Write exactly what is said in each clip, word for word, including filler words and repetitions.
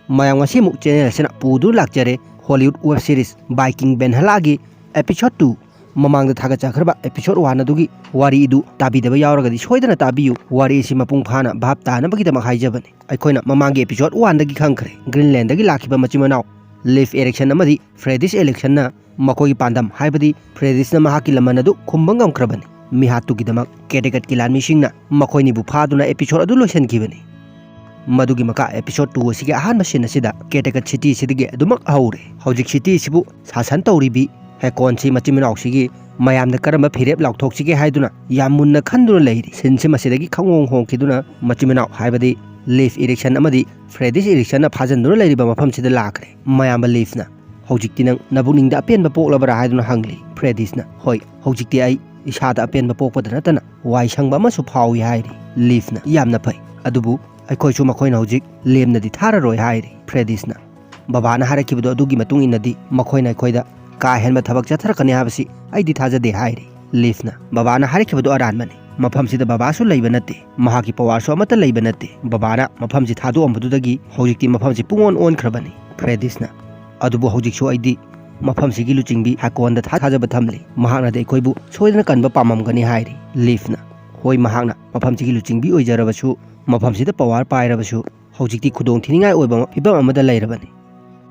ꯃꯌꯥꯝ, ꯉꯁꯤ ꯑꯃꯨꯛ ꯆꯦꯅꯦꯜ ꯑꯁꯤꯅ ꯄꯨꯗꯨꯅ ꯂꯥꯛꯆꯔꯦ ꯍꯣꯂꯤꯋꯨꯗ ꯋꯦꯕ ꯁꯤꯔꯤꯁ ꯕꯥꯏꯀꯤꯡ ꯕꯦꯟꯍꯂꯥꯒꯤ ꯑꯦꯄꯤꯁꯣꯗ ꯇꯨ꯫ ꯃꯃꯥꯡꯗ ꯊꯥꯒꯠꯆꯈ꯭ꯔꯕ ꯑꯦꯄꯤꯁꯣꯗ ꯋꯥꯟ ꯑꯗꯨꯒꯤ ꯋꯥꯔꯤ ꯑꯗꯨ ꯇꯥꯕꯤꯗꯕ ꯌꯥꯎꯔꯒꯗꯤ ꯁꯣꯏꯗꯅ ꯇꯥꯕꯤꯌꯨ꯫ ꯋꯥꯔꯤ ꯑꯁꯤ ꯃꯄꯨꯡ ꯐꯥꯅ ꯚꯥꯞ ꯇꯥꯅꯕꯒꯤꯗꯃꯛ ꯍꯥꯏꯖꯕꯅꯤ꯫ ꯑꯩꯈꯣꯏꯅ ꯃꯃꯥꯡꯒꯤ ꯑꯦꯄꯤꯁꯣꯗ ꯋꯥꯟꯗꯒꯤ ꯈꯪꯈ꯭ꯔꯦ, ꯒ꯭ꯔꯤꯟꯂꯦꯟꯗꯒꯤ ꯂꯥꯛꯈꯤꯕ ꯃꯆꯤꯟ ꯃꯅꯥꯎ ꯂꯤꯐ ꯑꯦꯔꯤꯛꯁꯟ ꯑꯃꯗꯤ ꯐ꯭ꯔꯦꯗꯤꯁ ꯑꯦꯔꯤꯛꯁꯟꯅ ꯃꯈꯣꯏꯒꯤ ꯄꯥꯟꯗꯝ, ꯍꯥꯏꯕꯗꯤ ꯐ꯭ꯔꯦꯗꯤꯁꯅ ꯃꯍꯥꯛꯀꯤ ꯂꯃꯟ ꯑꯗꯨ ꯈꯨꯝꯕ ꯉꯝꯈ꯭ꯔꯕꯅꯤ꯫ ꯃꯤꯍꯥꯠꯇꯨꯒꯤꯗꯃꯛ ꯀꯦꯇꯦꯀꯠꯀꯤ ꯂꯥꯟꯃꯤꯁꯤꯡꯅ ꯃꯈꯣꯏꯅꯤꯕꯨ ꯐꯥꯗꯨꯅ ꯑꯦꯄꯤꯁꯣꯗ ꯑꯗꯨ ꯂꯣꯏꯁꯤꯟꯈꯤꯕꯅꯤ꯫ ꯃꯗꯨꯒꯤ ꯃꯈꯥ ꯑꯦꯄꯤꯁꯣꯗ ꯇꯨ ꯑꯁꯤꯒꯤ ꯑꯍꯥꯟꯕ ꯁꯤꯟ ꯑꯁꯤꯗ ꯀꯦꯇꯦꯀꯠ ꯁꯤꯇꯤ ꯑꯁꯤꯗꯒꯤ ꯑꯗꯨꯃꯛ ꯍꯧꯔꯦ꯫ ꯍꯧꯖꯤꯛ ꯁꯤꯇꯤ ꯑꯁꯤꯕꯨ ꯁꯥꯁꯟ ꯇꯧꯔꯤꯕꯤ ꯍꯦꯀꯣꯟꯁꯤ ꯃꯆꯤꯟ ꯃꯅꯥꯎꯁꯤꯒꯤ ꯃꯌꯥꯝꯗ ꯀꯔꯝꯕ ꯐꯤꯔꯦꯞ ꯂꯥꯎꯊꯣꯛꯁꯤꯒꯦ ꯍꯥꯏꯗꯨꯅ ꯌꯥꯝ ꯃꯨꯟꯅ ꯈꯟꯗꯨꯅ ꯂꯩꯔꯤ꯫ ꯁꯤꯟꯁꯤ ꯃꯁꯤꯗꯒꯤ ꯈꯪꯍꯣꯡ ꯍꯣꯡꯈꯤꯗꯨꯅ ꯃꯆꯤꯟ ꯃꯅꯥꯎ, ꯍꯥꯏꯕꯗꯤ ꯂꯤꯐ ꯏꯔꯤꯛꯁꯟ ꯑꯃꯗꯤ ꯐ꯭ꯔꯦꯗꯤꯁ ꯏꯔꯤꯛꯁꯟꯅ ꯐꯥꯖꯤꯟꯗꯨꯅ ꯂꯩꯔꯤꯕ ꯃꯐꯝꯁꯤꯗ ꯂꯥꯛꯈ꯭ꯔꯦ꯫ ꯃꯌꯥꯝꯕ ꯂꯤꯐꯅ, "ꯍꯧꯖꯤꯛꯇꯤ ꯅꯪ ꯅꯕꯨꯛꯅꯤꯡꯗ ꯑꯄꯦꯟꯕ ꯄꯣꯛꯂꯕ꯭ꯔꯥ?" ꯍꯥꯏꯗꯨꯅ ꯍꯪꯂꯤ꯫ ꯐ꯭ꯔꯦꯗꯤꯁꯅ, "ꯍꯣꯏ, ꯍꯧꯖꯤꯛꯇꯤ ꯑꯩ ꯏꯁꯥꯗ ꯑꯄꯦꯟꯕ ꯄꯣꯛꯄꯗ ꯅꯠꯇꯅ ꯋꯥꯏ ꯁꯪꯕ ꯑꯃꯁꯨ ꯐꯥꯎꯏ" ꯍꯥꯏꯔꯤ꯫ ꯂꯤꯐꯅ, "ꯌꯥꯝꯅ ꯐꯩ, ꯑꯗꯨꯕꯨ ꯑꯩꯈꯣꯏꯁꯨ ꯃꯈꯣꯏꯅ ꯍꯧꯖꯤꯛ ꯂꯦꯝꯅꯗꯤ ꯊꯥꯔꯔꯣꯏ" ꯍꯥꯏꯔꯤ꯫ ꯐ꯭ꯔꯦꯗꯤꯁꯅ, "ꯕꯕꯥꯅ ꯍꯥꯏꯔꯛꯈꯤꯕꯗꯣ ꯑꯗꯨꯒꯤ ꯃꯇꯨꯡ ꯏꯟꯅꯗꯤ ꯃꯈꯣꯏꯅ ꯑꯩꯈꯣꯏꯗ ꯀꯥ ꯍꯦꯟꯕ ꯊꯕꯛ ꯆꯠꯊꯔꯛꯀꯅꯤ ꯍꯥꯏꯕꯁꯤ ꯑꯩꯗꯤ ꯊꯥꯖꯗꯦ" ꯍꯥꯏꯔꯤ꯫ ꯂꯤꯐꯅ, "ꯕꯕꯥꯅ ꯍꯥꯏꯔꯛꯈꯤꯕꯗꯣ ꯑꯔꯥꯟꯕꯅꯤ꯫ ꯃꯐꯝꯁꯤꯗ ꯕꯕꯥꯁꯨ ꯂꯩꯕ ꯅꯠꯇꯦ, ꯃꯍꯥꯛꯀꯤ ꯄꯋꯥꯔꯁꯨ ꯑꯃꯠꯇ ꯂꯩꯕ ꯅꯠꯇꯦ꯫ ꯕꯕꯥꯅ ꯃꯐꯝꯁꯤ ꯊꯥꯗꯣꯛꯑꯝꯕꯗꯨꯗꯒꯤ ꯍꯧꯖꯤꯛꯇꯤ ꯃꯐꯝꯁꯤ ꯄꯨꯡꯑꯣꯟ ꯑꯣꯟꯈ꯭ꯔꯕꯅꯤ"꯫ ꯐ꯭ꯔꯦꯗꯤꯁꯅ, "ꯑꯗꯨꯕꯨ ꯍꯧꯖꯤꯛꯁꯨ ꯑꯩꯗꯤ ꯃꯐꯝꯁꯤꯒꯤ ꯂꯨꯆꯤꯡꯕꯤ ꯍꯦꯀꯣꯟꯗ ꯊꯥ-, ꯊꯥꯖꯕ ꯊꯝꯂꯤ꯫ ꯃꯍꯥꯛꯅꯗꯤ ꯑꯩꯈꯣꯏꯕꯨ ꯁꯣꯏꯗꯅ ꯀꯟꯕ ꯄꯥꯝꯃꯝꯒꯅꯤ" ꯍꯥꯏꯔꯤ꯫ ꯂꯤꯐꯅ, "ꯍꯣꯏ, ꯃꯍꯥꯛꯅ ꯃꯐꯝꯁꯤꯒꯤ ꯂꯨꯆꯤꯡꯕꯤ ꯑꯣꯏꯖꯔꯕꯁꯨ, ꯃꯐꯝꯁꯤꯗ ꯄꯋꯥꯔ ꯄꯥꯏꯔꯕꯁꯨ, ꯍꯧꯖꯤꯛꯇꯤ ꯈꯨꯗꯣꯡ ꯊꯤꯅꯤꯡꯉꯥꯏ ꯑꯣꯏꯕ ꯐꯤꯕꯝ ꯑꯃꯗ ꯂꯩꯔꯕꯅꯤ꯫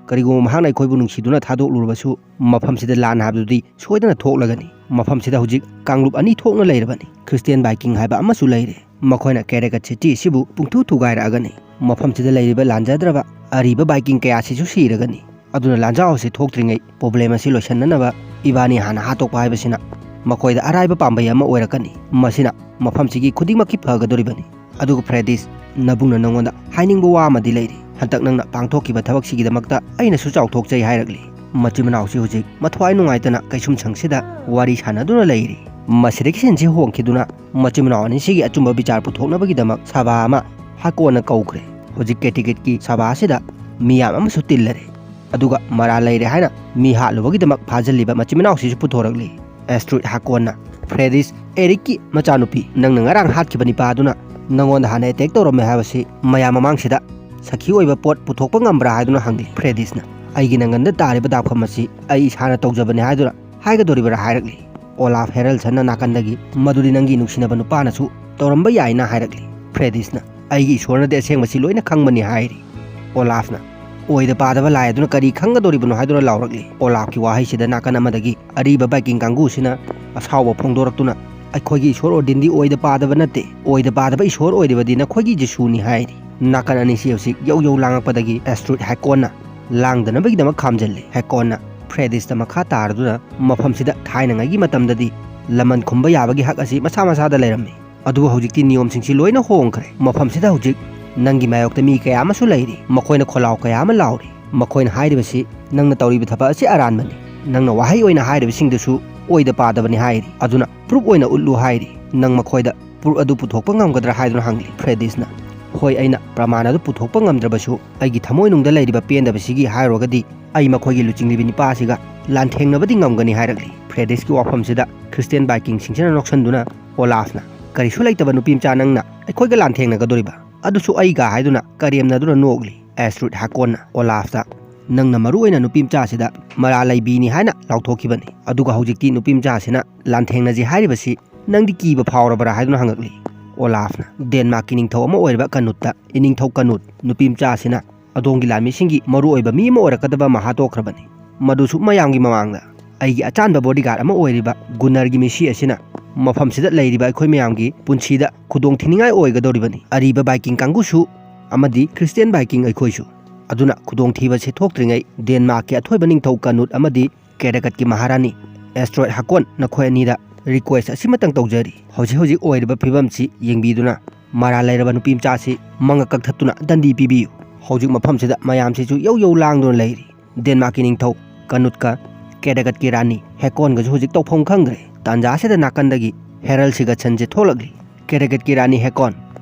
ꯀꯔꯤꯒꯨꯝꯕ ꯃꯍꯥꯛꯅ ꯑꯩꯈꯣꯏꯕꯨ ꯅꯨꯡꯁꯤꯗꯨꯅ ꯊꯥꯗꯣꯛꯂꯨꯔꯕꯁꯨ, ꯃꯐꯝꯁꯤꯗ ꯂꯥꯟ ꯍꯥꯏꯕꯗꯨꯗꯤ ꯁꯣꯏꯗꯅ ꯊꯣꯛꯂꯒꯅꯤ꯫ ꯃꯐꯝꯁꯤꯗ ꯍꯧꯖꯤꯛ ꯀꯥꯡꯂꯨꯞ ꯑꯅꯤ ꯊꯣꯛꯅ ꯂꯩꯔꯕꯅꯤ꯫ ꯈ꯭ꯔꯤꯁꯇꯤꯌꯥꯟ ꯕꯥꯏꯀꯤꯡ ꯍꯥꯏꯕ ꯑꯃꯁꯨ ꯂꯩꯔꯦ꯫ ꯃꯈꯣꯏꯅ ꯀꯦꯔꯦꯀꯠ ꯁꯤꯇꯤ ꯑꯁꯤꯕꯨ ꯄꯨꯡꯊꯨ ꯊꯨꯒꯥꯏꯔꯛꯑꯒꯅꯤ꯫ ꯃꯐꯝꯁꯤꯗ ꯂꯩꯔꯤꯕ ꯂꯥꯟꯖꯗ꯭ꯔꯕ ꯑꯔꯤꯕ ꯕꯥꯏꯀꯤꯡ ꯀꯌꯥꯁꯤꯁꯨ ꯁꯤꯔꯒꯅꯤ꯫ ꯑꯗꯨꯅ ꯂꯥꯟꯖꯥꯎ ꯑꯁꯤ ꯊꯣꯛꯇ꯭ꯔꯤꯉꯩ ꯄ꯭ꯔꯣꯕ꯭ꯂꯦꯝ ꯑꯁꯤ ꯂꯣꯏꯁꯤꯟꯅꯅꯕ ꯏꯕꯥꯅꯤ ꯍꯥꯟꯅ ꯍꯥꯠꯇꯣꯛꯄ ꯍꯥꯏꯕꯁꯤꯅ ꯃꯈꯣꯏꯗ ꯑꯔꯥꯏꯕ ꯄꯥꯝꯕꯩ ꯑꯃ ꯑꯣꯏꯔꯛꯀꯅꯤ꯫ ꯃꯁꯤꯅ ꯃꯐꯝꯁꯤꯒꯤ ꯈꯨꯗꯤꯡꯃꯛꯀꯤ ꯐꯒꯗꯧꯔꯤꯕꯅꯤ꯫ ꯑꯗꯨꯒ ꯐ꯭ꯔꯦꯗꯤꯁ, ꯅꯕꯨꯡꯅ ꯅꯉꯣꯟꯗ ꯍꯥꯏꯅꯤꯡꯕ ꯋꯥ ꯑꯃꯗꯤ ꯂꯩꯔꯤ꯫ ꯍꯟꯗꯛ ꯅꯪꯅ ꯄꯥꯡꯊꯣꯛꯈꯤꯕ ꯊꯕꯛꯁꯤꯒꯤꯗꯃꯛꯇ ꯑꯩꯅꯁꯨ ꯆꯥꯎꯊꯣꯛꯆꯩ" ꯍꯥꯏꯔꯛꯂꯤ꯫ ꯃꯆꯤꯟ ꯃꯅꯥꯎꯁꯤ ꯍꯧꯖꯤꯛ ꯃꯊ꯭ꯋꯥꯏ ꯅꯨꯡꯉꯥꯏꯇꯅ ꯀꯩꯁꯨꯝꯁꯪꯁꯤꯗ ꯋꯥꯔꯤ ꯁꯥꯟꯅꯗꯨꯅ ꯂꯩꯔꯤ꯫ ꯃꯁꯤꯗꯒꯤ ꯁꯤꯟꯁꯤ ꯍꯣꯡꯈꯤꯗꯨꯅ ꯃꯆꯤꯟ ꯃꯅꯥꯎ ꯑꯅꯤꯁꯤꯒꯤ ꯑꯆꯨꯝꯕ ꯕꯤꯆꯥꯔ ꯄꯨꯊꯣꯛꯅꯕꯒꯤꯗꯃꯛ ꯁꯚꯥ ꯑꯃ ꯍꯥꯀꯣꯟꯅ ꯀꯧꯈ꯭ꯔꯦ꯫ ꯍꯧꯖꯤꯛ ꯀꯦꯇꯤꯀꯦꯠꯀꯤ ꯁꯚꯥ ꯑꯁꯤꯗ ꯃꯤꯌꯥꯝ ꯑꯃꯁꯨ ꯇꯤꯜꯂꯔꯦ꯫ ꯑꯗꯨꯒ ꯃꯔꯥꯜ ꯂꯩꯔꯦ ꯍꯥꯏꯅ ꯃꯤ ꯍꯥꯠꯂꯨꯕꯒꯤꯗꯃꯛ ꯐꯥꯖꯤꯜꯂꯤꯕ ꯃꯆꯤꯟ ꯃꯅꯥꯎꯁꯤꯁꯨ ꯄꯨꯊꯣꯔꯛꯂꯤ꯫ ꯑꯦꯁꯇ꯭ꯔꯨꯏꯠ ꯍꯥꯀꯣꯟꯅ, "ꯐ꯭ꯔꯦꯗꯤꯁ, ꯑꯦꯔꯤꯛꯀꯤ ꯃꯆꯥꯅꯨꯄꯤ, ꯅꯪꯅ ꯉꯔꯥꯡ ꯍꯥꯠꯈꯤꯕ ꯅꯤꯄꯥ ꯑꯗꯨꯅ ꯅꯉꯣꯟꯗ ꯍꯥꯟꯅ ꯑꯦꯇꯦꯛ ꯇꯧꯔꯝꯃꯦ ꯍꯥꯏꯕꯁꯤ ꯃꯌꯥꯝ ꯃꯃꯥꯡꯁꯤꯗ ꯁꯥꯈꯤ ꯑꯣꯏꯕ ꯄꯣꯠ ꯄꯨꯊꯣꯛꯄ ꯉꯝꯕ꯭ꯔꯥ ꯍꯥꯏꯗꯨꯅ ꯍꯪꯂꯤ꯫ ꯐ꯭ꯔꯦꯗꯤꯁꯅ, "ꯑꯩꯒꯤ ꯅꯪꯒꯟꯗ ꯇꯥꯔꯤꯕ ꯗꯥꯛꯐꯝ ꯑꯁꯤ ꯑꯩ ꯏꯁꯥꯅ ꯇꯧꯖꯕꯅꯤ ꯍꯥꯏꯗꯨꯅ ꯍꯥꯏꯒꯗꯧꯔꯤꯕ꯭ꯔꯥ?" ꯍꯥꯏꯔꯛꯂꯤ꯫ ꯑꯣꯂꯥꯐ ꯍꯦꯔꯜꯁꯟꯅ ꯅꯥꯀꯟꯗꯒꯤ, "ꯃꯗꯨꯗꯤ ꯅꯪꯒꯤ ꯅꯨꯡꯁꯤꯅꯕ ꯅꯨꯄꯥꯅꯁꯨ ꯇꯧꯔꯝꯕ ꯌꯥꯏꯅ" ꯍꯥꯏꯔꯛꯂꯤ꯫ ꯐ꯭ꯔꯦꯗꯤꯁꯅ, "ꯑꯩꯒꯤ ꯏꯁꯣꯔꯅꯗꯤ ꯑꯁꯦꯡꯕꯁꯤ ꯂꯣꯏꯅ ꯈꯪꯕꯅꯤ" ꯍꯥꯏꯔꯤ꯫ ꯑꯣꯂꯥꯐꯅ, "ꯑꯣꯏꯗ ꯄꯥꯗꯕ ꯂꯥꯏ ꯑꯗꯨꯅ ꯀꯔꯤ ꯈꯪꯒꯗꯧꯔꯤꯕꯅꯣ?" ꯍꯥꯏꯗꯨꯅ ꯂꯥꯎꯔꯛꯂꯤ꯫ ꯑꯣꯂꯥꯐꯀꯤ ꯋꯥꯍꯩꯁꯤꯗ ꯅꯥꯀꯟ ꯑꯃꯗꯒꯤ ꯑꯔꯤꯕ ꯚꯥꯏꯀꯤꯡ ꯀꯥꯡꯕꯨꯁꯤꯅ ꯑꯁꯥꯎꯕ ꯐꯣꯡꯗꯣꯔꯛꯇꯨꯅ, "ꯑꯩꯈꯣꯏꯒꯤ ꯏꯁꯣꯔ ꯑꯣꯗꯤꯟꯗꯤ ꯑꯣꯏꯗ ꯄꯥꯗꯕ ꯅꯠꯇꯦ, ꯑꯣꯏꯗ ꯄꯥꯗꯕ ꯏꯁꯣꯔ ꯑꯣꯏꯔꯤꯕꯗꯤ ꯅꯈꯣꯏꯒꯤ ꯖꯤꯁꯨꯅꯤ" ꯍꯥꯏꯔꯤ꯫ ꯅꯥꯀꯟ ꯑꯅꯤꯁꯤ ꯍꯧꯖꯤꯛ ꯌꯧ ꯌꯧ ꯂꯥꯡꯉꯛꯄꯗꯒꯤ ꯑꯦꯁꯇ꯭ꯔꯨꯏꯠ ꯍꯦꯀꯣꯟꯅ ꯂꯥꯡꯗꯅꯕꯒꯤꯗꯃꯛ ꯈꯥꯝꯖꯤꯜꯂꯤ꯫ ꯍꯦꯀꯣꯟꯅ ꯐ꯭ꯔꯦꯗꯤꯁꯇ ꯃꯈꯥ ꯇꯥꯔꯗꯨꯅ, "ꯃꯐꯝꯁꯤꯗ ꯊꯥꯏꯅꯉꯩꯒꯤ ꯃꯇꯝꯗꯗꯤ ꯂꯃꯟ ꯈꯨꯝꯕ ꯌꯥꯕꯒꯤ ꯍꯛ ꯑꯁꯤ ꯃꯁꯥ ꯃꯁꯥꯗ ꯂꯩꯔꯝꯃꯤ꯫ ꯑꯗꯨꯕꯨ ꯍꯧꯖꯤꯛꯇꯤ ꯅꯤꯌꯣꯝꯁꯤꯡꯁꯤ ꯂꯣꯏꯅ ꯍꯣꯡꯈ꯭ꯔꯦ꯫ ꯃꯐꯝꯁꯤꯗ ꯍꯧꯖꯤꯛ ꯅꯪꯒꯤ ꯃꯥꯌꯣꯛꯇ ꯃꯤ ꯀꯌꯥ ꯑꯃꯁꯨ ꯂꯩꯔꯤ꯫ ꯃꯈꯣꯏꯅ ꯈꯣꯜꯂꯥꯎ ꯀꯌꯥ ꯑꯃ ꯂꯥꯎꯔꯤ꯫ ꯃꯈꯣꯏꯅ ꯍꯥꯏꯔꯤꯕꯁꯤ ꯅꯪꯅ ꯇꯧꯔꯤꯕ ꯊꯕꯛ ꯑꯁꯤ ꯑꯔꯥꯟꯕꯅꯤ꯫ ꯅꯪꯅ ꯋꯥꯍꯩ ꯑꯣꯏꯅ ꯍꯥꯏꯔꯤꯕꯁꯤꯡꯗꯨꯁꯨ ꯑꯣꯏꯗ ꯄꯥꯗꯕꯅꯤ" ꯍꯥꯏꯔꯤ꯫ "ꯑꯗꯨꯅ ꯄ꯭ꯔꯨꯞ ꯑꯣꯏꯅ ꯎꯠꯂꯨ" ꯍꯥꯏꯔꯤ꯫ "ꯅꯪ ꯃꯈꯣꯏꯗ ꯄ꯭ꯔꯨꯞ ꯑꯗꯨ ꯄꯨꯊꯣꯛꯄ ꯉꯝꯒꯗ꯭ꯔꯥ?" ꯍꯥꯏꯗꯨꯅ ꯍꯪꯂꯤ꯫ ꯐ꯭ꯔꯦꯗꯤꯁꯅ, "ꯍꯣꯏ, ꯑꯩꯅ ꯄ꯭ꯔꯃꯥꯟ ꯑꯗꯨ ꯄꯨꯊꯣꯛꯄ ꯉꯝꯗ꯭ꯔꯕꯁꯨ, ꯑꯩꯒꯤ ꯊꯃꯣꯏꯅꯨꯡꯗ ꯂꯩꯔꯤꯕ ꯄꯦꯟꯗꯕꯁꯤꯒꯤ ꯍꯥꯏꯔꯨꯔꯒꯗꯤ ꯑꯩ ꯃꯈꯣꯏꯒꯤ ꯂꯨꯆꯤꯡꯂꯤꯕꯤ ꯅꯤꯄꯥ ꯑꯁꯤꯒ ꯂꯥꯟꯊꯦꯡꯅꯕꯗꯤ ꯉꯝꯒꯅꯤ" ꯍꯥꯏꯔꯛꯂꯤ꯫ ꯐ꯭ꯔꯦꯗꯤꯁꯀꯤ ꯋꯥꯐꯝꯁꯤꯗ ꯈ꯭ꯔꯤꯁꯇꯤꯌꯥꯟ ꯚꯥꯏꯀꯤꯡꯁꯤꯡꯁꯤꯅ ꯅꯣꯛꯁꯟꯗꯨꯅ ꯑꯣꯂꯥꯐꯅ, "ꯀꯔꯤꯁꯨ ꯂꯩꯇꯕ ꯅꯨꯄꯤ ꯃꯆꯥ ꯅꯪꯅ ꯑꯩꯈꯣꯏꯒ ꯂꯥꯟꯊꯦꯡꯅꯒꯗꯧꯔꯤꯕ? ꯑꯗꯨꯁꯨ ꯑꯩꯒ?" ꯍꯥꯏꯗꯨꯅ ꯀꯔꯦꯝꯅꯗꯨꯅ ꯅꯣꯛꯂꯤ꯫ ꯑꯦꯁꯇ꯭ꯔꯨꯏꯠ ꯍꯥꯀꯣꯟꯅ ꯑꯣꯂꯥꯐꯇ, "ꯅꯪꯅ ꯃꯔꯨ ꯑꯣꯏꯅ ꯅꯨꯄꯤ ꯃꯆꯥꯁꯤꯗ ꯃꯔꯥꯜ ꯂꯩꯕꯤꯅꯤ ꯍꯥꯏꯅ ꯂꯥꯎꯊꯣꯛꯈꯤꯕꯅꯤ꯫ ꯑꯗꯨꯒ ꯍꯧꯖꯤꯛꯇꯤ ꯅꯨꯄꯤ ꯃꯆꯥꯁꯤꯅ ꯂꯥꯟꯊꯦꯡꯅꯁꯤ ꯍꯥꯏꯔꯤꯕꯁꯤ ꯅꯪꯗꯤ ꯀꯤꯕ ꯐꯥꯎꯔꯕ꯭ꯔꯥ?" ꯍꯥꯏꯗꯨꯅ ꯍꯪꯉꯛꯂꯤ꯫ ꯑꯣꯂꯥꯐꯅ, "ꯗꯦꯟꯃꯥꯔꯛꯀꯤ ꯅꯤꯡꯊꯧ ꯑꯃ ꯑꯣꯏꯔꯤꯕ ꯀꯅꯨꯠꯇ, ꯏꯅꯤꯡꯊꯧ ꯀꯅꯨꯠ, ꯅꯨꯄꯤ ꯃꯆꯥꯁꯤꯅ ꯑꯗꯣꯝꯒꯤ ꯂꯥꯟꯃꯤꯁꯤꯡꯒꯤ ꯃꯔꯨ ꯑꯣꯏꯕ ꯃꯤ ꯑꯃ ꯑꯣꯏꯔꯛꯀꯗꯕ ꯑꯃ ꯍꯥꯠꯇꯣꯛꯈ꯭ꯔꯕꯅꯤ꯫ ꯃꯗꯨꯁꯨ ꯃꯌꯥꯝꯒꯤ ꯃꯃꯥꯡꯗ꯫ ꯑꯩꯒꯤ ꯑꯆꯥꯟꯕ ꯕꯣꯗꯤꯒꯥꯔꯗ ꯑꯃ ꯑꯣꯏꯔꯤꯕ ꯒꯨꯅꯔꯒꯤ ꯃꯤꯁꯤ ꯑꯁꯤꯅ ꯃꯐꯝꯁꯤꯗ ꯂꯩꯔꯤꯕ ꯑꯩꯈꯣꯏ ꯃꯌꯥꯝꯒꯤ ꯄꯨꯟꯁꯤꯗ ꯈꯨꯗꯣꯡ ꯊꯤꯅꯤꯡꯉꯥꯏ ꯑꯣꯏꯒꯗꯧꯔꯤꯕꯅꯤ꯫ ꯑꯔꯤꯕ ꯚꯥꯏꯀꯤꯡ ꯀꯥꯡꯕꯨꯁꯨ ꯑꯃꯗꯤ ꯈ꯭ꯔꯤꯁꯇꯤꯌꯥꯟ ꯚꯥꯏꯀꯤꯡ ꯑꯩꯈꯣꯏꯁꯨ꯫ ꯑꯗꯨꯅ ꯈꯨꯗꯣꯡꯊꯤꯕꯁꯤ ꯊꯣꯛꯇ꯭ꯔꯤꯉꯩ ꯗꯦꯟꯃꯥꯔꯛꯀꯤ ꯑꯊꯣꯏꯕ ꯅꯤꯡꯊꯧ ꯀꯅꯨꯠ ꯑꯃꯗꯤ ꯀꯦꯔꯦꯒꯠꯀꯤ ꯃꯍꯥꯔꯥꯅꯤ ꯑꯦꯁꯇ꯭ꯔꯣꯏꯗ ꯍꯥꯀꯣꯟ, ꯅꯈꯣꯏ ꯑꯅꯤꯗ ꯔꯤꯀ꯭ꯋꯦꯁ ꯑꯁꯤꯃꯇꯪ ꯇꯧꯖꯔꯤ꯫ ꯍꯧꯖꯤꯛ ꯍꯧꯖꯤꯛ ꯑꯣꯏꯔꯤꯕ ꯐꯤꯕꯝꯁꯤ ꯌꯦꯡꯕꯤꯗꯨꯅ ꯃꯔꯥꯜ ꯂꯩꯔꯕ ꯅꯨꯄꯤ ꯃꯆꯥꯁꯤ ꯃꯉꯛ ꯀꯛꯊꯠꯇꯨꯅ ꯗꯟꯗꯤ ꯄꯤꯕꯤꯌꯨ꯫ ꯍꯧꯖꯤꯛ ꯃꯐꯝꯁꯤꯗ ꯃꯌꯥꯝꯁꯤꯁꯨ ꯌꯧ ꯌꯧ ꯂꯥꯡꯗꯨꯅ ꯂꯩꯔꯤ꯫ ꯗꯦꯟꯃꯥꯔꯛꯀꯤ ꯅꯤꯡꯊꯧ ꯀꯅꯨꯠꯀ ꯀꯦꯔꯦꯒꯠꯀꯤ ꯔꯥꯅꯤ ꯍꯦꯀꯣꯟꯒꯁꯨ ꯍꯧꯖꯤꯛ ꯇꯧꯐꯝ ꯈꯪꯗ꯭ꯔꯦ꯫ ꯇꯥꯟꯖꯥꯁꯤꯗ ꯅꯥꯀꯟꯗꯒꯤ ꯍꯦꯔꯜ ꯁꯤꯒꯠꯁꯟꯁꯦ ꯊꯣꯛꯂꯛꯂꯤ꯫ ꯀꯦꯔꯦꯒꯠꯀꯤ ꯔꯥꯅꯤ ꯍꯦꯀꯣꯟ,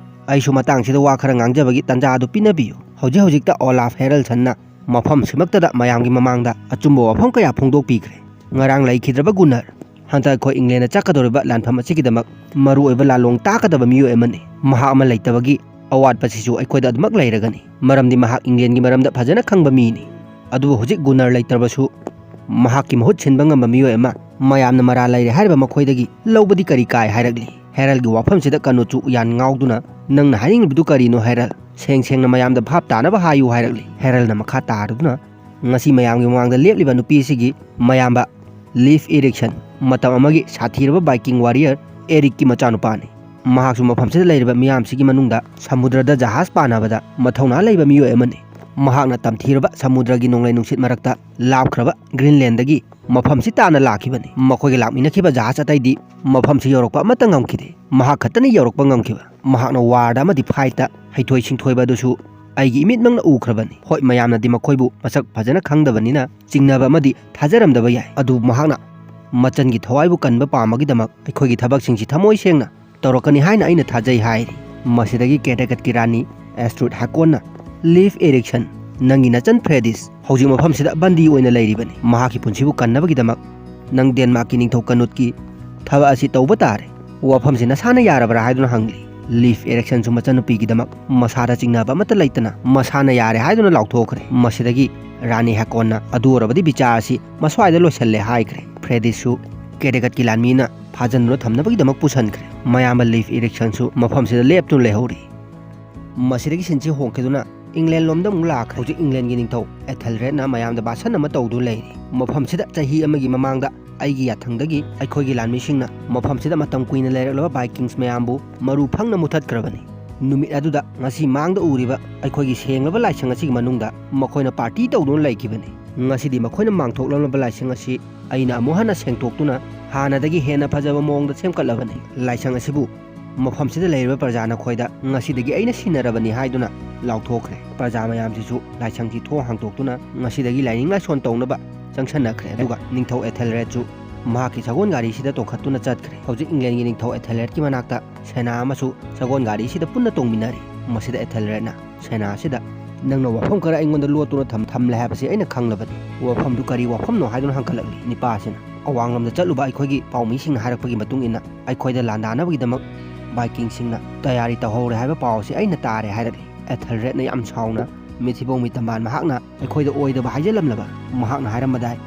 ꯑꯩꯁꯨ ꯃꯇꯥꯡꯁꯤꯗ ꯋꯥ ꯈꯔ ꯉꯥꯡꯖꯕꯒꯤ ꯇꯥꯟꯖꯥ ꯑꯗꯨ ꯄꯤꯅꯕꯤꯌꯨ꯫ ꯍꯧꯖꯤꯛ ꯍꯧꯖꯤꯛꯇ ꯑꯣꯂꯥꯐ ꯍꯦꯔꯜꯁꯟꯅ ꯃꯐꯝ ꯁꯤꯃꯛꯇꯗ ꯃꯌꯥꯝꯒꯤ ꯃꯃꯥꯡꯗ ꯑꯆꯨꯝꯕ ꯋꯥꯐꯝ ꯀꯌꯥ ꯐꯣꯡꯗꯣꯛꯄꯤꯈ꯭ꯔꯦ꯫ ꯉꯔꯥꯡ ꯂꯩꯈꯤꯗ꯭ꯔꯕ ꯒꯨꯅꯔ, ꯍꯟꯗꯛ ꯑꯩꯈꯣꯏ ꯏꯪꯂꯦꯟꯗ ꯆꯠꯀꯗꯧꯔꯤꯕ ꯂꯥꯟꯐꯝ ꯑꯁꯤꯒꯤꯗꯃꯛ ꯃꯔꯨꯑꯣꯏꯕ ꯂꯥꯂꯣꯡ ꯇꯥꯛꯀꯗꯕ ꯃꯤꯑꯣꯏ ꯑꯃꯅꯤ꯫ ꯃꯍꯥꯛ ꯑꯃ ꯂꯩꯇꯕꯒꯤ ꯑꯋꯥꯠꯄꯁꯤꯁꯨ ꯑꯩꯈꯣꯏꯗ ꯑꯗꯨꯃꯛ ꯂꯩꯔꯒꯅꯤ, ꯃꯔꯝꯗꯤ ꯃꯍꯥꯛ ꯏꯪꯂꯦꯟꯒꯤ ꯃꯔꯝꯗ ꯐꯖꯅ ꯈꯪꯕ ꯃꯤꯅꯤ꯫ ꯑꯗꯨꯕꯨ ꯍꯧꯖꯤꯛ ꯒꯨꯅꯔ ꯂꯩꯇ꯭ꯔꯕꯁꯨ ꯃꯍꯥꯛꯀꯤ ꯃꯍꯨꯠ ꯁꯤꯟꯕ ꯉꯝꯕ ꯃꯤꯑꯣꯏ ꯑꯃ ꯃꯌꯥꯝꯅ ꯃꯔꯥꯜ ꯂꯩꯔꯦ ꯍꯥꯏꯔꯤꯕ ꯃꯈꯣꯏꯗꯒꯤ ꯂꯧꯕꯗꯤ ꯀꯔꯤ ꯀꯥꯏ ꯍꯥꯏꯔꯛꯂꯤ꯫ ꯍꯦꯔꯜꯒꯤ ꯋꯥꯐꯝꯁꯤꯗ ꯀꯅꯨꯠꯁꯨ ꯌꯥꯟ ꯉꯥꯎꯗꯨꯅ, "ꯅꯪꯅ ꯍꯥꯏꯅꯤꯡꯂꯤꯕꯗꯨ ꯀꯔꯤꯅꯣ ꯍꯦꯔꯜ? ꯁꯦꯡ ꯁꯦꯡꯅ ꯃꯌꯥꯝꯗ ꯚꯥꯞ ꯇꯥꯅꯕ ꯍꯥꯏꯌꯨ" ꯍꯥꯏꯔꯛꯂꯤ꯫ ꯍꯦꯔꯜꯅ ꯃꯈꯥ ꯇꯥꯔꯗꯨꯅ, "ꯉꯁꯤ ꯃꯌꯥꯝꯒꯤ ꯃꯃꯥꯡꯗ ꯂꯦꯞꯂꯤꯕ ꯅꯨꯄꯤ ꯑꯁꯤꯒꯤ ꯃꯌꯥꯝꯕ ꯂꯤꯐ ꯏꯔꯤꯛꯁꯟ, ꯃꯇꯝ ꯑꯃꯒꯤ ꯁꯥꯊꯤꯔꯕ ꯕꯥꯏꯀꯤꯡ ꯋꯥꯔꯤꯌꯔ ꯑꯦꯔꯤꯛꯀꯤ ꯃꯆꯥꯅꯨꯄꯥꯅꯤ꯫ ꯃꯍꯥꯛꯁꯨ ꯃꯐꯝꯁꯤꯗ ꯂꯩꯔꯤꯕ ꯃꯤꯌꯥꯝꯁꯤꯒꯤ ꯃꯅꯨꯡꯗ ꯁꯃꯨꯗ꯭ꯔꯗ ꯖꯍꯥꯖ ꯄꯥꯟꯅꯕꯗ ꯃꯊꯧꯅꯥ ꯂꯩꯕ ꯃꯤꯑꯣꯏ ꯑꯃꯅꯤ꯫ ꯃꯍꯥꯛꯅ ꯇꯝꯊꯤꯔꯕ ꯁꯃꯨꯗ꯭ꯔꯒꯤ ꯅꯣꯡꯂꯩ ꯅꯨꯡꯁꯤꯠ ꯃꯔꯛꯇ ꯂꯥꯞꯈ꯭ꯔꯕ ꯒ꯭ꯔꯤꯟꯂꯦꯟꯗꯒꯤ ꯃꯐꯝꯁꯤ ꯇꯥꯟꯅ ꯂꯥꯛꯈꯤꯕꯅꯤ꯫ ꯃꯈꯣꯏꯒ ꯂꯥꯛꯃꯤꯟꯅꯈꯤꯕ ꯖꯍꯥꯖ ꯑꯇꯩꯗꯤ ꯃꯐꯝꯁꯤ ꯌꯧꯔꯛꯄ ꯑꯃꯠꯇ ꯉꯝꯈꯤꯗꯦ꯫ ꯃꯍꯥꯛ ꯈꯛꯇꯅꯤ ꯌꯧꯔꯛꯄ ꯉꯝꯈꯤꯕ꯫ ꯃꯍꯥꯛꯅ ꯋꯥꯔꯗ ꯑꯃꯗꯤ ꯐꯥꯏꯠꯇ ꯍꯩꯊꯣꯏ ꯁꯤꯡꯊꯣꯏꯕ ꯑꯗꯨꯁꯨ ꯑꯩꯒꯤ ꯏꯃꯤꯠꯃꯛꯅ ꯎꯈ꯭ꯔꯕꯅꯤ꯫ ꯍꯣꯏ, ꯃꯌꯥꯝꯅꯗꯤ ꯃꯈꯣꯏꯕꯨ ꯃꯁꯛ ꯐꯖꯅ ꯈꯪꯗꯕꯅꯤꯅ ꯆꯤꯡꯅꯕ ꯑꯃꯗꯤ ꯊꯥꯖꯔꯝꯗꯕ ꯌꯥꯏ, ꯑꯗꯨꯕꯨ ꯃꯍꯥꯛꯅ ꯃꯆꯟꯒꯤ ꯊꯋꯥꯏꯕꯨ ꯀꯟꯕ ꯄꯥꯝꯕꯒꯤꯗꯃꯛ ꯑꯩꯈꯣꯏꯒꯤ ꯊꯕꯛꯁꯤꯡꯁꯤ ꯊꯃꯣꯏ ꯁꯦꯡꯅ ꯇꯧꯔꯛꯀꯅꯤ ꯍꯥꯏꯅ ꯑꯩꯅ ꯊꯥꯖꯩ" ꯍꯥꯏꯔꯤ꯫ ꯃꯁꯤꯗꯒꯤ ꯀꯦꯗꯦꯀꯠꯀꯤ ꯔꯥꯅꯤ ꯑꯦꯁꯇ꯭ꯔꯨꯠ ꯍꯦꯀꯣꯟꯅ, "ꯂꯤꯐ ꯏꯔꯤꯛꯁꯟ, ꯅꯪꯒꯤ ꯅꯆꯟ ꯐ꯭ꯔꯦꯗꯤꯁ ꯍꯧꯖꯤꯛ ꯃꯐꯝꯁꯤꯗ ꯕꯟꯗꯤ ꯑꯣꯏꯅ ꯂꯩꯔꯤꯕꯅꯤ꯫ ꯃꯍꯥꯛꯀꯤ ꯄꯨꯟꯁꯤꯕꯨ ꯀꯟꯅꯕꯒꯤꯗꯃꯛ ꯅꯪ ꯗꯦꯟꯃꯥꯔꯛꯀꯤ ꯅꯤꯡꯊꯧ ꯀꯅꯨꯠꯀꯤ ꯊꯕꯛ ꯑꯁꯤ ꯇꯧꯕ ꯇꯥꯔꯦ꯫ ꯋꯥꯐꯝꯁꯤ ꯅꯁꯥꯅ ꯌꯥꯔꯕ꯭ꯔꯥ?" ꯍꯥꯏꯗꯨꯅ ꯍꯪꯂꯤ꯫ ꯂꯤꯐ ꯏꯔꯤꯛꯁꯟꯁꯨ ꯃꯆꯟꯅꯨꯄꯤꯒꯤꯗꯃꯛ ꯃꯁꯥꯗ ꯆꯤꯡꯅꯕ ꯑꯃꯠꯇ ꯂꯩꯇꯅ ꯃꯁꯥꯅ ꯌꯥꯔꯦ ꯍꯥꯏꯗꯨꯅ ꯂꯥꯎꯊꯣꯛꯈ꯭ꯔꯦ꯫ ꯃꯁꯤꯗꯒꯤ ꯔꯥꯅꯤ ꯍꯦꯀꯣꯟꯅ, "ꯑꯗꯨ ꯑꯣꯏꯔꯕꯗꯤ ꯕꯤꯆꯥꯔ ꯑꯁꯤ ꯃꯁ꯭ꯋꯥꯏꯗ ꯂꯣꯏꯁꯜꯂꯦ" ꯍꯥꯏꯈ꯭ꯔꯦ꯫ ꯐ꯭ꯔꯦꯗꯤꯁꯁꯨ ꯀꯦꯗꯦꯀꯠꯀꯤ ꯂꯥꯟꯃꯤꯅ ꯐꯥꯖꯤꯟꯗꯨꯅ ꯊꯝꯅꯕꯒꯤꯗꯃꯛ ꯄꯨꯁꯟꯈ꯭ꯔꯦ꯫ ꯃꯌꯥꯝꯕ ꯂꯤꯐ ꯏꯔꯤꯛꯁꯟꯁꯨ ꯃꯐꯝꯁꯤꯗ ꯂꯦꯞꯇꯨꯅ ꯂꯩꯍꯧꯔꯤ꯫ ꯃꯁꯤꯗꯒꯤ ꯁꯤꯟꯁꯤ ꯍꯣꯡꯈꯤꯗꯨꯅ ꯏꯪꯂꯦꯟ ꯂꯣꯝꯗ ꯑꯃꯨꯛ ꯂꯥꯛꯈ꯭ꯔꯦ꯫ ꯍꯧꯖꯤꯛ ꯏꯪꯂꯦꯟꯒꯤ ꯅꯤꯡꯊꯧ ꯑꯦꯊꯦꯜꯔꯦꯗꯅ ꯃꯌꯥꯝꯗ ꯚꯥꯁꯟ ꯑꯃ ꯇꯧꯗꯨꯅ ꯂꯩꯔꯤ꯫ ꯃꯐꯝꯁꯤꯗ ꯆꯍꯤ ꯑꯃꯒꯤ ꯃꯃꯥꯡꯗ ꯑꯩꯒꯤ ꯌꯥꯊꯪꯗꯒꯤ ꯑꯩꯈꯣꯏꯒꯤ ꯂꯥꯟꯃꯤꯁꯤꯡꯅ ꯃꯐꯝꯁꯤꯗ ꯃꯇꯝ ꯀꯨꯏꯅ ꯂꯩꯔꯛꯂꯕ ꯕꯥꯏꯀꯤꯡꯁ ꯃꯌꯥꯝꯕꯨ ꯃꯔꯨ ꯐꯪꯅ ꯃꯨꯊꯠꯈ꯭ꯔꯕꯅꯤ꯫ ꯅꯨꯃꯤꯠ ꯑꯗꯨꯗ ꯉꯁꯤ ꯃꯥꯡꯗ ꯎꯔꯤꯕ ꯑꯩꯈꯣꯏꯒꯤ ꯁꯦꯡꯂꯕ ꯂꯥꯏꯁꯪ ꯑꯁꯤꯒꯤ ꯃꯅꯨꯡꯗ ꯃꯈꯣꯏꯅ ꯄꯥꯔꯇꯤ ꯇꯧꯗꯨꯅ ꯂꯩꯈꯤꯕꯅꯤ꯫ ꯉꯁꯤꯗꯤ ꯃꯈꯣꯏꯅ ꯃꯥꯡꯊꯣꯛꯂꯝꯂꯕ ꯂꯥꯏꯁꯪ ꯑꯁꯤ ꯑꯩꯅ ꯑꯃꯨꯛ ꯍꯟꯅ ꯁꯦꯡꯗꯣꯛꯇꯨꯅ ꯍꯥꯟꯅꯗꯒꯤ ꯍꯦꯟꯅ ꯐꯖꯕ ꯃꯑꯣꯡꯗ ꯁꯦꯝꯒꯠꯂꯕꯅꯤ꯫ ꯂꯥꯏꯁꯪ ꯑꯁꯤꯕꯨ ꯃꯐꯝꯁꯤꯗ ꯂꯩꯔꯤꯕ ꯄ꯭ꯔꯖꯥ ꯅꯈꯣꯏꯗ ꯉꯁꯤꯗꯒꯤ ꯑꯩꯅ ꯁꯤꯟꯅꯔꯕꯅꯤ" ꯍꯥꯏꯗꯨꯅ ꯂꯥꯎꯊꯣꯛꯈ꯭ꯔꯦ꯫ ꯄ꯭ꯔꯖꯥ ꯃꯌꯥꯝꯁꯤꯁꯨ ꯂꯥꯏꯁꯪꯁꯤ ꯊꯣꯡ ꯍꯥꯡꯗꯣꯛꯇꯨꯅ ꯉꯁꯤꯗꯒꯤ ꯂꯥꯏꯅꯤꯡ ꯂꯥꯏꯁꯣꯟ ꯇꯧꯅꯕ ꯆꯪꯁꯟꯅꯈ꯭ꯔꯦ꯫ ꯑꯗꯨꯒ ꯅꯤꯡꯊꯧ ꯑꯦꯊꯦꯜꯔꯦꯗꯁꯨ ꯃꯍꯥꯛꯀꯤ ꯁꯒꯣꯜ ꯒꯥꯔꯤꯁꯤꯗ ꯇꯣꯡꯈꯠꯇꯨꯅ ꯆꯠꯈ꯭ꯔꯦ꯫ ꯍꯧꯖꯤꯛ ꯏꯪꯂꯦꯟꯒꯤ ꯅꯤꯡꯊꯧ ꯑꯦꯊꯦꯜꯔꯦꯗꯀꯤ ꯃꯅꯥꯛꯇ ꯁꯦꯅꯥ ꯑꯃꯁꯨ ꯁꯒꯣꯜ ꯒꯥꯔꯤꯁꯤꯗ ꯄꯨꯟꯅ ꯇꯣꯡꯃꯤꯟꯅꯔꯤ꯫ ꯃꯁꯤꯗ ꯑꯦꯊꯦꯜꯔꯦꯗꯅ ꯁꯦꯅꯥ ꯑꯁꯤꯗ, "ꯅꯪꯅ ꯋꯥꯐꯝ ꯈꯔ ꯑꯩꯉꯣꯟꯗ ꯂꯣꯠꯇꯨꯅ ꯊꯝ-, ꯊꯝꯂꯦ ꯍꯥꯏꯕꯁꯤ ꯑꯩꯅ ꯈꯪꯂꯕꯅꯤ꯫ ꯋꯥꯐꯝꯗꯨ ꯀꯔꯤ ꯋꯥꯐꯝꯅꯣ?" ꯍꯥꯏꯗꯨꯅ ꯍꯪꯒꯠꯂꯛꯂꯤ ꯅꯤꯄꯥ ꯑꯁꯤꯅ꯫ "ꯑꯋꯥꯡꯂꯣꯝꯗ ꯆꯠꯂꯨꯕ ꯑꯩꯈꯣꯏꯒꯤ ꯄꯥꯎꯃꯤꯁꯤꯡꯅ ꯍꯥꯏꯔꯛꯄꯒꯤ ꯃꯇꯨꯡ ꯏꯟꯅ ꯑꯩꯈꯣꯏꯗ ꯂꯥꯟꯗꯥꯅꯕꯒꯤꯗꯃꯛ ꯚꯥꯏꯀꯤꯡꯁꯤꯡꯅ ꯇꯌꯥꯔꯤ ꯇꯧꯍꯧꯔꯦ ꯍꯥꯏꯕ ꯄꯥꯎ ꯑꯁꯤ ꯑꯩꯅ ꯇꯥꯔꯦ ꯍꯥꯏꯔꯛꯂꯤ꯫ ꯑꯦꯊꯦꯜꯔꯦꯗꯅ ꯌꯥꯝ ꯁꯥꯎꯅ ꯃꯤꯊꯤꯕꯣꯡ ꯃꯤꯇꯝꯕꯥꯟ ꯃꯍꯥꯛꯅ ꯑꯩꯈꯣꯏꯗ ꯑꯣꯏꯗꯕ ꯍꯥꯏꯖꯜꯂꯝꯂꯕ꯫ ꯃꯍꯥꯛꯅ ꯍꯥꯏꯔꯝꯕꯗꯥꯏ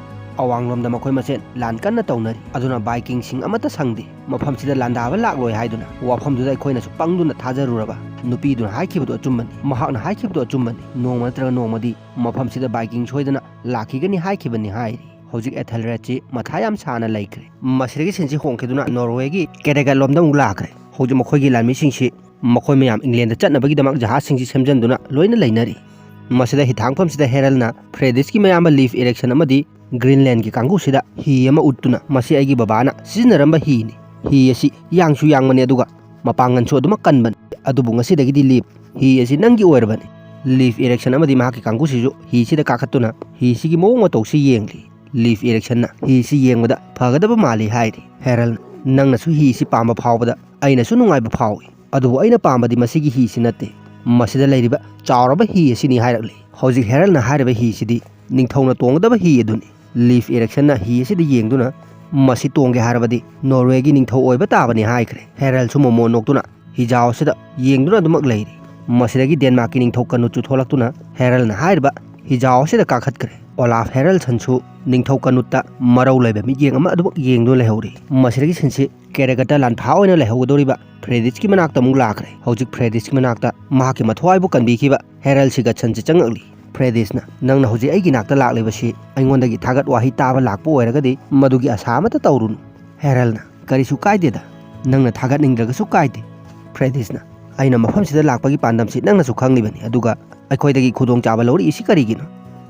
ꯑꯋꯥꯡꯂꯣꯝꯗ ꯃꯈꯣꯏ ꯃꯁꯦꯟ ꯂꯥꯟ ꯀꯟꯅ ꯇꯧꯅꯔꯤ꯫ ꯑꯗꯨꯅ ꯚꯥꯏꯀꯤꯡꯁꯤꯡ ꯑꯃꯠꯇ ꯁꯪꯗꯦ꯫ ꯃꯐꯝꯁꯤꯗ ꯂꯥꯟꯗꯥꯕ ꯂꯥꯛꯂꯣꯏ ꯍꯥꯏꯗꯨꯅ ꯋꯥꯐꯝꯗꯨꯗ ꯑꯩꯈꯣꯏꯅꯁꯨ ꯄꯪꯗꯨꯅ ꯊꯥꯖꯔꯨꯔꯕ꯫ ꯅꯨꯄꯤꯗꯨꯅ ꯍꯥꯏꯈꯤꯕꯗꯨ ꯑꯆꯨꯝꯕꯅꯤ꯫ ꯃꯍꯥꯛꯅ ꯍꯥꯏꯈꯤꯕꯗꯨ ꯑꯆꯨꯝꯕꯅꯤ꯫ ꯅꯣꯡꯃ ꯅꯠꯇ꯭ꯔꯒ ꯅꯣꯡꯃꯗꯤ ꯃꯐꯝꯁꯤꯗ ꯚꯥꯏꯀꯤꯡ ꯁꯣꯏꯗꯅ ꯂꯥꯛꯈꯤꯒꯅꯤ ꯍꯥꯏꯈꯤꯕꯅꯤ ꯍꯥꯏꯔꯤ꯫ ꯍꯧꯖꯤꯛ ꯑꯦꯊꯦꯜꯔꯦꯗꯁꯤ ꯃꯊꯥ ꯌꯥꯝ ꯁꯥꯅ ꯂꯩꯈ꯭ꯔꯦ꯫ ꯃꯁꯤꯗꯒꯤ ꯁꯤꯟꯁꯤ ꯍꯣꯡꯈꯤꯗꯨꯅ ꯅꯣꯔꯋꯦꯒꯤ ꯀꯦꯔꯦꯒꯠ ꯂꯣꯝꯗ ꯑꯃꯨꯛ ꯂꯥꯛꯈ꯭ꯔꯦ꯫ ꯍꯧꯖꯤꯛ ꯃꯈꯣꯏꯒꯤ ꯂꯥꯟꯃꯤꯁꯤꯡꯁꯤ ꯃꯈꯣꯏ ꯃꯌꯥꯝ ꯏꯪꯂꯦꯟꯗ ꯆꯠꯅꯕꯒꯤꯗꯃꯛ ꯖꯍꯥꯖꯁꯤꯡꯁꯤ ꯁꯦꯝꯖꯤꯟꯗꯨꯅ ꯂꯣꯏꯅ ꯂꯩꯅꯔꯤ꯫ ꯃꯁꯤꯗ ꯍꯤꯊꯥꯡꯐꯝꯁꯤꯗ ꯍꯦꯔꯜꯅ ꯐ꯭ꯔꯦꯗꯤꯁꯀꯤ ꯃꯌꯥꯝꯕ ꯂꯤꯐ ꯏꯔꯤꯛꯁꯟ ꯑꯃꯗꯤ ꯒ꯭ꯔꯤꯟꯂꯦꯟꯒꯤ ꯀꯥꯡꯕꯨꯁꯤꯗ ꯍꯤ ꯑꯃ ꯎꯠꯇꯨꯅ, "ꯃꯁꯤ ꯑꯩꯒꯤ ꯕꯕꯥꯅ ꯁꯤꯖꯤꯟꯅꯔꯝꯕ ꯍꯤꯅꯤ꯫ ꯍꯤ ꯑꯁꯤ ꯌꯥꯡꯁꯨ ꯌꯥꯡꯕꯅꯤ, ꯑꯗꯨꯒ ꯃꯄꯥꯡꯒꯜꯁꯨ ꯑꯗꯨꯃꯛ ꯀꯟꯕꯅꯤ꯫ ꯑꯗꯨꯕꯨ ꯉꯁꯤꯗꯒꯤꯗꯤ ꯂꯤꯐ, ꯍꯤ ꯑꯁꯤ ꯅꯪꯒꯤ ꯑꯣꯏꯔꯕꯅꯤ꯫" ꯂꯤꯐ ꯏꯔꯤꯛꯁꯟ ꯑꯃꯗꯤ ꯃꯍꯥꯛꯀꯤ ꯀꯥꯡꯕꯨꯁꯤꯁꯨ ꯍꯤꯁꯤꯗ ꯀꯥꯈꯠꯇꯨꯅ ꯍꯤꯁꯤꯒꯤ ꯃꯑꯣꯡ ꯃꯇꯧꯁꯤ ꯌꯦꯡꯂꯤ꯫ ꯂꯤꯐ ꯏꯔꯤꯛꯁꯟꯅ ꯍꯤꯁꯤ ꯌꯦꯡꯕꯗ ꯐꯒꯗꯕ ꯃꯥꯜꯂꯤ ꯍꯥꯏꯔꯤ꯫ ꯍꯦꯔꯜꯅ, "ꯅꯪꯅꯁꯨ ꯍꯤꯁꯤ ꯄꯥꯝꯕ ꯐꯥꯎꯕꯗ ꯑꯩꯅꯁꯨ ꯅꯨꯡꯉꯥꯏꯕ ꯐꯥꯎꯏ꯫ ꯑꯗꯨꯕꯨ ꯑꯩꯅ ꯄꯥꯝꯕꯗꯤ ꯃꯁꯤꯒꯤ ꯍꯤꯁꯤ ꯅꯠꯇꯦ꯫ ꯃꯁꯤꯗ ꯂꯩꯔꯤꯕ ꯆꯥꯎꯔꯕ ꯍꯤ ꯑꯁꯤꯅꯤ" ꯍꯥꯏꯔꯛꯂꯤ꯫ ꯍꯧꯖꯤꯛ ꯍꯦꯔꯜꯅ ꯍꯥꯏꯔꯤꯕ ꯍꯤꯁꯤꯗꯤ ꯅꯤꯡꯊꯧꯅ ꯇꯣꯡꯒꯗꯕ ꯍꯤ ꯑꯗꯨꯅꯤ꯫ ꯂꯤꯐ ꯏꯔꯤꯛꯁꯟꯅ ꯍꯤ ꯑꯁꯤꯗ ꯌꯦꯡꯗꯨꯅ, "ꯃꯁꯤ ꯇꯣꯡꯒꯦ ꯍꯥꯏꯔꯕꯗꯤ ꯅꯣꯔꯋꯦꯒꯤ ꯅꯤꯡꯊꯧ ꯑꯣꯏꯕ ꯇꯥꯕꯅꯤ" ꯍꯥꯏꯈ꯭ꯔꯦ꯫ ꯍꯦꯔꯜꯁꯨ ꯃꯣꯃꯣꯟ ꯅꯣꯛꯇꯨꯅ ꯍꯤꯖꯥꯎ ꯑꯁꯤꯗ ꯌꯦꯡꯗꯨꯅ ꯑꯗꯨꯃꯛ ꯂꯩꯔꯤ꯫ ꯃꯁꯤꯗꯒꯤ ꯗꯦꯟꯃꯥꯔꯛꯀꯤ ꯅꯤꯡꯊꯧ ꯀꯅꯨꯠꯁꯨ ꯊꯣꯛꯂꯛꯇꯨꯅ ꯍꯦꯔꯜꯅ ꯍꯥꯏꯔꯤꯕ ꯍꯤꯖꯥꯎ ꯑꯁꯤꯗ ꯀꯥꯈꯠꯈ꯭ꯔꯦ꯫ ꯑꯣꯂꯥꯐ ꯍꯦꯔꯜꯁꯟꯁꯨ ꯅꯤꯡꯊꯧ ꯀꯅꯨꯠꯇ ꯃꯔꯧ ꯂꯩꯕ ꯃꯤꯠꯌꯦꯡ ꯑꯃ ꯑꯗꯨꯃꯛ ꯌꯦꯡꯗꯨꯅ ꯂꯩꯍꯧꯔꯤ꯫ ꯃꯁꯤꯗꯒꯤ ꯁꯤꯟꯁꯤ ꯀꯦꯔꯦꯒꯠꯇ ꯂꯥꯟꯐꯥ ꯑꯣꯏꯅ ꯂꯩꯍꯧꯒꯗꯧꯔꯤꯕ ꯐ꯭ꯔꯦꯗꯤꯁꯀꯤ ꯃꯅꯥꯛꯇ ꯑꯃꯨꯛ ꯂꯥꯛꯈ꯭ꯔꯦ꯫ ꯍꯧꯖꯤꯛ ꯐ꯭ꯔꯦꯗꯤꯁꯀꯤ ꯃꯅꯥꯛꯇ ꯃꯍꯥꯛꯀꯤ ꯃꯊ꯭ꯋꯥꯏꯕꯨ ꯀꯟꯕꯤꯈꯤꯕ ꯍꯦꯔꯜ ꯁꯤꯒꯠꯁꯟꯁꯤ ꯆꯪꯉꯛꯂꯤ꯫ ꯐ꯭ꯔꯦꯗꯤꯁꯅ, "ꯅꯪꯅ ꯍꯧꯖꯤꯛ ꯑꯩꯒꯤ ꯅꯥꯛꯇ ꯂꯥꯛꯂꯤꯕꯁꯤ ꯑꯩꯉꯣꯟꯗꯒꯤ ꯊꯥꯒꯠ ꯋꯥꯍꯩ ꯇꯥꯕ ꯂꯥꯛꯄ ꯑꯣꯏꯔꯒꯗꯤ ꯃꯗꯨꯒꯤ ꯑꯁꯥ ꯑꯃꯠꯇ ꯇꯧꯔꯨꯅꯨ꯫" ꯍꯦꯔꯜꯅ, "ꯀꯔꯤꯁꯨ ꯀꯥꯏꯗꯦꯗ, ꯅꯪꯅ ꯊꯥꯒꯠꯅꯤꯡꯗ꯭ꯔꯒꯁꯨ ꯀꯥꯏꯗꯦ꯫" ꯐ꯭ꯔꯦꯗꯤꯁꯅ, "ꯑꯩꯅ ꯃꯐꯝꯁꯤꯗ ꯂꯥꯛꯄꯒꯤ ꯄꯥꯟꯗꯝꯁꯤ ꯅꯪꯅꯁꯨ ꯈꯪꯂꯤꯕꯅꯤ, ꯑꯗꯨꯒ ꯑꯩꯈꯣꯏꯗꯒꯤ ꯈꯨꯗꯣꯡꯆꯥꯕ ꯂꯧꯔꯛꯏꯁꯤ ꯀꯔꯤꯒꯤꯅꯣ?"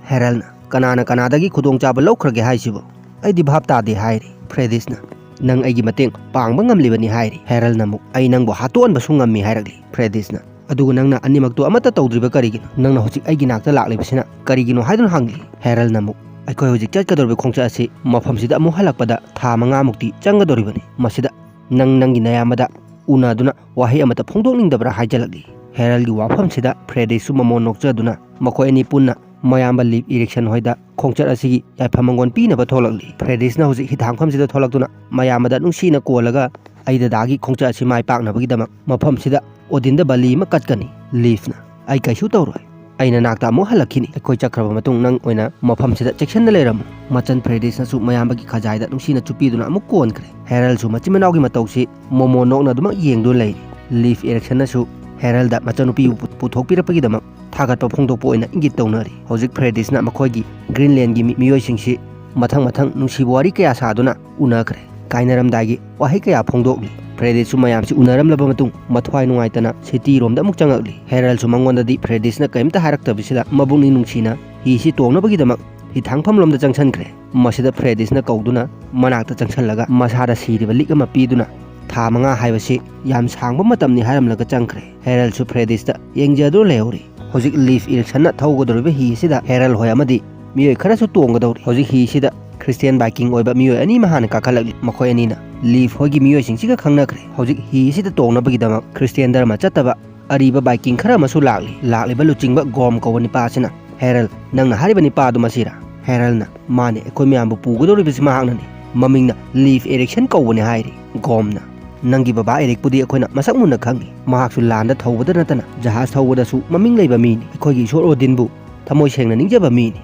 ꯍꯦꯔꯜꯅ, "ꯀꯅꯥꯅ ꯀꯅꯥꯗꯒꯤ ꯈꯨꯗꯣꯡꯆꯥꯕ ꯂꯧꯈ꯭ꯔꯒꯦ ꯍꯥꯏꯁꯤꯕꯣ? ꯑꯩꯗꯤ ꯚꯥꯞ ꯇꯥꯗꯦ" ꯍꯥꯏꯔꯤ꯫ ꯐ꯭ꯔꯦꯗꯤꯁꯅ, "ꯅꯪ ꯑꯩꯒꯤ ꯃꯇꯦꯡ ꯄꯥꯡꯕ ꯉꯝꯂꯤꯕꯅꯤ" ꯍꯥꯏꯔꯤ꯫ ꯍꯦꯔꯜꯅ ꯑꯃꯨꯛ, "ꯑꯩ ꯅꯪꯕꯨ ꯍꯥꯠꯇꯣꯛꯍꯟꯕꯁꯨ ꯉꯝꯃꯤ" ꯍꯥꯏꯔꯛꯂꯤ꯫ ꯐ꯭ꯔꯦꯗꯤꯁꯅ, "ꯑꯗꯨꯒ ꯅꯪꯅ ꯑꯅꯤꯃꯛꯇꯨ ꯑꯃꯠꯇ ꯇꯧꯗ꯭ꯔꯤꯕ ꯀꯔꯤꯒꯤꯅꯣ? ꯅꯪꯅ ꯍꯧꯖꯤꯛ ꯑꯩꯒꯤ ꯅꯥꯛꯇ ꯂꯥꯛꯂꯤꯕꯁꯤꯅ ꯀꯔꯤꯒꯤꯅꯣ?" ꯍꯥꯏꯗꯨꯅ ꯍꯪꯂꯤ꯫ ꯍꯦꯔꯜꯅ ꯑꯃꯨꯛ, "ꯑꯩꯈꯣꯏ ꯍꯧꯖꯤꯛ ꯆꯠꯀꯗꯧꯔꯤꯕ ꯈꯣꯡꯆꯠ ꯑꯁꯤ ꯃꯐꯝꯁꯤꯗ ꯑꯃꯨꯛ ꯍꯜꯂꯛꯄꯗ ꯊꯥ ꯃꯉꯥꯃꯨꯛꯇꯤ ꯆꯪꯒꯗꯧꯔꯤꯕꯅꯤ꯫ ꯃꯁꯤꯗ ꯅꯪ ꯅꯪꯒꯤ ꯅꯌꯥꯝꯕꯗ ꯎꯅꯗꯨꯅ ꯋꯥꯍꯩ ꯑꯃꯠꯇ ꯐꯣꯡꯗꯣꯛꯅꯤꯡꯗꯕ꯭ꯔꯥ?" ꯍꯥꯏꯖꯜꯂꯛꯂꯤ꯫ ꯍꯦꯔꯜꯒꯤ ꯋꯥꯐꯝꯁꯤꯗ ꯐ꯭ꯔꯦꯗꯤꯁꯁꯨ ꯃꯃꯣꯟ ꯅꯣꯛꯆꯗꯨꯅ ꯃꯈꯣꯏ ꯑꯅꯤ ꯄꯨꯟꯅ ꯃꯌꯥꯝꯕ ꯂꯤꯐ ꯏꯔꯤꯛꯁꯟ ꯍꯣꯏꯗ ꯈꯣꯡꯆꯠ ꯑꯁꯤꯒꯤ ꯌꯥꯏꯐ ꯃꯪꯒꯣꯜ ꯄꯤꯅꯕ ꯊꯣꯛꯂꯛꯂꯤ꯫ ꯐ꯭ꯔꯦꯗꯤꯁꯅ ꯍꯧꯖꯤꯛ ꯍꯤꯊꯥꯡꯐꯝꯁꯤꯗ ꯊꯣꯛꯂꯛꯇꯨꯅ ꯃꯌꯥꯝꯕꯗ ꯅꯨꯡꯁꯤꯅ ꯀꯣꯜꯂꯒ, "ꯑꯩ ꯗꯗꯥꯒꯤ ꯈꯣꯡꯆꯠ ꯑꯁꯤ ꯃꯥꯏ ꯄꯥꯛꯅꯕꯒꯤꯗꯃꯛ ꯃꯐꯝꯁꯤꯗ ꯑꯣꯗꯤꯟꯗ ꯕꯂꯤ ꯑꯃ ꯀꯠꯀꯅꯤ꯫ ꯂꯤꯐꯅ, 'ꯑꯩ ꯀꯩꯁꯨ ꯇꯧꯔꯣꯏ꯫ ꯑꯩ ꯅꯅꯥꯛꯇ ꯑꯃꯨꯛ ꯍꯜꯂꯛꯈꯤꯅꯤ꯫ ꯑꯩꯈꯣꯏ ꯆꯠꯈ꯭ꯔꯕ ꯃꯇꯨꯡ ꯅꯪ ꯑꯣꯏꯅ ꯃꯐꯝꯁꯤꯗ ꯆꯦꯛꯁꯤꯟꯅ ꯂꯩꯔꯝꯃꯨ.'" ꯃꯆꯟ ꯐ꯭ꯔꯦꯗꯤꯁꯅꯁꯨ ꯃꯌꯥꯝꯕꯒꯤ ꯈꯖꯥꯏꯗ ꯅꯨꯡꯁꯤꯅ ꯆꯨꯞꯄꯤꯗꯨꯅ ꯑꯃꯨꯛ ꯀꯣꯟꯈ꯭ꯔꯦ꯫ ꯍꯦꯔꯜꯁꯨ ꯃꯆꯤꯟ ꯃꯅꯥꯎꯒꯤ ꯃꯇꯧꯁꯤ ꯃꯣꯃꯣ ꯅꯣꯛꯅ ꯑꯗꯨꯃꯛ ꯌꯦꯡꯗꯨꯅ ꯂꯩꯔꯤ꯫ ꯂꯤꯐ ꯏꯔꯤꯛꯁꯟꯅꯁꯨ ꯍꯦꯔꯜꯗ ꯃꯆꯟꯅꯨꯄꯤꯕꯨ ꯄꯨ-, ꯄꯨꯊꯣꯛꯄꯤꯔꯛꯄꯒꯤꯗꯃꯛ ꯊꯥꯒꯠꯄ ꯐꯣꯡꯗꯣꯛꯄ ꯑꯣꯏꯅ ꯏꯪꯒꯤꯠ ꯇꯧꯅꯔꯤ꯫ ꯍꯧꯖꯤꯛ ꯐ꯭ꯔꯦꯗꯤꯁꯅ ꯃꯈꯣꯏꯒꯤ ꯒ꯭ꯔꯤꯟꯂꯦꯟꯒꯤ ꯃꯤ-, ꯃꯤꯑꯣꯏꯁꯤꯡꯁꯤ ꯃꯊꯪ ꯃꯊꯪ ꯅꯨꯡꯁꯤꯕ ꯋꯥꯔꯤ ꯀꯌꯥ ꯁꯥꯗꯨꯅ ꯎꯅꯈ꯭ꯔꯦ꯫ ꯀꯥꯏꯅꯔꯝꯗꯥꯏꯒꯤ ꯋꯥꯍꯩ ꯀꯌꯥ ꯐꯣꯡꯗꯣꯛꯂꯤ꯫ ꯐ꯭ꯔꯦꯗꯤꯁꯁꯨ ꯃꯌꯥꯝꯁꯤ ꯎꯅꯔꯝꯂꯕ ꯃꯇꯨꯡ ꯃꯊ꯭ꯋꯥꯏ ꯅꯨꯡꯉꯥꯏꯇꯅ ꯁꯤꯇꯤꯔꯣꯝꯗ ꯑꯃꯨꯛ ꯆꯪꯉꯛꯂꯤ꯫ ꯍꯦꯔꯜꯁꯨ ꯃꯉꯣꯟꯗꯗꯤ ꯐ꯭ꯔꯦꯗꯤꯁꯅ ꯀꯔꯤꯝꯇ ꯍꯥꯏꯔꯛꯇꯕꯁꯤꯗ ꯃꯕꯨꯛꯅꯤꯡ ꯅꯨꯡꯁꯤꯅ ꯍꯤꯁꯤ ꯇꯣꯡꯅꯕꯒꯤꯗꯃꯛ ꯍꯤꯊꯥꯡꯐꯝꯂꯣꯝꯗ ꯆꯪꯁꯤꯟꯈ꯭ꯔꯦ꯫ ꯃꯁꯤꯗ ꯐ꯭ꯔꯦꯗꯤꯁꯅ ꯀꯧꯗꯨꯅ ꯃꯅꯥꯛꯇ ꯆꯪꯁꯤꯜꯂꯒ ꯃꯁꯥꯗ ꯁꯤꯔꯤꯕ ꯂꯤꯛ ꯑꯃ ꯄꯤꯗꯨꯅ, "ꯊꯥ ꯃꯉꯥ ꯍꯥꯏꯕꯁꯤ ꯌꯥꯝ ꯁꯥꯡꯕ ꯃꯇꯝꯅꯤ" ꯍꯥꯏꯔꯝꯂꯒ ꯆꯪꯈ꯭ꯔꯦ꯫ ꯍꯦꯔꯜꯁꯨ ꯐ꯭ꯔꯦꯗꯤꯁꯇ ꯌꯦꯡꯖꯗꯨꯅ ꯂꯩꯍꯧꯔꯤ꯫ ꯍꯧꯖꯤꯛ ꯂꯤꯐ ꯏꯔꯤꯛꯁꯟꯅ ꯊꯧꯒꯗꯧꯔꯤꯕ ꯍꯤ ꯑꯁꯤꯗ ꯍꯦꯔꯜ ꯍꯣꯏ ꯑꯃꯗꯤ ꯃꯤꯑꯣꯏ ꯈꯔꯁꯨ ꯇꯣꯡꯒꯗꯧꯔꯤ꯫ ꯍꯧꯖꯤꯛ ꯍꯤ ꯑꯁꯤꯗ ꯈ꯭ꯔꯤꯁꯇꯤꯌꯥꯟ ꯕꯥꯏꯀꯤꯡ ꯑꯣꯏꯕ ꯃꯤꯑꯣꯏ ꯑꯅꯤ ꯑꯃ ꯍꯥꯟꯅ ꯀꯥꯈꯠꯂꯛꯂꯤ꯫ ꯃꯈꯣꯏ ꯑꯅꯤꯅ ꯂꯤꯐ ꯍꯣꯏꯒꯤ ꯃꯤꯑꯣꯏꯁꯤꯡꯁꯤꯒ ꯈꯪꯅꯈ꯭ꯔꯦ꯫ ꯍꯧꯖꯤꯛ ꯍꯤ ꯑꯁꯤꯗ ꯇꯣꯡꯅꯕꯒꯤꯗꯃꯛ ꯈ꯭ꯔꯤꯁꯇꯤꯌꯥꯟ ꯙꯔꯃ ꯆꯠꯇꯕ ꯑꯔꯤꯕ ꯕꯥꯏꯀꯤꯡ ꯈꯔ ꯑꯃꯁꯨ ꯂꯥꯛꯂꯤ꯫ ꯂꯥꯛꯂꯤꯕ ꯂꯨꯆꯤꯡꯕ ꯒꯣꯝ ꯀꯧꯕ ꯅꯤꯄꯥ ꯑꯁꯤꯅ, "ꯍꯦꯔꯜ, ꯅꯪꯅ ꯍꯥꯏꯔꯤꯕ ꯅꯤꯄꯥ ꯑꯗꯨ ꯃꯁꯤꯔꯥ?" ꯍꯦꯔꯜꯅ, "ꯃꯥꯅꯦ, ꯑꯩꯈꯣꯏ ꯃꯌꯥꯝꯕꯨ ꯄꯨꯒꯗꯧꯔꯤꯕꯁꯤ ꯃꯍꯥꯛꯅꯅꯤ꯫ ꯃꯃꯤꯡꯅ ꯂꯤꯐ ꯏꯔꯤꯛꯁꯟ ꯀꯧꯕꯅꯦ" ꯍꯥꯏꯔꯤ꯫ ꯒꯣꯝꯅ, "ꯅꯪꯒꯤ ꯕꯕꯥ ꯏꯔꯤꯛꯄꯨꯗꯤ ꯑꯩꯈꯣꯏꯅ ꯃꯁꯛ ꯃꯨꯟꯅ ꯈꯪꯏ꯫ ꯃꯍꯥꯛꯁꯨ ꯂꯥꯟꯗ ꯊꯧꯕꯗ ꯅꯠꯇꯅ ꯖꯍꯥꯖ ꯊꯧꯕꯗꯁꯨ ꯃꯃꯤꯡ ꯂꯩꯕ ꯃꯤꯅꯤ꯫ ꯑꯩꯈꯣꯏꯒꯤ ꯏꯁꯣꯔ ꯑꯣꯗꯤꯟꯕꯨ ꯊꯃꯣꯏ ꯁꯦꯡꯅ ꯅꯤꯡꯖꯕ ꯃꯤꯅꯤ꯫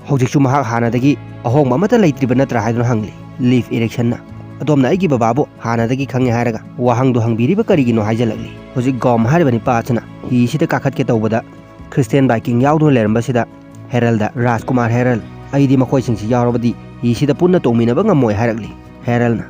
ꯍꯧꯖꯤꯛꯁꯨ ꯃꯍꯥꯛ ꯍꯥꯟꯅꯗꯒꯤ ꯑꯍꯣꯡꯕ ꯑꯃꯠꯇ ꯂꯩꯇ꯭ꯔꯤꯕ ꯅꯠꯇ꯭ꯔꯥ?" ꯍꯥꯏꯗꯨꯅ ꯍꯪꯂꯤ꯫ ꯂꯤꯐ ꯏꯔꯤꯛꯁꯟꯅ, "ꯑꯗꯣꯝꯅ ꯑꯩꯒꯤ ꯕꯕꯥꯕꯨ ꯍꯥꯟꯅꯗꯒꯤ ꯈꯪꯉꯦ ꯍꯥꯏꯔꯒ ꯋꯥꯍꯪꯗꯨ ꯍꯪꯕꯤꯔꯤꯕ ꯀꯔꯤꯒꯤꯅꯣ?" ꯍꯥꯏꯖꯜꯂꯛꯂꯤ꯫ ꯍꯧꯖꯤꯛ ꯒꯣꯝ ꯍꯥꯏꯔꯤꯕ ꯅꯤꯄꯥ ꯑꯁꯤꯅ ꯍꯤ ꯑꯁꯤꯗ ꯀꯥꯈꯠꯀꯦ ꯇꯧꯕꯗ, ꯈ꯭ꯔꯤꯁꯇꯤꯌꯥꯟ ꯕꯥꯏꯀꯤꯡ ꯌꯥꯎꯗꯨꯅ ꯂꯩꯔꯝꯕꯁꯤꯗ ꯍꯦꯔꯜꯗ, "ꯔꯥꯖꯀꯨꯃꯥꯔ ꯍꯦꯔꯜ, ꯑꯩꯗꯤ ꯃꯈꯣꯏꯁꯤꯡꯁꯤ ꯌꯥꯎꯔꯕꯗꯤ ꯍꯤꯁꯤꯗ ꯄꯨꯟꯅ ꯇꯣꯡꯃꯤꯟꯅꯕ ꯉꯝꯃꯣꯏ" ꯍꯥꯏꯔꯛꯂꯤ꯫ ꯍꯦꯔꯜꯅ,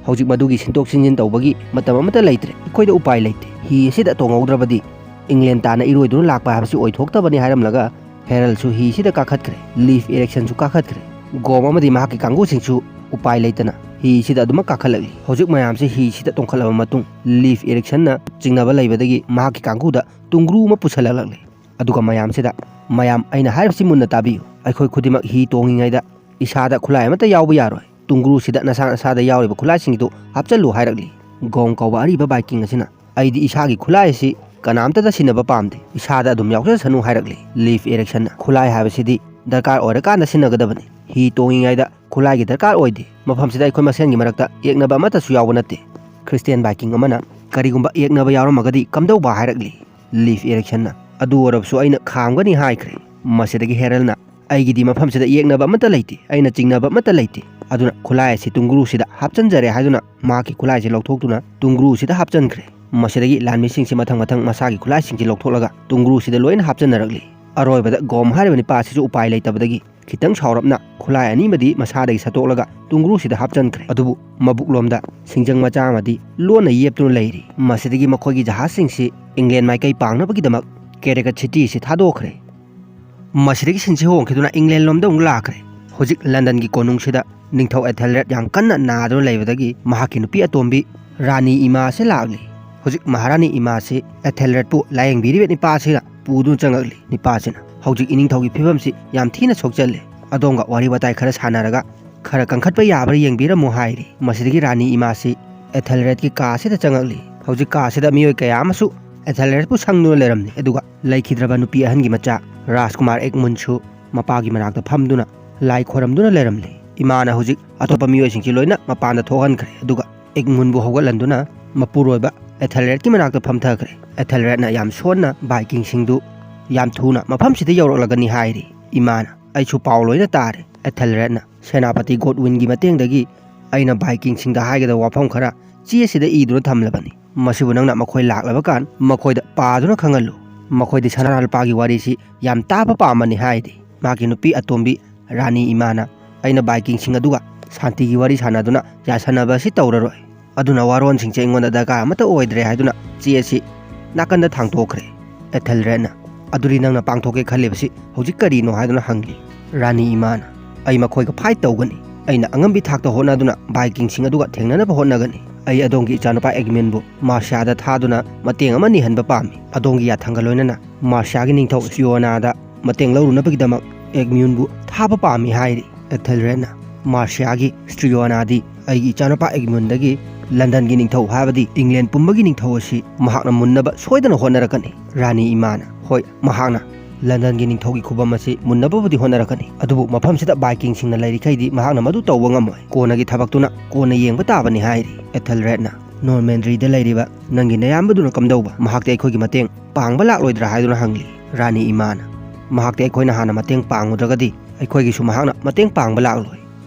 "ꯍꯧꯖꯤꯛ ꯃꯗꯨꯒꯤ ꯁꯤꯟꯗꯣꯛ ꯁꯤꯟꯖꯤꯟ ꯇꯧꯕꯒꯤ ꯃꯇꯝ ꯑꯃꯠꯇ ꯂꯩꯇ꯭ꯔꯦ꯫ ꯑꯩꯈꯣꯏꯗ ꯎꯄꯥꯏ ꯂꯩꯇꯦ꯫ ꯍꯤ ꯑꯁꯤꯗ ꯇꯣꯡꯍꯧꯗ꯭ꯔꯕꯗꯤ ꯏꯪꯂꯦꯟ ꯇꯥꯟꯅ ꯏꯔꯣꯏꯗꯨꯅ ꯂꯥꯛꯄ ꯍꯥꯏꯕꯁꯤ ꯑꯣꯏꯊꯣꯛꯇꯕꯅꯤ" ꯍꯥꯏꯔꯝꯂꯒ ꯍꯦꯔꯜꯁꯨ ꯍꯤꯁꯤꯗ ꯀꯥꯈꯠꯈ꯭ꯔꯦ꯫ ꯂꯤꯐ ꯏꯔꯤꯛꯁꯟꯁꯨ ꯀꯥꯈꯠꯈ꯭ꯔꯦ꯫ ꯒꯣꯝ ꯑꯃꯗꯤ ꯃꯍꯥꯛꯀꯤ ꯀꯥꯡꯕꯨꯁꯤꯡꯁꯨ ꯎꯄꯥꯏ ꯂꯩꯇꯅ ꯍꯤꯁꯤꯗ ꯑꯗꯨꯃꯛ ꯀꯥꯈꯠꯂꯛꯂꯤ꯫ ꯍꯧꯖꯤꯛ ꯃꯌꯥꯝꯁꯤ ꯍꯤꯁꯤꯗ ꯇꯣꯡꯈꯠꯂꯕ ꯃꯇꯨꯡ ꯂꯤꯐ ꯏꯔꯤꯛꯁꯟꯅ ꯆꯤꯡꯅꯕ ꯂꯩꯕꯗꯒꯤ ꯃꯍꯥꯛꯀꯤ ꯀꯥꯡꯕꯨꯗ ꯇꯨꯡꯒ꯭ꯔꯨ ꯑꯃ ꯄꯨꯁꯜꯂꯛꯂꯛꯂꯤ꯫ ꯑꯗꯨꯒ ꯃꯌꯥꯝꯁꯤꯗ, "ꯃꯌꯥꯝ, ꯑꯩꯅ ꯍꯥꯏꯔꯤꯕꯁꯤ ꯃꯨꯟꯅ ꯇꯥꯕꯤꯌꯨ꯫ ꯑꯩꯈꯣꯏ ꯈꯨꯗꯤꯡꯃꯛ ꯍꯤ ꯇꯣꯡꯉꯤꯉꯩꯗ ꯏꯁꯥꯗ ꯈꯨꯠꯂꯥꯏ ꯑꯃꯠꯇ ꯌꯥꯎꯕ ꯌꯥꯔꯣꯏ꯫ ꯇꯨꯡꯒ꯭ꯔꯨꯁꯤꯗ ꯅꯁꯥ ꯅꯁꯥꯗ ꯌꯥꯎꯔꯤꯕ ꯈꯨꯠꯂꯥꯏꯁꯤꯡꯗꯨ ꯍꯥꯞꯆꯜꯂꯨ" ꯍꯥꯏꯔꯛꯂꯤ꯫ ꯒꯣꯝ ꯀꯧꯕ ꯑꯔꯤꯕ ꯕꯥꯏꯀꯤꯡ ꯑꯁꯤꯅ, "ꯑꯩꯗꯤ ꯏꯁꯥꯒꯤ ꯈꯨꯠꯂꯥꯏ ꯑꯁꯤ ꯀꯅꯥꯝꯇꯗ ꯁꯤꯟꯅꯕ ꯄꯥꯝꯗꯦ, ꯏꯁꯥꯗ ꯑꯗꯨꯝ ꯌꯥꯎꯖꯁꯅꯨ ꯍꯥꯏꯔꯛꯂꯤ꯫ ꯂꯤꯐ ꯏꯔꯤꯛꯁꯟꯅ, "ꯈꯨꯠꯂꯥꯏ ꯍꯥꯏꯕꯁꯤꯗꯤ ꯗꯔꯀꯥꯔ ꯑꯣꯏꯔꯀꯥꯟꯗ ꯁꯤꯟꯅꯒꯗꯕꯅꯤ꯫ ꯍꯤ ꯇꯣꯡꯉꯤꯉꯩꯗ ꯈꯨꯠꯂꯥꯏꯒꯤ ꯗꯔꯀꯥꯔ ꯑꯣꯏꯗꯦ꯫ ꯃꯐꯝꯁꯤꯗ ꯑꯩꯈꯣꯏ ꯃꯁꯦꯟꯒꯤ ꯃꯔꯛꯇ ꯌꯦꯛꯅꯕ ꯑꯃꯠꯇꯁꯨ ꯌꯥꯎꯕ ꯅꯠꯇꯦ꯫" ꯈ꯭ꯔꯤꯁꯇꯤꯌꯥꯟ ꯚꯥꯏꯀꯤꯡ ꯑꯃꯅ, "ꯀꯔꯤꯒꯨꯝꯕ ꯌꯦꯛꯅꯕ ꯌꯥꯎꯔꯝꯃꯒꯗꯤ ꯀꯝꯗꯧꯕ?" ꯍꯥꯏꯔꯛꯂꯤ꯫ ꯂꯤꯐ ꯏꯔꯤꯛꯁꯟꯅ, "ꯑꯗꯨ ꯑꯣꯏꯔꯕꯁꯨ ꯑꯩꯅ ꯈꯥꯝꯒꯅꯤ" ꯍꯥꯏꯈ꯭ꯔꯦ꯫ ꯃꯁꯤꯗꯒꯤ ꯍꯦꯔꯜꯅ, "ꯑꯩꯒꯤꯗꯤ ꯃꯐꯝꯁꯤꯗ ꯌꯦꯛꯅꯕ ꯑꯃꯠꯇ ꯂꯩꯇꯦ, ꯑꯩꯅ ꯆꯤꯡꯅꯕ ꯑꯃꯠꯇ ꯂꯩꯇꯦ, ꯑꯗꯨꯅ ꯈꯨꯠꯂꯥꯏ ꯑꯁꯤ ꯇꯨꯡꯒ꯭ꯔꯨꯁꯤꯗ ꯍꯥꯞꯆꯤꯟꯖꯔꯦ" ꯍꯥꯏꯗꯨꯅ ꯃꯍꯥꯛꯀꯤ ꯈꯨꯠꯂꯥꯏꯁꯤ ꯂꯧꯊꯣꯛꯇꯨꯅ ꯇꯨꯡꯒ꯭ꯔꯨꯁꯤꯗ ꯍꯥꯞꯆꯤꯟꯈ꯭ꯔꯦ꯫ ꯃꯁꯤꯗꯒꯤ ꯂꯥꯟꯃꯤꯁꯤꯡꯁꯤ ꯃꯊꯪ ꯃꯊꯪ ꯃꯁꯥꯒꯤ ꯈꯨꯠꯂꯥꯏꯁꯤꯡꯁꯤ ꯂꯧꯊꯣꯛꯂꯒ ꯇꯨꯡꯒ꯭ꯔꯨꯁꯤꯗ ꯂꯣꯏꯅ ꯍꯥꯞꯆꯤꯟꯅꯔꯛꯂꯤ꯫ ꯑꯔꯣꯏꯕꯗ ꯒꯣꯝ ꯍꯥꯏꯔꯤꯕ ꯅꯤꯄꯥ ꯑꯁꯤꯁꯨ ꯎꯄꯥꯏ ꯂꯩꯇꯕꯗꯒꯤ ꯈꯤꯇꯪ ꯁꯥꯎꯔꯞꯅ ꯈꯨꯠꯂꯥꯏ ꯑꯅꯤꯃꯗꯤ ꯃꯁꯥꯗꯒꯤ ꯁꯠꯇꯣꯛꯂꯒ ꯇꯨꯡꯒ꯭ꯔꯨꯁꯤꯗ ꯍꯥꯞꯆꯤꯟꯈ꯭ꯔꯦ꯫ ꯑꯗꯨꯕꯨ ꯃꯕꯨꯛꯂꯣꯝꯗ ꯁꯤꯡꯖꯪ ꯃꯆꯥ ꯑꯃꯗꯤ ꯂꯣꯟꯅ ꯌꯦꯞꯇꯨꯅ ꯂꯩꯔꯤ꯫ ꯃꯁꯤꯗꯒꯤ ꯃꯈꯣꯏꯒꯤ ꯖꯍꯥꯖꯁꯤꯡꯁꯤ ꯏꯪꯂꯦꯟ ꯃꯥꯏꯀꯩ ꯄꯥꯡꯅꯕꯒꯤꯗꯃꯛ ꯀꯦꯔꯦꯀꯠ ꯁꯤꯇꯤꯁꯤ ꯊꯥꯗꯣꯛꯈ꯭ꯔꯦ꯫ ꯃꯁꯤꯗꯒꯤ ꯁꯤꯟꯁꯤ ꯍꯣꯡꯈꯤꯗꯨꯅ ꯏꯪꯂꯦꯟ ꯂꯣꯝꯗ ꯑꯃꯨꯛ ꯂꯥꯛꯈ꯭ꯔꯦ꯫ ꯍꯧꯖꯤꯛ ꯂꯟꯗꯟꯒꯤ ꯀꯣꯅꯨꯡꯁꯤꯗ ꯅꯤꯡꯊꯧ ꯑꯦꯊꯦꯜꯔꯦꯗ ꯌꯥꯝ ꯀꯟꯅ ꯅꯥꯗꯨꯅ ꯂꯩꯕꯗꯒꯤ ꯃꯍꯥꯛꯀꯤ ꯅꯨꯄꯤ ꯑꯇꯣꯝꯕꯤ ꯔꯥꯅꯤ ꯏꯃꯥ ꯑꯁꯤ ꯂꯥꯛꯂꯤ꯫ ꯍꯧꯖꯤꯛ ꯃꯍꯥꯔꯥꯅꯤ ꯏꯃꯥ ꯑꯁꯤ ꯑꯦꯊꯦꯜꯔꯦꯗꯄꯨ ꯂꯥꯌꯦꯡꯕꯤꯔꯤꯕ ꯅꯤꯄꯥ ꯑꯁꯤꯅ ꯄꯨꯗꯨꯅ ꯆꯪꯉꯛꯂꯤ꯫ ꯅꯤꯄꯥ ꯑꯁꯤꯅ, "ꯍꯧꯖꯤꯛ ꯏꯅꯤꯡꯊꯧꯒꯤ ꯐꯤꯕꯝꯁꯤ ꯌꯥꯝ ꯊꯤꯅ ꯁꯣꯛꯆꯜꯂꯦ꯫ ꯑꯗꯣꯝꯒ ꯋꯥꯔꯤ ꯋꯥꯇꯥꯏ ꯈꯔ ꯁꯥꯟꯅꯔꯒ ꯈꯔ ꯀꯟꯈꯠꯄ ꯌꯥꯕ꯭ꯔꯥ ꯌꯦꯡꯕꯤꯔꯝꯃꯨ" ꯍꯥꯏꯔꯤ꯫ ꯃꯁꯤꯗꯒꯤ ꯔꯥꯅꯤ ꯏꯃꯥꯁꯤ ꯑꯦꯊꯦꯜꯔꯦꯗꯀꯤ ꯀꯥ ꯑꯁꯤꯗ ꯆꯪꯉꯛꯂꯤ꯫ ꯍꯧꯖꯤꯛ ꯀꯥ ꯑꯁꯤꯗ ꯃꯤꯑꯣꯏ ꯀꯌꯥ ꯑꯃꯁꯨ ꯑꯦꯊꯦꯜꯔꯦꯗꯄꯨ ꯁꯪꯗꯨꯅ ꯂꯩꯔꯝꯂꯤ꯫ ꯑꯗꯨꯒ ꯂꯩꯈꯤꯗ꯭ꯔꯕ ꯅꯨꯄꯤ ꯑꯍꯟꯒꯤ ꯃꯆꯥ ꯔꯥꯖꯀꯨꯃꯥꯔ ꯑꯦꯒꯃꯨꯟꯁꯨ ꯃꯄꯥꯒꯤ ꯃꯅꯥꯛꯇ ꯐꯝꯗꯨꯅ ꯂꯥꯏ ꯈꯣꯏꯔꯝꯗꯨꯅ ꯂꯩꯔꯝꯂꯤ꯫ ꯏꯃꯥꯅ ꯍꯧꯖꯤꯛ ꯑꯇꯣꯞꯄ ꯃꯤꯑꯣꯏꯁꯤꯡꯁꯤ ꯂꯣꯏꯅ ꯃꯄꯥꯟꯗ ꯊꯣꯛꯍꯟꯈ꯭ꯔꯦ꯫ ꯑꯗꯨꯒ ꯑꯦꯒꯃꯨꯟꯕꯨ ꯍꯧꯒꯠꯍꯟꯗꯨꯅ ꯃꯄꯨꯔꯣꯏꯕ ꯑꯦꯊꯦꯜꯔꯦꯗꯀꯤ ꯃꯅꯥꯛꯇ ꯐꯝꯊꯈ꯭ꯔꯦ꯫ ꯑꯦꯊꯦꯜꯔꯦꯗꯅ ꯌꯥꯝ ꯁꯣꯟꯅ ꯚꯥꯏꯀꯤꯡꯁꯤꯡꯗꯨ ꯌꯥꯝ ꯊꯨꯅ ꯃꯐꯝꯁꯤꯗ ꯌꯧꯔꯛꯂꯒꯅꯤ ꯍꯥꯏꯔꯤ꯫ ꯏꯃꯥꯅ, "ꯑꯩꯁꯨ ꯄꯥꯎ ꯂꯣꯏꯅ ꯇꯥꯔꯦ꯫" ꯑꯦꯊꯦꯜꯔꯦꯗꯅ, "ꯁꯦꯅꯥꯄꯇꯤ ꯒꯣꯗꯋꯤꯟꯒꯤ ꯃꯇꯦꯡꯗꯒꯤ ꯑꯩꯅ ꯚꯥꯏꯀꯤꯡꯁꯤꯡꯗ ꯍꯥꯏꯒꯗꯕ ꯋꯥꯐꯝ ꯈꯔ ꯆꯦ ꯑꯁꯤꯗ ꯏꯗꯨꯅ ꯊꯝꯂꯕꯅꯤ꯫ ꯃꯁꯤꯕꯨ ꯅꯪꯅ ꯃꯈꯣꯏ ꯂꯥꯛꯂꯕ ꯀꯥꯟ ꯃꯈꯣꯏꯗ ꯄꯥꯗꯨꯅ ꯈꯪꯍꯜꯂꯨ꯫ ꯃꯈꯣꯏꯗꯤ ꯁꯅꯥ ꯂꯨꯄꯥꯒꯤ ꯋꯥꯔꯤꯁꯤ ꯌꯥꯝ ꯇꯥꯕ ꯄꯥꯝꯕꯅꯤ" ꯍꯥꯏꯔꯤ꯫ ꯃꯍꯥꯛꯀꯤ ꯅꯨꯄꯤ ꯑꯇꯣꯝꯕꯤ ꯔꯥꯅꯤ ꯏꯃꯥꯅ, "ꯑꯩꯅ ꯚꯥꯏꯀꯤꯡꯁꯤꯡ ꯑꯗꯨꯒ ꯁꯥꯟꯇꯤꯒꯤ ꯋꯥꯔꯤ ꯁꯥꯟꯅꯗꯨꯅ ꯌꯥꯁꯟꯅꯕ ꯑꯁꯤ ꯇꯧꯔꯔꯣꯏ꯫ ꯑꯗꯨꯅ ꯋꯥꯔꯣꯟꯁꯤꯡꯁꯦ ꯑꯩꯉꯣꯟꯗ ꯗꯔꯀꯥꯔ ꯑꯃꯠꯇ ꯑꯣꯏꯗ꯭ꯔꯦ" ꯍꯥꯏꯗꯨꯅ ꯆꯦ ꯑꯁꯤ ꯅꯥꯀꯟꯗ ꯊꯥꯡꯇꯣꯛꯈ꯭ꯔꯦ꯫ ꯑꯦꯊꯦꯜꯔꯦꯗꯅ, "ꯑꯗꯨꯗꯤ ꯅꯪꯅ ꯄꯥꯡꯊꯣꯛꯀꯦ ꯈꯜꯂꯤꯕꯁꯤ ꯍꯧꯖꯤꯛ ꯀꯔꯤꯅꯣ?" ꯍꯥꯏꯗꯨꯅ ꯍꯪꯂꯤ꯫ ꯔꯥꯅꯤ ꯏꯃꯥꯅ, "ꯑꯩ ꯃꯈꯣꯏꯒ ꯐꯥꯏꯠ ꯇꯧꯒꯅꯤ꯫ ꯑꯩꯅ ꯑꯉꯝꯕꯤ ꯊꯥꯛꯇ ꯍꯣꯠꯅꯗꯨꯅ ꯚꯥꯏꯀꯤꯡꯁꯤꯡ ꯑꯗꯨꯒ ꯊꯦꯡꯅꯅꯕ ꯍꯣꯠꯅꯒꯅꯤ꯫ ꯑꯩ ꯑꯗꯣꯝꯒꯤ ꯏꯆꯥꯅꯨꯄꯥ ꯑꯦꯒꯃꯤꯌꯟꯕꯨ ꯃꯥꯔꯁꯤꯌꯥꯗ ꯊꯥꯗꯨꯅ ꯃꯇꯦꯡ ꯑꯃ ꯅꯤꯍꯟꯕ ꯄꯥꯝꯃꯤ꯫ ꯑꯗꯣꯝꯒꯤ ꯌꯥꯊꯪꯒ ꯂꯣꯏꯅꯅ ꯃꯥꯔꯁꯤꯌꯥꯒꯤ ꯅꯤꯡꯊꯧ ꯁꯤꯌꯣꯅꯥꯗ ꯃꯇꯦꯡ ꯂꯧꯔꯨꯅꯕꯒꯤꯗꯃꯛ ꯑꯦꯒꯃꯤꯌꯨꯟꯕꯨ ꯊꯥꯕ ꯄꯥꯝꯃꯤ" ꯍꯥꯏꯔꯤ꯫ ꯑꯦꯊꯦꯜꯔꯦꯗꯅ, "ꯃꯥꯔꯁꯤꯌꯥꯒꯤ ꯁ꯭ꯇ꯭ꯔꯤꯌꯣꯅꯥꯗꯤ ꯑꯩꯒꯤ ꯏꯆꯥꯅꯨꯄꯥ ꯑꯦꯒꯃꯤꯌꯨꯟꯗꯒꯤ ꯂꯟꯗꯟꯒꯤ ꯅꯤꯡꯊꯧ ꯍꯥꯏꯕꯗꯤ ꯏꯪꯂꯦꯟ ꯄꯨꯝꯕꯒꯤ ꯅꯤꯡꯊꯧ ꯑꯁꯤ ꯃꯍꯥꯛꯅ ꯃꯨꯟꯅꯕ ꯁꯣꯏꯗꯅ ꯍꯣꯠꯅꯔꯛꯀꯅꯤ꯫ ꯔꯥꯅꯤ ꯏꯃꯥꯅ, ꯍꯣꯏ, ꯃꯍꯥꯛꯅ ꯂꯟꯗꯟꯒꯤ ꯅꯤꯡꯊꯧꯒꯤ ꯈꯨꯕꯝ ꯑꯁꯤ ꯃꯨꯟꯅꯕꯕꯨꯗꯤ ꯍꯣꯠꯅꯔꯛꯀꯅꯤ, ꯑꯗꯨꯕꯨ ꯃꯐꯝꯁꯤꯗ ꯚꯥꯏꯀꯤꯡꯁꯤꯡꯅ ꯂꯩꯔꯤꯈꯩꯗꯤ ꯃꯍꯥꯛꯅ ꯃꯗꯨ ꯇꯧꯕ ꯉꯝꯃꯣꯏ꯫ ꯀꯣꯟꯅꯒꯤ ꯊꯕꯛꯇꯨꯅ ꯀꯣꯟꯅ ꯌꯦꯡꯕ ꯇꯥꯕꯅꯤ ꯍꯥꯏꯔꯤ꯫ ꯑꯦꯊꯦꯜꯔꯦꯗꯅ, ꯅꯣꯔꯃꯦꯟꯗ꯭ꯔꯤꯗ ꯂꯩꯔꯤꯕ ꯅꯪꯒꯤ ꯅꯌꯥꯝꯕꯗꯨꯅ ꯀꯝꯗꯧꯕ? ꯃꯍꯥꯛꯇꯤ ꯑꯩꯈꯣꯏꯒꯤ ꯃꯇꯦꯡ ꯄꯥꯡꯕ ꯂꯥꯛꯂꯣꯏꯗ꯭ꯔꯥ ꯍꯥꯏꯗꯨꯅ ꯍꯪꯂꯤ꯫ ꯔꯥꯅꯤ ꯏꯃꯥꯅ, ꯃꯍꯥꯛꯇꯤ ꯑꯩꯈꯣꯏꯅ ꯍꯥꯟꯅ ꯃꯇꯦꯡ ꯄꯥꯡꯉꯨꯗ꯭ꯔꯒꯗꯤ ꯑꯩꯈꯣꯏꯒꯤꯁꯨ ꯃꯍꯥꯛꯅ ꯃꯇꯦꯡ ꯄꯥꯡꯕ ꯂꯥꯛꯂꯣꯏ꯫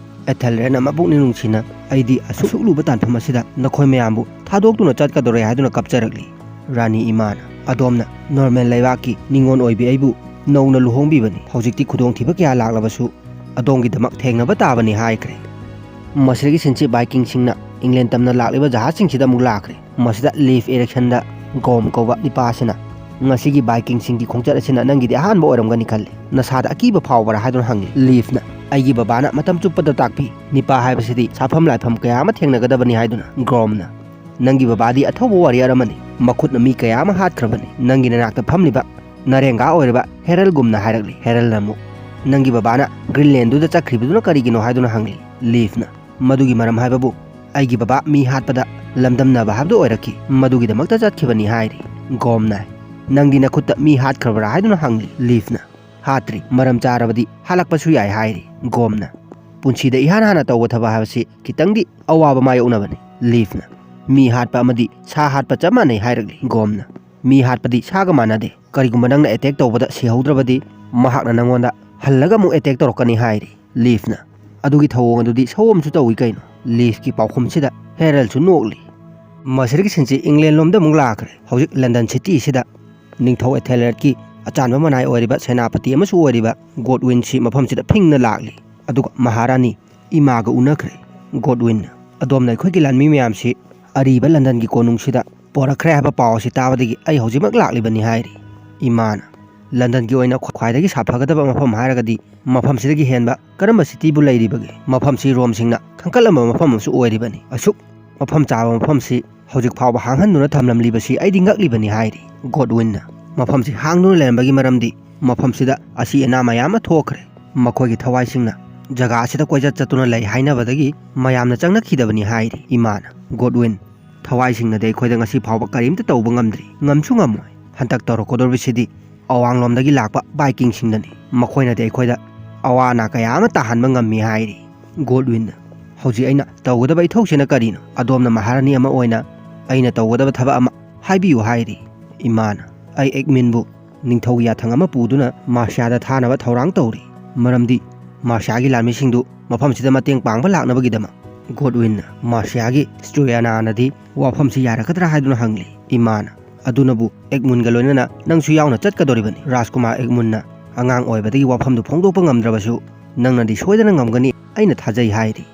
ꯑꯦꯊꯦꯜꯔꯦꯗꯅ ꯃꯄꯨꯛꯅꯤꯡ ꯅꯨꯡꯁꯤꯅ, ꯑꯩꯗꯤ ꯑꯁꯨꯛ ꯂꯨꯕ ꯇꯥꯟꯐꯝ ꯑꯁꯤꯗ ꯅꯈꯣꯏ ꯃꯌꯥꯝꯕꯨ ꯊꯥꯗꯣꯛꯇꯨꯅ ꯆꯠꯀꯗꯧꯔꯦ ꯍꯥꯏꯗꯨꯅ ꯀꯞꯆꯔꯛꯂꯤ꯫ ꯔꯥꯅꯤ ꯏꯃꯥꯅ, ꯑꯗꯣꯝꯅ ꯅꯣꯔꯃꯦꯟ ꯂꯩꯕꯥꯛꯀꯤ ꯅꯤꯉꯣꯜ ꯑꯣꯏꯕꯤ ꯑꯩꯕꯨ ꯅꯧꯅ ꯂꯨꯍꯣꯡꯕꯤꯕꯅꯤ꯫ ꯍꯧꯖꯤꯛꯇꯤ ꯈꯨꯗꯣꯡꯊꯤꯕ ꯀꯌꯥ ꯂꯥꯛꯂꯕꯁꯨ ꯑꯗꯣꯝꯒꯤꯗꯃꯛ ꯊꯦꯡꯅꯕ ꯇꯥꯕꯅꯤ ꯍꯥꯏꯈ꯭ꯔꯦ꯫ ꯃꯁꯤꯗꯒꯤ ꯁꯤꯟꯁꯤ ꯚꯥꯏꯀꯤꯡꯁꯤꯡꯅ ꯏꯪꯂꯦꯟ ꯇꯝꯅ ꯂꯥꯛꯂꯤꯕ ꯖꯍꯥꯖꯁꯤꯡꯁꯤꯗ ꯑꯃꯨꯛ ꯂꯥꯛꯈ꯭ꯔꯦ꯫ ꯃꯁꯤꯗ ꯂꯤꯐ ꯏꯔꯤꯛꯁꯟꯗ ꯒꯣꯝ ꯀꯧꯕ ꯅꯤꯄꯥ ꯑꯁꯤꯅ ꯉꯁꯤꯒꯤ ꯚꯥꯏꯀꯤꯡꯁꯤꯡꯒꯤ ꯈꯣꯡꯆꯠ ꯑꯁꯤꯅ ꯅꯪꯒꯤꯗꯤ ꯑꯍꯥꯟꯕ ꯑꯣꯏꯔꯝꯒꯅꯤ ꯈꯜꯂꯤ꯫ ꯅꯁꯥꯗ ꯑꯀꯤꯕ ꯐꯥꯎꯕ꯭ꯔꯥ ꯍꯥꯏꯗꯨꯅ ꯍꯪꯂꯤ꯫ ꯂꯤꯐꯅ, ꯑꯩꯒꯤ ꯕꯕꯥꯅ ꯃꯇꯝ ꯆꯨꯞꯄꯗ ꯇꯥꯛꯄꯤ, ꯅꯤꯄꯥ ꯍꯥꯏꯕꯁꯤꯗꯤ ꯁꯥꯐꯝ ꯂꯥꯏꯐꯝ ꯀꯌꯥ ꯑꯃ ꯊꯦꯡꯅꯒꯗꯕꯅꯤ ꯍꯥꯏꯗꯨꯅ꯫ ꯒ꯭ꯔꯣꯝꯅ, ꯅꯪꯒꯤ ꯕꯕꯥꯗꯤ ꯑꯊꯧꯕ ꯋꯥꯔꯤꯌꯔ ꯑꯃꯅꯤ, ꯃꯈꯨꯠꯅ ꯃꯤ ꯀꯌꯥ ꯑꯃ ꯍꯥꯠꯈ꯭ꯔꯕꯅꯤ꯫ ꯅꯪꯒꯤ ꯅꯅꯥꯛꯇ ꯐꯝꯂꯤꯕ ꯅꯔꯦꯡꯒꯥ ꯑꯣꯏꯔꯤꯕ ꯍꯦꯔꯜꯒꯨꯝꯅ ꯍꯥꯏꯔꯛꯂꯤ꯫ ꯍꯦꯔꯜꯅ ꯑꯃꯨꯛ, ꯅꯪꯒꯤ ꯕꯕꯥꯅ ꯒ꯭ꯔꯤꯟꯂꯦꯟꯗꯨꯗ ꯆꯠꯈ꯭ꯔꯤꯕꯗꯨꯅ ꯀꯔꯤꯒꯤꯅꯣ ꯍꯥꯏꯗꯨꯅ ꯍꯪꯂꯤ꯫ ꯂꯤꯐꯅ, ꯃꯗꯨꯒꯤ ꯃꯔꯝ ꯍꯥꯏꯕꯕꯨ ꯑꯩꯒꯤ ꯕꯕꯥ ꯃꯤ ꯍꯥꯠꯄꯗ ꯂꯝꯗꯝꯅꯕ ꯍꯥꯏꯕꯗꯨ ꯑꯣꯏꯔꯛꯈꯤ, ꯃꯗꯨꯒꯤꯗꯃꯛꯇ ꯆꯠꯈꯤꯕꯅꯤ ꯍꯥꯏꯔꯤ꯫ ꯒ꯭ꯔꯣꯝꯅ, ꯅꯪꯗꯤ ꯅꯈꯨꯠꯇ ꯃꯤ ꯍꯥꯠꯈ꯭ꯔꯕ꯭ꯔꯥ ꯍꯥꯏꯗꯨꯅ ꯍꯪꯂꯤ꯫ ꯂꯤꯐꯅ, ꯍꯥꯠꯇ꯭ꯔꯤ, ꯃꯔꯝ ꯆꯥꯔꯕꯗꯤ ꯍꯥꯠꯂꯛꯄꯁꯨ ꯌꯥꯏ ꯍꯥꯏꯔꯤ꯫ ꯒ꯭ꯔꯣꯝꯅ, ꯄꯨꯟꯁꯤꯗ ꯏꯍꯥꯟ ꯍꯥꯟꯅ ꯇꯧꯕ ꯊꯕꯛ ꯍꯥꯏꯕꯁꯤ ꯈꯤꯇꯪꯗꯤ ꯑꯋꯥꯕ ꯃꯥꯌꯣꯛꯅꯕꯅꯤ꯫ ꯂꯤꯐꯅ, ꯃꯤ ꯍꯥꯠꯄ ꯑꯃꯗꯤ ꯁꯥ ꯍꯥꯠꯄ ꯆꯞ ꯃꯥꯟꯅꯩ ꯍꯥꯏꯔꯛꯂꯤ꯫ ꯒ꯭ꯔꯣꯝꯅ, ꯃꯤ ꯍꯥꯠꯄꯗꯤ ꯁꯥꯒ ꯃꯥꯟꯅꯗꯦ, ꯀꯔꯤꯒꯨꯝꯕ ꯅꯪꯅ ꯑꯦꯇꯦꯛ ꯇꯧꯕꯗ ꯁꯤꯍꯧꯗ꯭ꯔꯕꯗꯤ ꯃꯍꯥꯛꯅ ꯅꯪꯉꯣꯟꯗ ꯍꯜꯂꯒ ꯑꯃꯨꯛ ꯑꯦꯇꯦꯛ ꯇꯧꯔꯛꯀꯅꯤ ꯍꯥꯏꯔꯤ꯫ ꯂꯤꯐꯅ, ꯑꯗꯨꯒꯤ ꯊꯧꯑꯣꯡ ꯑꯗꯨꯗꯤ ꯁꯑꯣꯝꯁꯨ ꯇꯧꯏ ꯀꯩꯅꯣ? ꯂꯤꯐꯀꯤ ꯄꯥꯎꯈꯨꯝꯁꯤꯗ ꯍꯦꯔꯜꯁꯨ ꯅꯣꯛꯂꯤ꯫ ꯃꯁꯤꯗꯒꯤ ꯁꯤꯟꯁꯤ ꯏꯪꯂꯦꯟ ꯂꯣꯝꯗ ꯑꯃꯨꯛ ꯂꯥꯛꯈ꯭ꯔꯦ꯫ ꯍꯧꯖꯤꯛ ꯂꯟꯗꯟ ꯁꯤꯇꯤꯁꯤꯗ ꯅꯤꯡꯊꯧ ꯑꯦꯊꯦꯜꯔꯦꯗꯀꯤ ꯑꯆꯥꯟꯕ ꯃꯅꯥꯏ ꯑꯣꯏꯔꯤꯕ ꯁꯦꯅꯥꯄꯇꯤ ꯑꯃꯁꯨ ꯑꯣꯏꯔꯤꯕ ꯒꯣꯗꯋꯤꯟꯁꯤ ꯃꯐꯝꯁꯤꯗ ꯐꯤꯡꯅ ꯂꯥꯛꯂꯤ꯫ ꯑꯗꯨꯒ ꯃꯍꯥꯔꯥꯅꯤ ꯏꯃꯥꯒ ꯎꯅꯈ꯭ꯔꯦ꯫ ꯒꯣꯗꯋꯤꯟꯅ, ꯑꯗꯣꯝꯅ ꯑꯩꯈꯣꯏꯒꯤ ꯂꯥꯟꯃꯤ ꯃꯌꯥꯝꯁꯤ ꯑꯔꯤꯕ ꯂꯟꯗꯟꯒꯤ ꯀꯣꯅꯨꯡꯁꯤꯗ ꯄꯣꯔꯛꯈ꯭ꯔꯦ ꯍꯥꯏꯕ ꯄꯥꯎ ꯑꯁꯤ ꯇꯥꯕꯗꯒꯤ ꯑꯩ ꯍꯧꯖꯤꯛꯃꯛ ꯂꯥꯛꯂꯤꯕꯅꯤ ꯍꯥꯏꯔꯤ꯫ ꯏꯃꯥꯅ, ꯂꯟꯗꯟꯒꯤ ꯑꯣꯏꯅ ꯈ꯭ꯋꯥꯏꯗꯒꯤ ꯁꯥꯐꯒꯗꯕ ꯃꯐꯝ ꯍꯥꯏꯔꯒꯗꯤ ꯃꯐꯝꯁꯤꯗꯒꯤ ꯍꯦꯟꯕ ꯀꯔꯝꯕ ꯁꯤꯇꯤꯕꯨ ꯂꯩꯔꯤꯕꯒꯦ? ꯃꯐꯝꯁꯤ ꯔꯣꯝꯁꯤꯡꯅ ꯈꯟꯒꯠꯂꯝꯕ ꯃꯐꯝ ꯑꯃꯁꯨ ꯑꯣꯏꯔꯤꯕꯅꯤ꯫ ꯑꯁꯨꯛ ꯃꯐꯝ ꯆꯥꯕ ꯃꯐꯝꯁꯤ ꯍꯧꯖꯤꯛ ꯐꯥꯎꯕ ꯍꯥꯡꯍꯟꯗꯨꯅ ꯊꯝꯂꯝꯂꯤꯕꯁꯤ ꯑꯩꯗꯤ ꯉꯛꯂꯤꯕꯅꯤ ꯍꯥꯏꯔꯤ꯫ ꯒꯣꯗꯋꯤꯟꯅ, ꯃꯐꯝꯁꯤ ꯍꯥꯡꯗꯨꯅ ꯂꯩꯔꯝꯕꯒꯤ ꯃꯔꯝꯗꯤ ꯃꯐꯝꯁꯤꯗ ꯑꯁꯤ ꯑꯅꯥ ꯃꯌꯥꯝ ꯑꯃ ꯊꯣꯛꯈ꯭ꯔꯦ꯫ ꯃꯈꯣꯏꯒꯤ ꯊꯋꯥꯏꯁꯤꯡꯅ ꯖꯒꯥ ꯑꯁꯤꯗ ꯀꯣꯏꯆꯠ ꯆꯠꯇꯨꯅ ꯂꯩ ꯍꯥꯏꯅꯕꯗꯒꯤ ꯃꯌꯥꯝꯅ ꯆꯪꯅꯈꯤꯗꯕꯅꯤ ꯍꯥꯏꯔꯤ꯫ ꯏꯃꯥꯅ, "ꯒꯣꯗꯋꯤꯟ, ꯊꯋꯥꯏꯁꯤꯡꯅꯗꯤ ꯑꯩꯈꯣꯏꯗ ꯉꯁꯤ ꯐꯥꯎꯕ ꯀꯔꯤꯝꯇ ꯇꯧꯕ ꯉꯝꯗ꯭ꯔꯤ, ꯉꯝꯁꯨ ꯉꯝꯃꯣꯏ꯫ ꯍꯟꯗꯛ ꯇꯧꯔꯛꯀꯗꯧꯔꯤꯕꯁꯤꯗꯤ ꯑꯋꯥꯡꯂꯣꯝꯗꯒꯤ ꯂꯥꯛꯄ ꯚꯥꯏꯀꯤꯡꯁꯤꯡꯅꯅꯤ꯫ ꯃꯈꯣꯏꯅꯗꯤ ꯑꯩꯈꯣꯏꯗ ꯑꯋꯥ ꯑꯅꯥ ꯀꯌꯥ ꯑꯃ ꯇꯥꯍꯟꯕ ꯉꯝꯃꯤ" ꯍꯥꯏꯔꯤ꯫ ꯒꯣꯗꯋꯤꯟꯅ, "ꯍꯧꯖꯤꯛ ꯑꯩꯅ ꯇꯧꯒꯗꯕ ꯏꯊꯧꯁꯤꯅ ꯀꯔꯤꯅꯣ? ꯑꯗꯣꯝꯅ ꯃꯍꯥꯔꯥꯅꯤ ꯑꯃ ꯑꯣꯏꯅ ꯑꯩꯅ ꯇꯧꯒꯗꯕ ꯊꯕꯛ ꯑꯃ ꯍꯥꯏꯕꯤꯌꯨ" ꯍꯥꯏꯔꯤ꯫ ꯏꯃꯥꯅ, "ꯑꯩ ꯑꯦꯒꯃꯨꯟꯕꯨ ꯅꯤꯡꯊꯧꯒꯤ ꯌꯥꯊꯪ ꯑꯃ ꯄꯨꯗꯨꯅ ꯃꯥꯔꯁꯤꯌꯥꯗ ꯊꯥꯅꯕ ꯊꯧꯔꯥꯡ ꯇꯧꯔꯤ, ꯃꯔꯝꯗꯤ ꯃꯥꯔꯁꯤꯌꯥꯒꯤ ꯂꯥꯟꯃꯤꯁꯤꯡꯗꯨ ꯃꯐꯝꯁꯤꯗ ꯃꯇꯦꯡ ꯄꯥꯡꯕ ꯂꯥꯛꯅꯕꯒꯤꯗꯃꯛ꯫" ꯒꯣꯗꯋꯤꯟꯅ, "ꯃꯥꯔꯁꯤꯌꯥꯒꯤ ꯁ꯭ꯇ꯭ꯔꯤꯌꯥꯅꯥꯅꯗꯤ ꯋꯥꯐꯝꯁꯤ ꯌꯥꯔꯛꯀꯗ꯭ꯔꯥ ꯍꯥꯏꯗꯨꯅ ꯍꯪꯂꯤ꯫ ꯏꯃꯥꯅ, "ꯑꯗꯨꯅꯕꯨ ꯑꯦꯒꯃꯨꯟꯒ ꯂꯣꯏꯅꯅ ꯅꯪꯁꯨ ꯌꯥꯎꯅ ꯆꯠꯀꯗꯧꯔꯤꯕꯅꯤ꯫ ꯔꯥꯖꯀꯨꯃꯥꯔ ꯑꯦꯒꯃꯨꯟꯅ ꯑꯉꯥꯡ ꯑꯣꯏꯕꯗꯒꯤ ꯋꯥꯐꯝꯗꯨ ꯐꯣꯡꯗꯣꯛꯄ ꯉꯝꯗ꯭ꯔꯕꯁꯨ ꯅꯪꯅꯗꯤ ꯁꯣꯏꯗꯅ ꯉꯝꯒꯅꯤ, ꯑꯩꯅ ꯊꯥꯖꯩ" ꯍꯥꯏꯔꯤ꯫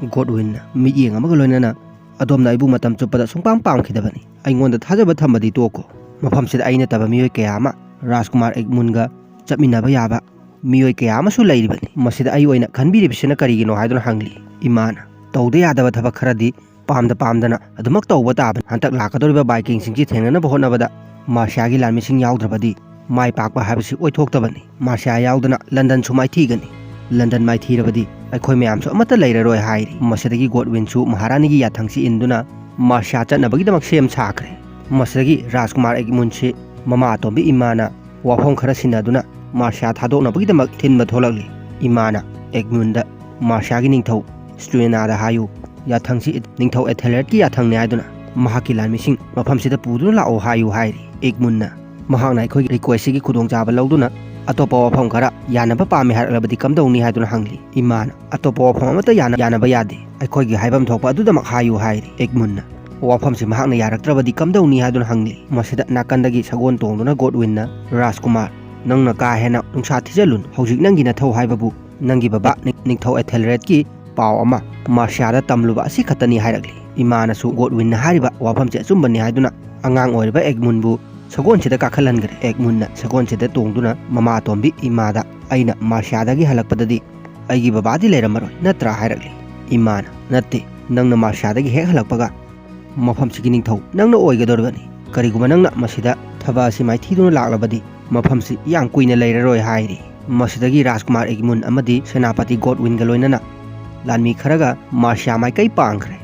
ꯒꯣꯗꯋꯤꯟꯅ ꯃꯤꯠꯌꯦꯡ ꯑꯃꯒ ꯂꯣꯏꯅꯅ, "ꯑꯗꯣꯝꯅ ꯑꯩꯕꯨ ꯃꯇꯝ ꯆꯨꯞꯄꯗ ꯁꯨꯡꯄꯥꯝ ꯄꯥꯝꯈꯤꯗꯕꯅꯤ꯫ ꯑꯩꯉꯣꯟꯗ ꯊꯥꯖꯕ ꯊꯝꯕꯗꯤ ꯇꯣꯛꯈꯣ꯫ ꯃꯐꯝꯁꯤꯗ ꯑꯩ ꯅꯠꯇꯕ ꯃꯤꯑꯣꯏ ꯀꯌꯥ ꯑꯃ ꯔꯥꯖꯀꯨꯃꯥꯔ ꯑꯦꯒꯃꯨꯟꯒ ꯆꯠꯃꯤꯟꯅꯕ ꯌꯥꯕ ꯃꯤꯑꯣꯏ ꯀꯌꯥ ꯑꯃꯁꯨ ꯂꯩꯔꯤꯕꯅꯤ꯫ ꯃꯁꯤꯗ ꯑꯩ ꯑꯣꯏꯅ ꯈꯟꯕꯤꯔꯤꯕꯁꯤꯅ ꯀꯔꯤꯒꯤꯅꯣ?" ꯍꯥꯏꯗꯨꯅ ꯍꯪꯂꯤ꯫ ꯏꯃꯥꯅ, "ꯇꯧꯗ ꯌꯥꯗꯕ ꯊꯕꯛ ꯈꯔꯗꯤ ꯄꯥꯝꯗ ꯄꯥꯝꯗꯅ ꯑꯗꯨꯃꯛ ꯇꯧꯕ ꯇꯥꯕꯅꯤ꯫ ꯍꯟꯗꯛ ꯂꯥꯛꯀꯗꯧꯔꯤꯕ ꯚꯥꯏꯀꯤꯡꯁꯤꯡꯁꯤ ꯊꯦꯡꯅꯅꯕ ꯍꯣꯠꯅꯕꯗ ꯃꯥꯔꯁꯤꯌꯥꯒꯤ ꯂꯥꯟꯃꯤꯁꯤꯡ ꯌꯥꯎꯗ꯭ꯔꯕꯗꯤ ꯃꯥꯏ ꯄꯥꯛꯄ ꯍꯥꯏꯕꯁꯤ ꯑꯣꯏꯊꯣꯛꯇꯕꯅꯤ꯫ ꯃꯥꯔꯁꯤꯌꯥ ꯌꯥꯎꯗꯅ ꯂꯟꯗꯟꯁꯨ ꯃꯥꯏꯊꯤꯒꯅꯤ꯫ ꯂꯟꯗꯟ ꯃꯥꯏꯊꯤꯔꯕꯗꯤ ꯑꯩꯈꯣꯏ ꯃꯌꯥꯝꯁꯨ ꯑꯃꯠꯇ ꯂꯩꯔꯔꯣꯏ" ꯍꯥꯏꯔꯤ꯫ ꯃꯁꯤꯗꯒꯤ ꯒꯣꯗꯋꯤꯟꯁꯨ ꯃꯍꯥꯔꯥꯅꯤꯒꯤ ꯌꯥꯊꯪꯁꯤ ꯏꯟꯗꯨꯅ ꯃꯥꯔꯁꯤꯌꯥ ꯆꯠꯅꯕꯒꯤꯗꯃꯛ ꯁꯦꯝ ꯁꯥꯈ꯭ꯔꯦ꯫ ꯃꯁꯤꯗꯒꯤ ꯔꯥꯖꯀꯨꯃꯥꯔ ꯑꯦꯒꯃꯨꯟꯁꯤ ꯃꯃꯥ ꯑꯇꯣꯝꯕꯤ ꯏꯃꯥꯅ ꯋꯥꯐꯝ ꯈꯔ ꯁꯤꯟꯅꯗꯨꯅ ꯃꯥꯔꯁꯤꯌꯥ ꯊꯥꯗꯣꯛꯅꯕꯒꯤꯗꯃꯛ ꯊꯤꯟꯕ ꯊꯣꯛꯂꯛꯂꯤ꯫ ꯏꯃꯥꯅ ꯑꯦꯒꯃꯨꯟꯗ, "ꯃꯥꯔꯁꯤꯌꯥꯒꯤ ꯅꯤꯡꯊꯧ ꯁ꯭ꯇ꯭ꯔꯤꯌꯥꯅꯥꯗ ꯍꯥꯏꯌꯨ, ꯌꯥꯊꯪꯁꯤ ꯅꯤꯡꯊꯧ ꯑꯦꯊꯦꯜꯔꯦꯗꯀꯤ ꯌꯥꯊꯪꯅꯤ ꯍꯥꯏꯗꯨꯅ ꯃꯍꯥꯛꯀꯤ ꯂꯥꯟꯃꯤꯁꯤꯡ ꯃꯐꯝꯁꯤꯗ ꯄꯨꯗꯨꯅ ꯂꯥꯛꯑꯣ ꯍꯥꯏꯌꯨ" ꯍꯥꯏꯔꯤ꯫ ꯑꯦꯒꯃꯨꯟꯅ, "ꯃꯍꯥꯛꯅ ꯑꯩꯈꯣꯏꯒꯤ ꯔꯤꯀ꯭ꯋꯦꯁꯁꯤꯒꯤ ꯈꯨꯗꯣꯡꯆꯥꯕ ꯂꯧꯗꯨꯅ ꯑꯇꯣꯞꯄ ꯋꯥꯐꯝ ꯈꯔ ꯌꯥꯅꯕ ꯄꯥꯝꯃꯤ ꯍꯥꯏꯔꯛꯂꯕꯗꯤ ꯀꯝꯗꯧꯅꯤ?" ꯍꯥꯏꯗꯨꯅ ꯍꯪꯂꯤ꯫ ꯏꯃꯥꯅ, "ꯑꯇꯣꯞꯄ ꯋꯥꯐꯝ ꯑꯃꯠꯇ ꯌꯥꯅ-, ꯌꯥꯅꯕ ꯌꯥꯗꯦ꯫ ꯑꯩꯈꯣꯏꯒꯤ ꯍꯥꯏꯐꯝ ꯊꯣꯛꯄ ꯑꯗꯨꯗꯃꯛ ꯍꯥꯏꯌꯨ" ꯍꯥꯏꯔꯤ꯫ ꯑꯦꯒꯃꯨꯟꯅ, "ꯋꯥꯐꯝꯁꯤ ꯃꯍꯥꯛꯅ ꯌꯥꯔꯛꯇ꯭ꯔꯕꯗꯤ ꯀꯝꯗꯧꯅꯤ?" ꯍꯥꯏꯗꯨꯅ ꯍꯪꯂꯤ꯫ ꯃꯁꯤꯗ ꯅꯥꯀꯟꯗꯒꯤ ꯁꯒꯣꯜ ꯇꯣꯡꯗꯨꯅ ꯒꯣꯗꯋꯤꯟꯅ, "ꯔꯥꯖꯀꯨꯃꯥꯔ, ꯅꯪꯅ ꯀꯥ ꯍꯦꯟꯅ ꯅꯨꯡꯁꯥ ꯊꯤꯖꯤꯜꯂꯨꯅꯨ꯫ ꯍꯧꯖꯤꯛ ꯅꯪꯒꯤ ꯅꯊꯧ ꯍꯥꯏꯕꯕꯨ ꯅꯪꯒꯤ ꯕꯕꯥ ꯅꯤꯡ-, ꯅꯤꯡꯊꯧ ꯑꯦꯊꯦꯜꯔꯦꯗꯀꯤ ꯄꯥꯎ ꯑꯃ ꯃꯥꯔꯁꯤꯌꯥꯗ ꯇꯝꯂꯨꯕ ꯑꯁꯤ ꯈꯛꯇꯅꯤ" ꯍꯥꯏꯔꯛꯂꯤ꯫ ꯏꯃꯥꯅꯁꯨ ꯒꯣꯗꯋꯤꯟꯅ ꯍꯥꯏꯔꯤꯕ ꯋꯥꯐꯝꯁꯤ ꯑꯆꯨꯝꯕꯅꯤ ꯍꯥꯏꯗꯨꯅ ꯑꯉꯥꯡ ꯑꯣꯏꯔꯤꯕ ꯑꯦꯒꯃꯨꯟꯕꯨ ꯁꯒꯣꯜꯁꯤꯗ ꯀꯥꯈꯠꯍꯟꯈ꯭ꯔꯦ꯫ ꯑꯦꯒꯃꯨꯟꯅ ꯁꯒꯣꯜꯁꯤꯗ ꯇꯣꯡꯗꯨꯅ ꯃꯃꯥ ꯑꯇꯣꯝꯕꯤ ꯏꯃꯥꯗ, "ꯑꯩꯅ ꯃꯥꯔꯁꯤꯌꯥꯗꯒꯤ ꯍꯜꯂꯛꯄꯗꯗꯤ ꯑꯩꯒꯤ ꯕꯕꯥꯗꯤ ꯂꯩꯔꯝꯃꯔꯣꯏ ꯅꯠꯇ꯭ꯔꯥ?" ꯍꯥꯏꯔꯛꯂꯤ꯫ ꯏꯃꯥꯅ, "ꯅꯠꯇꯦ, ꯅꯪꯅ ꯃꯥꯔꯁꯤꯌꯥꯗꯒꯤ ꯍꯦꯛ ꯍꯜꯂꯛꯄꯒ ꯃꯐꯝꯁꯤꯒꯤ ꯅꯤꯡꯊꯧ ꯅꯪꯅ ꯑꯣꯏꯒꯗꯧꯔꯤꯕꯅꯤ꯫ ꯀꯔꯤꯒꯨꯝꯕ ꯅꯪꯅ ꯃꯁꯤꯗ ꯊꯕꯛ ꯑꯁꯤ ꯃꯥꯏꯊꯤꯗꯨꯅ ꯂꯥꯛꯂꯕꯗꯤ ꯃꯐꯝꯁꯤ ꯌꯥꯝ ꯀꯨꯏꯅ ꯂꯩꯔꯔꯣꯏ" ꯍꯥꯏꯔꯤ꯫ ꯃꯁꯤꯗꯒꯤ ꯔꯥꯖꯀꯨꯃꯥꯔ ꯏꯒꯃꯨꯟ ꯑꯃꯗꯤ ꯁꯦꯅꯥꯄꯇꯤ ꯒꯣꯗꯋꯤꯟꯒ ꯂꯣꯏꯅꯅ ꯂꯥꯟꯃꯤ ꯈꯔꯒ ꯃꯥꯔꯁꯤꯌꯥ ꯃꯥꯏꯀꯩ ꯄꯥꯡꯈ꯭ꯔꯦ꯫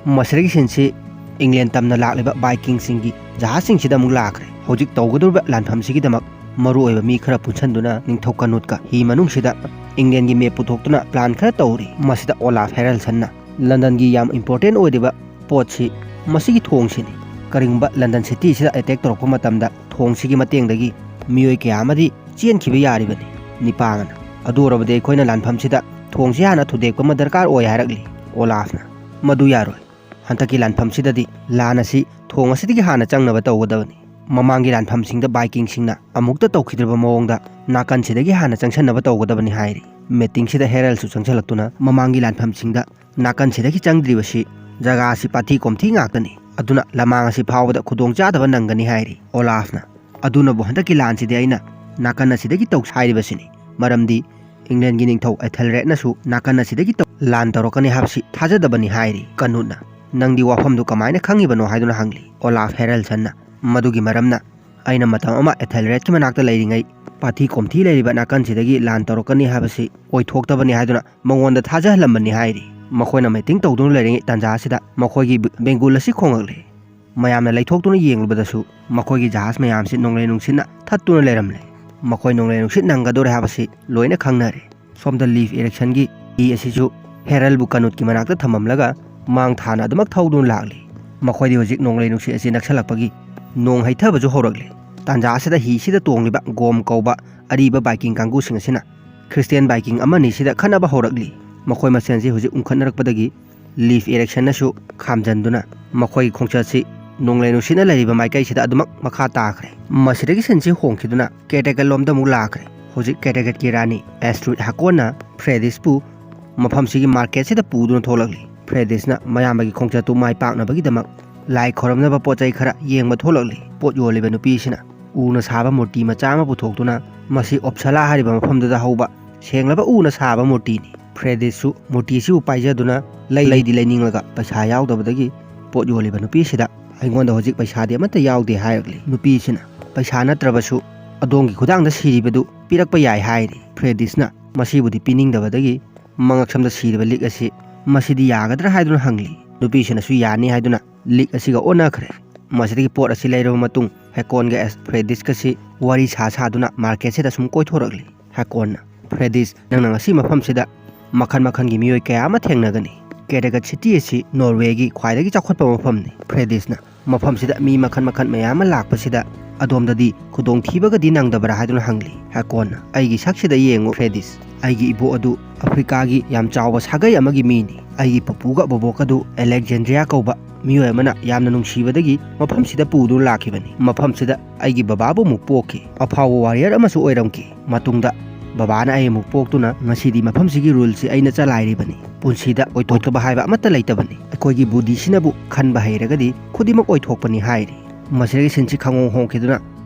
ꯃꯁꯤꯗꯒꯤ ꯁꯤꯟꯁꯤ ꯏꯪꯂꯦꯟ ꯇꯝꯅ ꯂꯥꯛꯂꯤꯕ ꯕꯥꯏꯀꯤꯡꯁꯤꯡꯒꯤ ꯖꯍꯥꯖꯁꯤꯡꯁꯤꯗ ꯑꯃꯨꯛ ꯂꯥꯛꯈ꯭ꯔꯦ꯫ ꯍꯧꯖꯤꯛ ꯇꯧꯒꯗꯧꯔꯤꯕ ꯂꯥꯟꯐꯝꯁꯤꯒꯤꯗꯃꯛ ꯃꯔꯨꯑꯣꯏꯕ ꯃꯤ ꯈꯔ ꯄꯨꯟꯁꯤꯟꯗꯨꯅ ꯅꯤꯡꯊꯧ ꯀꯅꯨꯠꯀ ꯍꯤ ꯃꯅꯨꯡꯁꯤꯗ ꯏꯪꯂꯦꯟꯒꯤ ꯃꯦꯞ ꯄꯨꯊꯣꯛꯇꯨꯅ ꯄ꯭ꯂꯥꯟ ꯈꯔ ꯇꯧꯔꯤ꯫ ꯃꯁꯤꯗ ꯑꯣꯂꯥꯐ ꯍꯦꯔꯜꯁꯟꯅ ꯂꯟꯗꯟꯒꯤ ꯌꯥꯝ ꯏꯝꯄꯣꯔꯇꯦꯟ ꯑꯣꯏꯔꯤꯕ ꯄꯣꯠꯁꯤ ꯃꯁꯤꯒꯤ ꯊꯣꯡꯁꯤꯅꯤ꯫ ꯀꯔꯤꯒꯨꯝꯕ ꯂꯟꯗꯟ ꯁꯤꯇꯤꯁꯤꯗ ꯑꯦꯇꯦꯛ ꯇꯧꯔꯛꯄ ꯃꯇꯝꯗ ꯊꯣꯡꯁꯤꯒꯤ ꯃꯇꯦꯡꯗꯒꯤ ꯃꯤꯑꯣꯏ ꯀꯌꯥ ꯑꯃꯗꯤ ꯆꯦꯟꯈꯤꯕ ꯌꯥꯔꯤꯕꯅꯤ꯫ ꯅꯤꯄꯥ ꯑꯃꯅ, "ꯑꯗꯨ ꯑꯣꯏꯔꯕꯗꯤ ꯑꯩꯈꯣꯏꯅ ꯂꯥꯟꯐꯝꯁꯤꯗ ꯊꯣꯡꯁꯤ ꯍꯥꯟꯅ ꯊꯨꯗꯦꯛꯄ ꯑꯃ ꯗꯔꯀꯥꯔ ꯑꯣꯏ" ꯍꯥꯏꯔꯛꯂꯤ꯫ ꯑꯣꯂꯥꯐꯅ, "ꯃꯗꯨ ꯌꯥꯔꯣꯏ꯫ ꯍꯟꯗꯛꯀꯤ ꯂꯥꯟꯐꯝꯁꯤꯗꯗꯤ ꯂꯥꯟ ꯑꯁꯤ ꯊꯣꯡ ꯑꯁꯤꯗꯒꯤ ꯍꯥꯟꯅ ꯆꯪꯅꯕ ꯇꯧꯒꯗꯕꯅꯤ꯫ ꯃꯃꯥꯡꯒꯤ ꯂꯥꯟꯐꯝꯁꯤꯡꯗ ꯕꯥꯏꯀꯤꯡꯁꯤꯡꯅ ꯑꯃꯨꯛꯇ ꯇꯧꯈꯤꯗ꯭ꯔꯤꯕ ꯃꯑꯣꯡꯗ ꯅꯥꯀꯟꯁꯤꯗꯒꯤ ꯍꯥꯟꯅ ꯆꯪꯁꯟꯅꯕ ꯇꯧꯒꯗꯕꯅꯤ" ꯍꯥꯏꯔꯤ꯫ ꯃꯤꯇꯤꯡꯁꯤꯗ ꯍꯦꯔꯜꯁꯨ ꯆꯪꯁꯜꯂꯛꯇꯨꯅ ꯃꯃꯥꯡꯒꯤ ꯂꯥꯟꯐꯝꯁꯤꯡꯗ ꯅꯥꯀꯟꯁꯤꯗꯒꯤ ꯆꯪꯗ꯭ꯔꯤꯕꯁꯤ ꯖꯒꯥ ꯑꯁꯤ ꯄꯥꯊꯤ ꯀꯣꯝꯊꯤ ꯉꯥꯛꯇꯅꯤ, ꯑꯗꯨꯅ ꯂꯃꯥꯡ ꯑꯁꯤ ꯐꯥꯎꯕꯗ ꯈꯨꯗꯣꯡꯆꯥꯗꯕ ꯅꯪꯒꯅꯤ ꯍꯥꯏꯔꯤ꯫ ꯑꯣꯂꯥꯐꯅ, "ꯑꯗꯨꯅꯕꯨ ꯍꯟꯗꯛꯀꯤ ꯂꯥꯟꯁꯤꯗꯤ ꯑꯩꯅ ꯅꯥꯀꯟ ꯑꯁꯤꯗꯒꯤ ꯇꯧ ꯍꯥꯏꯔꯤꯕꯁꯤꯅꯤ, ꯃꯔꯝꯗꯤ ꯏꯪꯂꯦꯟꯒꯤ ꯅꯤꯡꯊꯧ ꯑꯦꯊꯦꯜꯔꯦꯗꯅꯁꯨ ꯅꯥꯀꯟ ꯑꯁꯤꯗꯒꯤ ꯇꯧ-, ꯂꯥꯟ ꯇꯧꯔꯛꯀꯅꯤ ꯍꯥꯏꯕꯁꯤ ꯊꯥꯖꯗꯕꯅꯤ" ꯍꯥꯏꯔꯤ꯫ ꯀꯅꯨꯠꯅ, "ꯅꯪꯗꯤ ꯋꯥꯐꯝꯗꯨ ꯀꯃꯥꯏꯅ ꯈꯪꯉꯤꯕꯅꯣ?" ꯍꯥꯏꯗꯨꯅ ꯍꯪꯂꯤ꯫ ꯑꯣꯂꯥꯐ ꯍꯦꯔꯜꯁꯟꯅ, "ꯃꯗꯨꯒꯤ ꯃꯔꯝꯅ ꯑꯩꯅ ꯃꯇꯝ ꯑꯃ ꯑꯦꯊꯦꯜꯔꯦꯗꯀꯤ ꯃꯅꯥꯛꯇ ꯂꯩꯔꯤꯉꯩ ꯄꯥꯊꯤ ꯀꯣꯝꯊꯤ ꯂꯩꯔꯤꯕ ꯅꯥꯀꯟꯁꯤꯗꯒꯤ ꯂꯥꯟ ꯇꯧꯔꯛꯀꯅꯤ ꯍꯥꯏꯕꯁꯤ ꯑꯣꯏꯊꯣꯛꯇꯕꯅꯤ ꯍꯥꯏꯗꯨꯅ ꯃꯉꯣꯟꯗ ꯊꯥꯖꯍꯜꯂꯝꯕꯅꯤ" ꯍꯥꯏꯔꯤ꯫ ꯃꯈꯣꯏꯅ ꯃꯤꯇꯤꯡ ꯇꯧꯗꯨꯅ ꯂꯩꯔꯤꯉꯩ ꯇꯥꯟꯖꯥ ꯑꯁꯤꯗ ꯃꯈꯣꯏꯒꯤ ꯕ-, ꯕꯦꯡꯒꯨꯜ ꯑꯁꯤ ꯈꯣꯡꯂꯛꯂꯦ꯫ ꯃꯌꯥꯝꯅ ꯂꯩꯊꯣꯛꯇꯨꯅ ꯌꯦꯡꯂꯨꯕꯗꯁꯨ ꯃꯈꯣꯏꯒꯤ ꯖꯍꯥꯖ ꯃꯌꯥꯝꯁꯤ ꯅꯣꯡꯂꯩ ꯅꯨꯡꯁꯤꯠꯅ ꯊꯠꯇꯨꯅ ꯂꯩꯔꯝꯂꯦ꯫ ꯃꯈꯣꯏ ꯅꯣꯡꯂꯩ ꯅꯨꯡꯁꯤꯠ ꯅꯪꯒꯗꯧꯔꯦ ꯍꯥꯏꯕꯁꯤ ꯂꯣꯏꯅ ꯈꯪꯅꯔꯦ꯫ ꯁꯣꯝꯗ ꯂꯤꯐ ꯏꯔꯤꯛꯁꯟꯒꯤ ꯍꯤ ꯑꯁꯤꯁꯨ ꯍꯦꯔꯜꯕꯨ ꯀꯅꯨꯠꯀꯤ ꯃꯅꯥꯛꯇ ꯊꯝꯃꯝꯂꯒ ꯃꯥꯡ ꯊꯥꯅ ꯑꯗꯨꯃꯛ ꯊꯧꯗꯨꯅ ꯂꯥꯛꯂꯤ꯫ ꯃꯈꯣꯏꯗꯤ ꯍꯧꯖꯤꯛ ꯅꯣꯡꯂꯩ ꯅꯨꯡꯁꯤꯠ ꯑꯁꯤ ꯅꯛꯁꯜꯂꯛꯄꯒꯤ ꯅꯣꯡ ꯍꯩꯊꯕꯁꯨ ꯍꯧꯔꯛꯂꯤ꯫ ꯇꯥꯟꯖꯥ ꯑꯁꯤꯗ ꯍꯤꯁꯤꯗ ꯇꯣꯡꯂꯤꯕ ꯒꯣꯝ ꯀꯧꯕ ꯑꯔꯤꯕ ꯕꯥꯏꯀꯤꯡ ꯀꯥꯡꯕꯨꯁꯤꯡ ꯑꯁꯤꯅ ꯈ꯭ꯔꯤꯁꯇꯤꯌꯥꯟ ꯕꯥꯏꯀꯤꯡ ꯑꯃꯅꯤꯁꯤꯗ ꯈꯠꯅꯕ ꯍꯧꯔꯛꯂꯤ꯫ ꯃꯈꯣꯏ ꯃꯁꯦꯟꯁꯤ ꯍꯧꯖꯤꯛ ꯎꯪꯈꯠꯅꯔꯛꯄꯗꯒꯤ ꯂꯤꯐ ꯏꯔꯤꯛꯁꯟꯅꯁꯨ ꯈꯥꯝꯖꯟꯗꯨꯅ ꯃꯈꯣꯏꯒꯤ ꯈꯣꯡꯆꯠꯁꯤ ꯅꯣꯡꯂꯩ ꯅꯨꯡꯁꯤꯠꯅ ꯂꯩꯔꯤꯕ ꯃꯥꯏꯀꯩꯁꯤꯗ ꯑꯗꯨꯃꯛ ꯃꯈꯥ ꯇꯥꯈ꯭ꯔꯦ꯫ ꯃꯁꯤꯗꯒꯤ ꯁꯤꯟꯁꯤ ꯍꯣꯡꯈꯤꯗꯨꯅ ꯀꯦꯇꯦꯀꯦꯠ ꯂꯣꯝꯗ ꯑꯃꯨꯛ ꯂꯥꯛꯈ꯭ꯔꯦ꯫ ꯍꯧꯖꯤꯛ ꯀꯦꯇꯦꯀꯦꯠꯀꯤ ꯔꯥꯅꯤ ꯑꯦꯁꯇ꯭ꯔꯨꯏꯠ ꯍꯥꯀꯣꯟꯅ ꯐ꯭ꯔꯦꯗꯤꯁꯄꯨ ꯃꯐꯝꯁꯤꯒꯤ ꯃꯥꯔꯀꯦꯠꯁꯤꯗ ꯄꯨꯗꯨꯅ ꯊꯣꯛꯂꯛꯂꯤ꯫ ꯐ꯭ꯔꯦꯗꯤꯁꯅ ꯃꯌꯥꯝꯕꯒꯤ ꯈꯣꯡꯆꯠꯇꯨ ꯃꯥꯏ ꯄꯥꯛꯅꯕꯒꯤꯗꯃꯛ ꯂꯥꯏ ꯈꯣꯏꯔꯝꯅꯕ ꯄꯣꯠ ꯆꯩ ꯈꯔ ꯌꯦꯡꯕ ꯊꯣꯛꯂꯛꯂꯤ꯫ ꯄꯣꯠ ꯌꯣꯜꯂꯤꯕ ꯅꯨꯄꯤꯁꯤꯅ ꯎꯅ ꯁꯥꯕ ꯃꯨꯔꯇꯤ ꯃꯆꯥ ꯑꯃ ꯄꯨꯊꯣꯛꯇꯨꯅ ꯃꯁꯤ ꯑꯣꯞꯁꯥꯂꯥ ꯍꯥꯏꯔꯤꯕ ꯃꯐꯝꯗꯨꯗ ꯍꯧꯕ ꯁꯦꯡꯂꯕ ꯎꯅ ꯁꯥꯕ ꯃꯨꯔꯇꯤꯅꯤ꯫ ꯐ꯭ꯔꯦꯗꯤꯁꯁꯨ ꯃꯨꯔꯇꯤꯁꯤꯕꯨ ꯄꯥꯏꯖꯗꯨꯅ ꯂꯩ-, ꯂꯩꯗꯤ ꯂꯩꯅꯤꯡꯂꯒ ꯄꯩꯁꯥ ꯌꯥꯎꯗꯕꯗꯒꯤ ꯄꯣꯠ ꯌꯣꯜꯂꯤꯕ ꯅꯨꯄꯤꯁꯤꯗ, "ꯑꯩꯉꯣꯟꯗ ꯍꯧꯖꯤꯛ ꯄꯩꯁꯥꯗꯤ ꯑꯃꯠꯇ ꯌꯥꯎꯗꯦ" ꯍꯥꯏꯔꯛꯂꯤ꯫ ꯅꯨꯄꯤꯁꯤꯅ, "ꯄꯩꯁꯥ ꯅꯠꯇ꯭ꯔꯕꯁꯨ ꯑꯗꯣꯝꯒꯤ ꯈꯨꯗꯥꯡꯗ ꯁꯤꯔꯤꯕꯗꯨ ꯄꯤꯔꯛꯄ ꯌꯥꯏ ꯍꯥꯏꯔꯤ꯫ ꯐ꯭ꯔꯦꯗꯤꯁꯅ ꯃꯁꯤꯕꯨꯗꯤ ꯄꯤꯅꯤꯡꯗꯕꯗꯒꯤ ꯃꯉꯛꯁꯝꯗ ꯁꯤꯔꯤꯕ ꯂꯤꯛ ꯑꯁꯤ ꯃꯁꯤꯗꯤ ꯌꯥꯒꯗ꯭ꯔꯥ ꯍꯥꯏꯗꯨꯅ ꯍꯪꯂꯤ꯫ ꯅꯨꯄꯤꯁꯤꯅꯁꯨ ꯌꯥꯅꯤ ꯍꯥꯏꯗꯨꯅ ꯂꯤꯛ ꯑꯁꯤꯒ ꯑꯣꯟꯅꯈ꯭ꯔꯦ꯫ ꯃꯁꯤꯗꯒꯤ ꯄꯣꯠ ꯑꯁꯤ ꯂꯩꯔꯕ ꯃꯇꯨꯡ ꯍꯦꯀꯣꯟꯒ ꯑꯦꯁ-, ꯐ꯭ꯔꯦꯗꯤꯁꯀꯁꯤ ꯋꯥꯔꯤ ꯁꯥ ꯁꯥꯗꯨꯅ ꯃꯥꯔꯀꯦꯠꯁꯤꯗ ꯁꯨꯝ ꯀꯣꯏꯊꯣꯔꯛꯂꯤ꯫ ꯍꯦꯀꯣꯟꯅ, "ꯐ꯭ꯔꯦꯗꯤꯁ, ꯅꯪꯅ ꯉꯁꯤ ꯃꯐꯝꯁꯤꯗ ꯃꯈꯜ ꯃꯈꯜꯒꯤ ꯃꯤꯑꯣꯏ ꯀꯌꯥ ꯑꯃ ꯊꯦꯡꯅꯒꯅꯤ꯫ ꯀꯦꯔꯦꯒꯠ ꯁꯤꯇꯤ ꯑꯁꯤ ꯅꯣꯔꯋꯦꯒꯤ ꯈ꯭ꯋꯥꯏꯗꯒꯤ ꯆꯥꯎꯈꯠꯄ ꯃꯐꯝꯅꯤ꯫" ꯐ꯭ꯔꯦꯗꯤꯁꯅ, "ꯃꯐꯝꯁꯤꯗ ꯃꯤ ꯃꯈꯜ ꯃꯈꯜ ꯃꯌꯥꯝ ꯑꯃ ꯂꯥꯛꯄꯁꯤꯗ ꯑꯗꯣꯝꯗꯗꯤ ꯈꯨꯗꯣꯡꯊꯤꯕꯒꯗꯤ ꯅꯪꯗꯕ꯭ꯔꯥ?" ꯍꯥꯏꯗꯨꯅ ꯍꯪꯂꯤ꯫ ꯍꯦꯀꯣꯟꯅ, "ꯑꯩꯒꯤ ꯁꯛꯁꯤꯗ ꯌꯦꯡꯉꯨ ꯐ꯭ꯔꯦꯗꯤꯁ, ꯑꯩꯒꯤ ꯏꯕꯣꯛ ꯑꯗꯨ ꯑꯐ꯭ꯔꯤꯀꯥꯒꯤ ꯌꯥꯝ ꯆꯥꯎꯕ ꯁꯥꯒꯩ ꯑꯃꯒꯤ ꯃꯤꯅꯤ꯫ ꯑꯩꯒꯤ ꯄꯨꯄꯨꯒ ꯕꯣꯕꯣꯛꯀ ꯑꯗꯨ ꯑꯂꯦꯛꯖꯦꯟꯗ꯭ꯔꯤꯌꯥ ꯀꯧꯕ ꯃꯤꯑꯣꯏ ꯑꯃꯅ ꯌꯥꯝꯅ ꯅꯨꯡꯁꯤꯕꯗꯒꯤ ꯃꯐꯝꯁꯤꯗ ꯄꯨꯗꯨꯅ ꯂꯥꯛꯈꯤꯕꯅꯤ꯫ ꯃꯐꯝꯁꯤꯗ ꯑꯩꯒꯤ ꯕꯕꯥꯕꯨ ꯑꯃꯨꯛ ꯄꯣꯛꯈꯤ꯫ ꯑꯐꯥꯎꯕ ꯋꯥꯔꯤꯌꯔ ꯑꯃꯁꯨ ꯑꯣꯏꯔꯝꯈꯤ꯫ ꯃꯇꯨꯡꯗ ꯕꯕꯥꯅ ꯑꯩ ꯑꯃꯨꯛ ꯄꯣꯛꯇꯨꯅ ꯉꯁꯤꯗꯤ ꯃꯐꯝꯁꯤꯒꯤ ꯔꯨꯜꯁꯤ ꯑꯩꯅ ꯆꯂꯥꯏꯔꯤꯕꯅꯤ꯫ ꯄꯨꯟꯁꯤꯗ ꯑꯣꯏꯊꯣꯛꯇꯕ ꯍꯥꯏꯕ ꯑꯃꯠꯇ ꯂꯩꯇꯕꯅꯤ꯫ ꯑꯩꯈꯣꯏꯒꯤ ꯕꯨꯙꯤꯁꯤꯅꯕꯨ ꯈꯟꯕ ꯍꯩꯔꯒꯗꯤ ꯈꯨꯗꯤꯡꯃꯛ ꯑꯣꯏꯊꯣꯛꯄꯅꯤ" ꯍꯥꯏꯔꯤ꯫ ꯃꯁꯤꯗꯒꯤ ꯁꯤꯟꯁꯤ ꯈꯪꯍꯣꯡ ꯍꯣꯡꯈꯤꯗꯨꯅ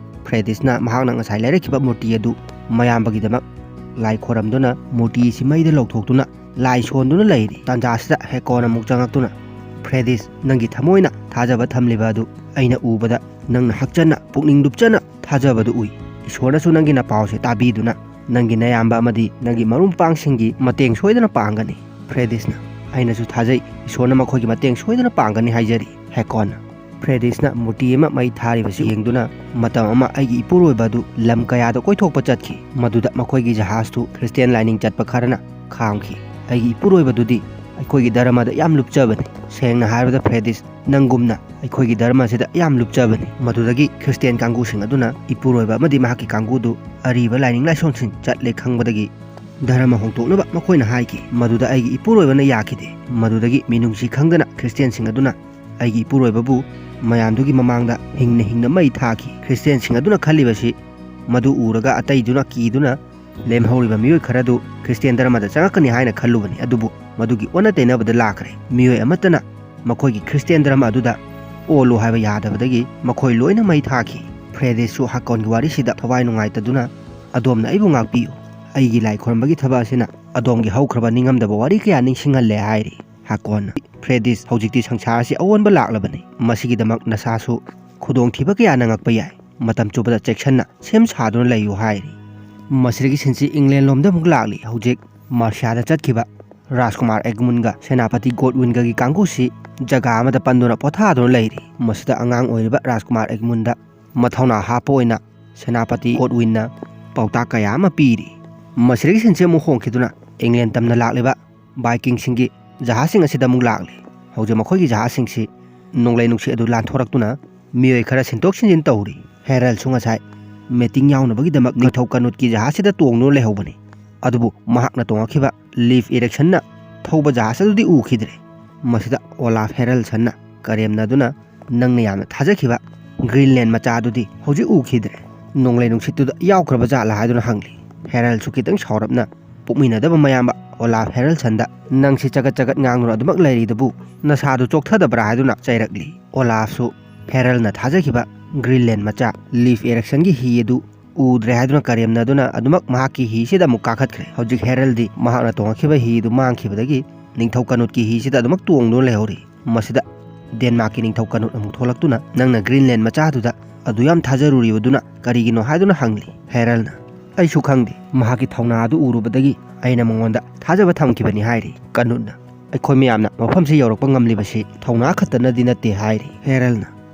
ꯐ꯭ꯔꯦꯗꯤꯁꯅ ꯃꯍꯥꯛꯅ ꯉꯁꯥꯏ ꯂꯩꯔꯛꯈꯤꯕ ꯃꯨꯔꯇꯤ ꯑꯗꯨ ꯃꯌꯥꯝꯕꯒꯤꯗꯃꯛ ꯂꯥꯏ ꯈꯣꯏꯔꯝꯗꯨꯅ ꯃꯨꯔꯇꯤ ꯑꯁꯤ ꯃꯩꯗ ꯂꯧꯊꯣꯛꯇꯨꯅ ꯂꯥꯏ ꯁꯣꯟꯗꯨꯅ ꯂꯩꯔꯤ꯫ ꯇꯥꯟꯖꯥꯁꯤꯗ ꯍꯦꯀꯣꯟ ꯑꯃꯨꯛ ꯆꯪꯉꯛꯇꯨꯅ, "ꯐ꯭ꯔꯦꯗꯤꯁ, ꯅꯪꯒꯤ ꯊꯃꯣꯏꯅ ꯊꯥꯖꯕ ꯊꯝꯂꯤꯕ ꯑꯗꯨ ꯑꯩꯅ ꯎꯕꯗ ꯅꯪꯅ ꯍꯛꯆꯟꯅ ꯄꯨꯛꯅꯤꯡ ꯂꯨꯞꯆꯅ ꯊꯥꯖꯕꯗꯨ ꯎꯏ꯫ ꯏꯁꯣꯔꯅꯁꯨ ꯅꯪꯒꯤ ꯅꯄꯥꯎꯁꯦ ꯇꯥꯕꯤꯗꯨꯅ ꯅꯪꯒꯤ ꯅꯌꯥꯝꯕ ꯑꯃꯗꯤ ꯅꯪꯒꯤ ꯃꯔꯨꯞ ꯃꯄꯥꯡꯁꯤꯡꯒꯤ ꯃꯇꯦꯡ ꯁꯣꯏꯗꯅ ꯄꯥꯡꯒꯅꯤ꯫" ꯐ꯭ꯔꯦꯗꯤꯁꯅ, "ꯑꯩꯅꯁꯨ ꯊꯥꯖꯩ, ꯏꯁꯣꯔꯅ ꯃꯈꯣꯏꯒꯤ ꯃꯇꯦꯡ ꯁꯣꯏꯗꯅ ꯄꯥꯡꯒꯅꯤ" ꯍꯥꯏꯖꯔꯤ꯫ ꯍꯦꯀꯣꯟꯅ, ꯐ꯭ꯔꯦꯗꯤꯁꯅ ꯃꯨꯔꯇꯤ ꯑꯃ ꯃꯩ ꯊꯥꯔꯤꯕꯁꯤ ꯌꯦꯡꯗꯨꯅ, "ꯃꯇꯝ ꯑꯃ ꯑꯩꯒꯤ ꯏꯄꯨꯔꯣꯏꯕ ꯑꯗꯨ ꯂꯝ ꯀꯌꯥꯗ ꯀꯣꯏꯊꯣꯛꯄ ꯆꯠꯈꯤ꯫ ꯃꯗꯨꯗ ꯃꯈꯣꯏꯒꯤ ꯖꯍꯥꯖꯇꯨ ꯈ꯭ꯔꯤꯁꯇꯤꯌꯥꯟ ꯂꯥꯏꯅꯤꯡ ꯆꯠꯄ ꯈꯔꯅ ꯈꯥꯝꯈꯤ꯫ ꯑꯩꯒꯤ ꯏꯄꯨꯔꯣꯏꯕꯗꯨꯗꯤ ꯑꯩꯈꯣꯏꯒꯤ ꯙꯔꯃꯗ ꯌꯥꯝ ꯂꯨꯞꯆꯕꯅꯤ꯫ ꯁꯦꯡꯅ ꯍꯥꯏꯔꯕꯗ ꯐ꯭ꯔꯦꯗꯤꯁ, ꯅꯪꯒꯨꯝꯅ ꯑꯩꯈꯣꯏꯒꯤ ꯙꯔꯃ ꯑꯁꯤꯗ ꯌꯥꯝ ꯂꯨꯞꯆꯕꯅꯤ꯫" ꯃꯗꯨꯗꯒꯤ ꯈ꯭ꯔꯤꯁꯇꯤꯌꯥꯟ ꯀꯥꯡꯕꯨꯁꯤꯡ ꯑꯗꯨꯅ ꯏꯄꯨꯔꯣꯏꯕ ꯑꯃꯗꯤ ꯃꯍꯥꯛꯀꯤ ꯀꯥꯡꯕꯨꯗꯨ ꯑꯔꯤꯕ ꯂꯥꯏꯅꯤꯡ ꯂꯥꯏꯁꯣꯟꯁꯤꯡ ꯆꯠꯂꯦ ꯈꯪꯕꯗꯒꯤ ꯙꯔꯃ ꯍꯣꯡꯗꯣꯛꯅꯕ ꯃꯈꯣꯏꯅ ꯍꯥꯏꯈꯤ꯫ ꯃꯗꯨꯗ ꯑꯩꯒꯤ ꯏꯄꯨꯔꯣꯏꯕꯅ ꯌꯥꯈꯤꯗꯦ꯫ ꯃꯗꯨꯗꯒꯤ ꯃꯤꯅꯨꯡꯁꯤ ꯈꯪꯗꯅ ꯈ꯭ꯔꯤꯁꯇꯤꯌꯥꯟꯁꯤꯡ ꯑꯗꯨꯅ ꯑꯩꯒꯤ ꯏꯄꯨꯔꯣꯏꯕꯕꯨ ꯃꯌꯥꯝꯗꯨꯒꯤ ꯃꯃꯥꯡꯗ ꯍꯤꯡꯅ ꯍꯤꯡꯅ ꯃꯩ ꯊꯥꯈꯤ꯫ ꯈ꯭ꯔꯤꯁꯇꯤꯌꯥꯟꯁꯤꯡ ꯑꯗꯨꯅ ꯈꯜꯂꯤꯕꯁꯤ ꯃꯗꯨ ꯎꯔꯒ ꯑꯇꯩꯗꯨꯅ ꯀꯤꯗꯨꯅ ꯂꯦꯝꯍꯧꯔꯤꯕ ꯃꯤꯑꯣꯏ ꯈꯔꯗꯨ ꯈ꯭ꯔꯤꯁꯇꯤꯌꯥꯟ ꯙꯔꯃꯗ ꯆꯪꯉꯛꯀꯅꯤ ꯍꯥꯏꯅ ꯈꯜꯂꯨꯕꯅꯤ, ꯑꯗꯨꯕꯨ ꯃꯗꯨꯒꯤ ꯑꯣꯟꯅ ꯇꯩꯅꯕꯗ ꯂꯥꯛꯈ꯭ꯔꯦ꯫ ꯃꯤꯑꯣꯏ ꯑꯃꯠꯇꯅ ꯃꯈꯣꯏꯒꯤ ꯈ꯭ꯔꯤꯁꯇꯤꯌꯥꯟ ꯙꯔꯃ ꯑꯗꯨꯗ ꯑꯣꯜꯂꯨ ꯍꯥꯏꯕ ꯌꯥꯗꯕꯗꯒꯤ ꯃꯈꯣꯏ ꯂꯣꯏꯅ ꯃꯩ ꯊꯥꯈꯤ꯫ ꯐ꯭ꯔꯦꯗꯤꯁꯁꯨ ꯍꯥꯀꯣꯟꯒꯤ ꯋꯥꯔꯤꯁꯤꯗ ꯊꯋꯥꯏ ꯅꯨꯡꯉꯥꯏꯇꯗꯨꯅ, "ꯑꯗꯣꯝꯅ ꯑꯩꯕꯨ ꯉꯥꯛꯄꯤꯌꯨ꯫ ꯑꯩꯒꯤ ꯂꯥꯏ ꯈꯣꯏꯔꯝꯕꯒꯤ ꯊꯕꯛ ꯑꯁꯤꯅ ꯑꯗꯣꯝꯒꯤ ꯍꯧꯈ꯭ꯔꯕ ꯅꯤꯡꯉꯝꯗꯕ ꯋꯥꯔꯤ ꯀꯌꯥ ꯅꯤꯡꯁꯤꯡꯍꯜꯂꯦ" ꯍꯥꯏꯔꯤ꯫ ꯍꯥꯀꯣꯟꯅ, "ꯐ꯭ꯔꯦꯗꯤꯁ, ꯍꯧꯖꯤꯛꯇꯤ ꯁꯪꯁꯥꯔ ꯑꯁꯤ ꯑꯑꯣꯟꯕ ꯂꯥꯛꯂꯕꯅꯤ꯫ ꯃꯁꯤꯒꯤꯗꯃꯛ ꯅꯁꯥꯁꯨ ꯈꯨꯗꯣꯡꯊꯤꯕ ꯀꯌꯥ ꯅꯪꯉꯛꯄ ꯌꯥꯏ꯫ ꯃꯇꯝ ꯆꯨꯞꯄꯗ ꯆꯦꯛꯁꯤꯟꯅ ꯁꯦꯝ ꯁꯥꯗꯨꯅ ꯂꯩꯌꯨ ꯍꯥꯏꯔꯤ꯫ ꯃꯁꯤꯗꯒꯤ ꯁꯤꯟꯁꯤ ꯏꯪꯂꯦꯟ ꯂꯣꯝꯗ ꯑꯃꯨꯛ ꯂꯥꯛꯂꯤ꯫ ꯍꯧꯖꯤꯛ ꯃꯥꯔꯁꯤꯌꯥꯗ ꯆꯠꯈꯤꯕ ꯔꯥꯖꯀꯨꯃꯥꯔ ꯑꯦꯒꯃꯨꯟꯒ ꯁꯦꯅꯥꯄꯇꯤ ꯒꯣꯗꯋꯤꯟꯒꯒꯤ ꯀꯥꯡꯕꯨꯁꯤ ꯖꯒꯥ ꯑꯃꯗ ꯄꯟꯗꯨꯅ ꯄꯣꯊꯥꯗꯨꯅ ꯂꯩꯔꯤ꯫ ꯃꯁꯤꯗ ꯑꯉꯥꯡ ꯑꯣꯏꯔꯤꯕ ꯔꯥꯖꯀꯨꯃꯥꯔ ꯑꯦꯒꯃꯨꯟꯗ ꯃꯊꯧꯅꯥ ꯍꯥꯞꯄ ꯑꯣꯏꯅ ꯁꯦꯅꯥꯄꯇꯤ ꯒꯣꯗꯋꯤꯟꯅ ꯄꯥꯎꯇꯥꯛ ꯀꯌꯥ ꯑꯃ ꯄꯤꯔꯤ꯫ ꯃꯁꯤꯗꯒꯤ ꯁꯤꯟꯁꯤ ꯑꯃꯨꯛ ꯍꯣꯡꯈꯤꯗꯨꯅ ꯏꯪꯂꯦꯟ ꯇꯝꯅ ꯂꯥꯛꯂꯤꯕ ꯚꯥꯏꯀꯤꯡꯁꯤꯡꯒꯤ ꯖꯍꯥꯖꯁꯤꯡ ꯑꯁꯤꯗ ꯑꯃꯨꯛ ꯂꯥꯛꯂꯤ꯫ ꯍꯧꯖꯤꯛ ꯃꯈꯣꯏꯒꯤ ꯖꯍꯥꯖꯁꯤꯡꯁꯤ ꯅꯣꯡꯂꯩ ꯅꯨꯡꯁꯤꯠ ꯑꯗꯨ ꯂꯥꯟꯊꯣꯔꯛꯇꯨꯅ ꯃꯤꯑꯣꯏ ꯈꯔ ꯁꯤꯟꯗꯣꯛ ꯁꯤꯟꯖꯤꯟ ꯇꯧꯔꯤ꯫ ꯍꯦꯔꯜꯁꯨ ꯉꯁꯥꯏ ꯃꯤꯇꯤꯡ ꯌꯥꯎꯅꯕꯒꯤꯗꯃꯛ ꯅꯤꯡꯊꯧ ꯀꯅꯨꯠꯀꯤ ꯖꯍꯥꯖꯁꯤꯗ ꯇꯣꯡꯗꯨꯅ ꯂꯩꯍꯧꯕꯅꯤ꯫ ꯑꯗꯨꯕꯨ ꯃꯍꯥꯛꯅ ꯇꯣꯡꯉꯛꯈꯤꯕ ꯂꯤꯐ ꯏꯔꯤꯛꯁꯟꯅ ꯊꯧꯕ ꯖꯍꯥꯖ ꯑꯗꯨꯗꯤ ꯎꯈꯤꯗ꯭ꯔꯦ꯫ ꯃꯁꯤꯗ ꯑꯣꯂꯥꯐ ꯍꯦꯔꯜꯁꯟꯅ ꯀꯔꯦꯝꯅꯗꯨꯅ, "ꯅꯪꯅ ꯌꯥꯝꯅ ꯊꯥꯖꯈꯤꯕ ꯒ꯭ꯔꯤꯟꯂꯦꯟ ꯃꯆꯥ ꯑꯗꯨꯗꯤ ꯍꯧꯖꯤꯛ ꯎꯈꯤꯗ꯭ꯔꯦ꯫ ꯅꯣꯡꯂꯩ ꯅꯨꯡꯁꯤꯠꯇꯨꯗ ꯌꯥꯎꯈ꯭ꯔꯕ ꯖꯥꯠꯂꯥ?" ꯍꯥꯏꯗꯨꯅ ꯍꯪꯂꯤ꯫ ꯍꯦꯔꯜꯁꯨ ꯈꯤꯇꯪ ꯁꯥꯎꯔꯞꯅ ꯄꯣꯛꯃꯤꯟꯅꯗꯕ ꯃꯌꯥꯝꯕ ꯑꯣꯂꯥꯐ ꯍꯦꯔꯜꯁꯟꯗ, "ꯅꯪꯁꯤ ꯆꯒꯠ ꯆꯒꯠ ꯉꯥꯡꯗꯨꯅ ꯑꯗꯨꯃꯛ ꯂꯩꯔꯤꯗꯨꯕꯨ ꯅꯁꯥꯗꯨ ꯆꯣꯛꯊꯗꯕ꯭ꯔꯥ?" ꯍꯥꯏꯗꯨꯅ ꯆꯩꯔꯛꯂꯤ꯫ ꯑꯣꯂꯥꯐꯁꯨ ꯍꯦꯔꯜꯅ ꯊꯥꯖꯈꯤꯕ ꯒ꯭ꯔꯤꯟꯂꯦꯟ ꯃꯆꯥ ꯂꯤꯐ ꯏꯔꯤꯛꯁꯟꯒꯤ ꯍꯤ ꯑꯗꯨ ꯎꯗ꯭ꯔꯦ ꯍꯥꯏꯗꯨꯅ ꯀꯔꯦꯝꯅꯗꯨꯅ ꯑꯗꯨꯃꯛ ꯃꯍꯥꯛꯀꯤ ꯍꯤꯁꯤꯗ ꯑꯃꯨꯛ ꯀꯥꯈꯠꯈ꯭ꯔꯦ꯫ ꯍꯧꯖꯤꯛ ꯍꯦꯔꯜꯗꯤ ꯃꯍꯥꯛꯅ ꯇꯣꯡꯉꯛꯈꯤꯕ ꯍꯤ ꯑꯗꯨ ꯃꯥꯡꯈꯤꯕꯗꯒꯤ ꯅꯤꯡꯊꯧ ꯀꯅꯨꯠꯀꯤ ꯍꯤꯁꯤꯗ ꯑꯗꯨꯃꯛ ꯇꯣꯡꯗꯨꯅ ꯂꯩꯍꯧꯔꯤ꯫ ꯃꯁꯤꯗ ꯗꯦꯟꯃꯥꯔꯛꯀꯤ ꯅꯤꯡꯊꯧ ꯀꯅꯨꯠ ꯑꯃꯨꯛ ꯊꯣꯛꯂꯛꯇꯨꯅ, "ꯅꯪꯅ ꯒ꯭ꯔꯤꯟꯂꯦꯟ ꯃꯆꯥꯗꯨꯗ ꯑꯗꯨ ꯌꯥꯝ ꯊꯥꯖꯔꯨꯔꯤꯕꯗꯨꯅ ꯀꯔꯤꯒꯤꯅꯣ?" ꯍꯥꯏꯗꯨꯅ ꯍꯪꯂꯤ꯫ ꯍꯦꯔꯜꯅ, "ꯑꯩꯁꯨ ꯈꯪꯗꯦ, ꯃꯍꯥꯛꯀꯤ ꯊꯧꯅꯥ ꯑꯗꯨ ꯎꯔꯨꯕꯗꯒꯤ ꯑꯩꯅ ꯃꯉꯣꯟꯗ ꯊꯥꯖꯕ ꯊꯝꯈꯤꯕꯅꯤ" ꯍꯥꯏꯔꯤ꯫ ꯀꯅꯨꯠꯅ, "ꯑꯩꯈꯣꯏ ꯃꯌꯥꯝꯅ ꯃꯐꯝꯁꯤ ꯌꯧꯔꯛꯄ ꯉꯝꯂꯤꯕꯁꯤ ꯊꯧꯅꯥ ꯈꯛꯇꯅꯗꯤ ꯅꯠꯇꯦ" ꯍꯥꯏꯔꯤ꯫ ꯍꯦꯔꯜꯅ,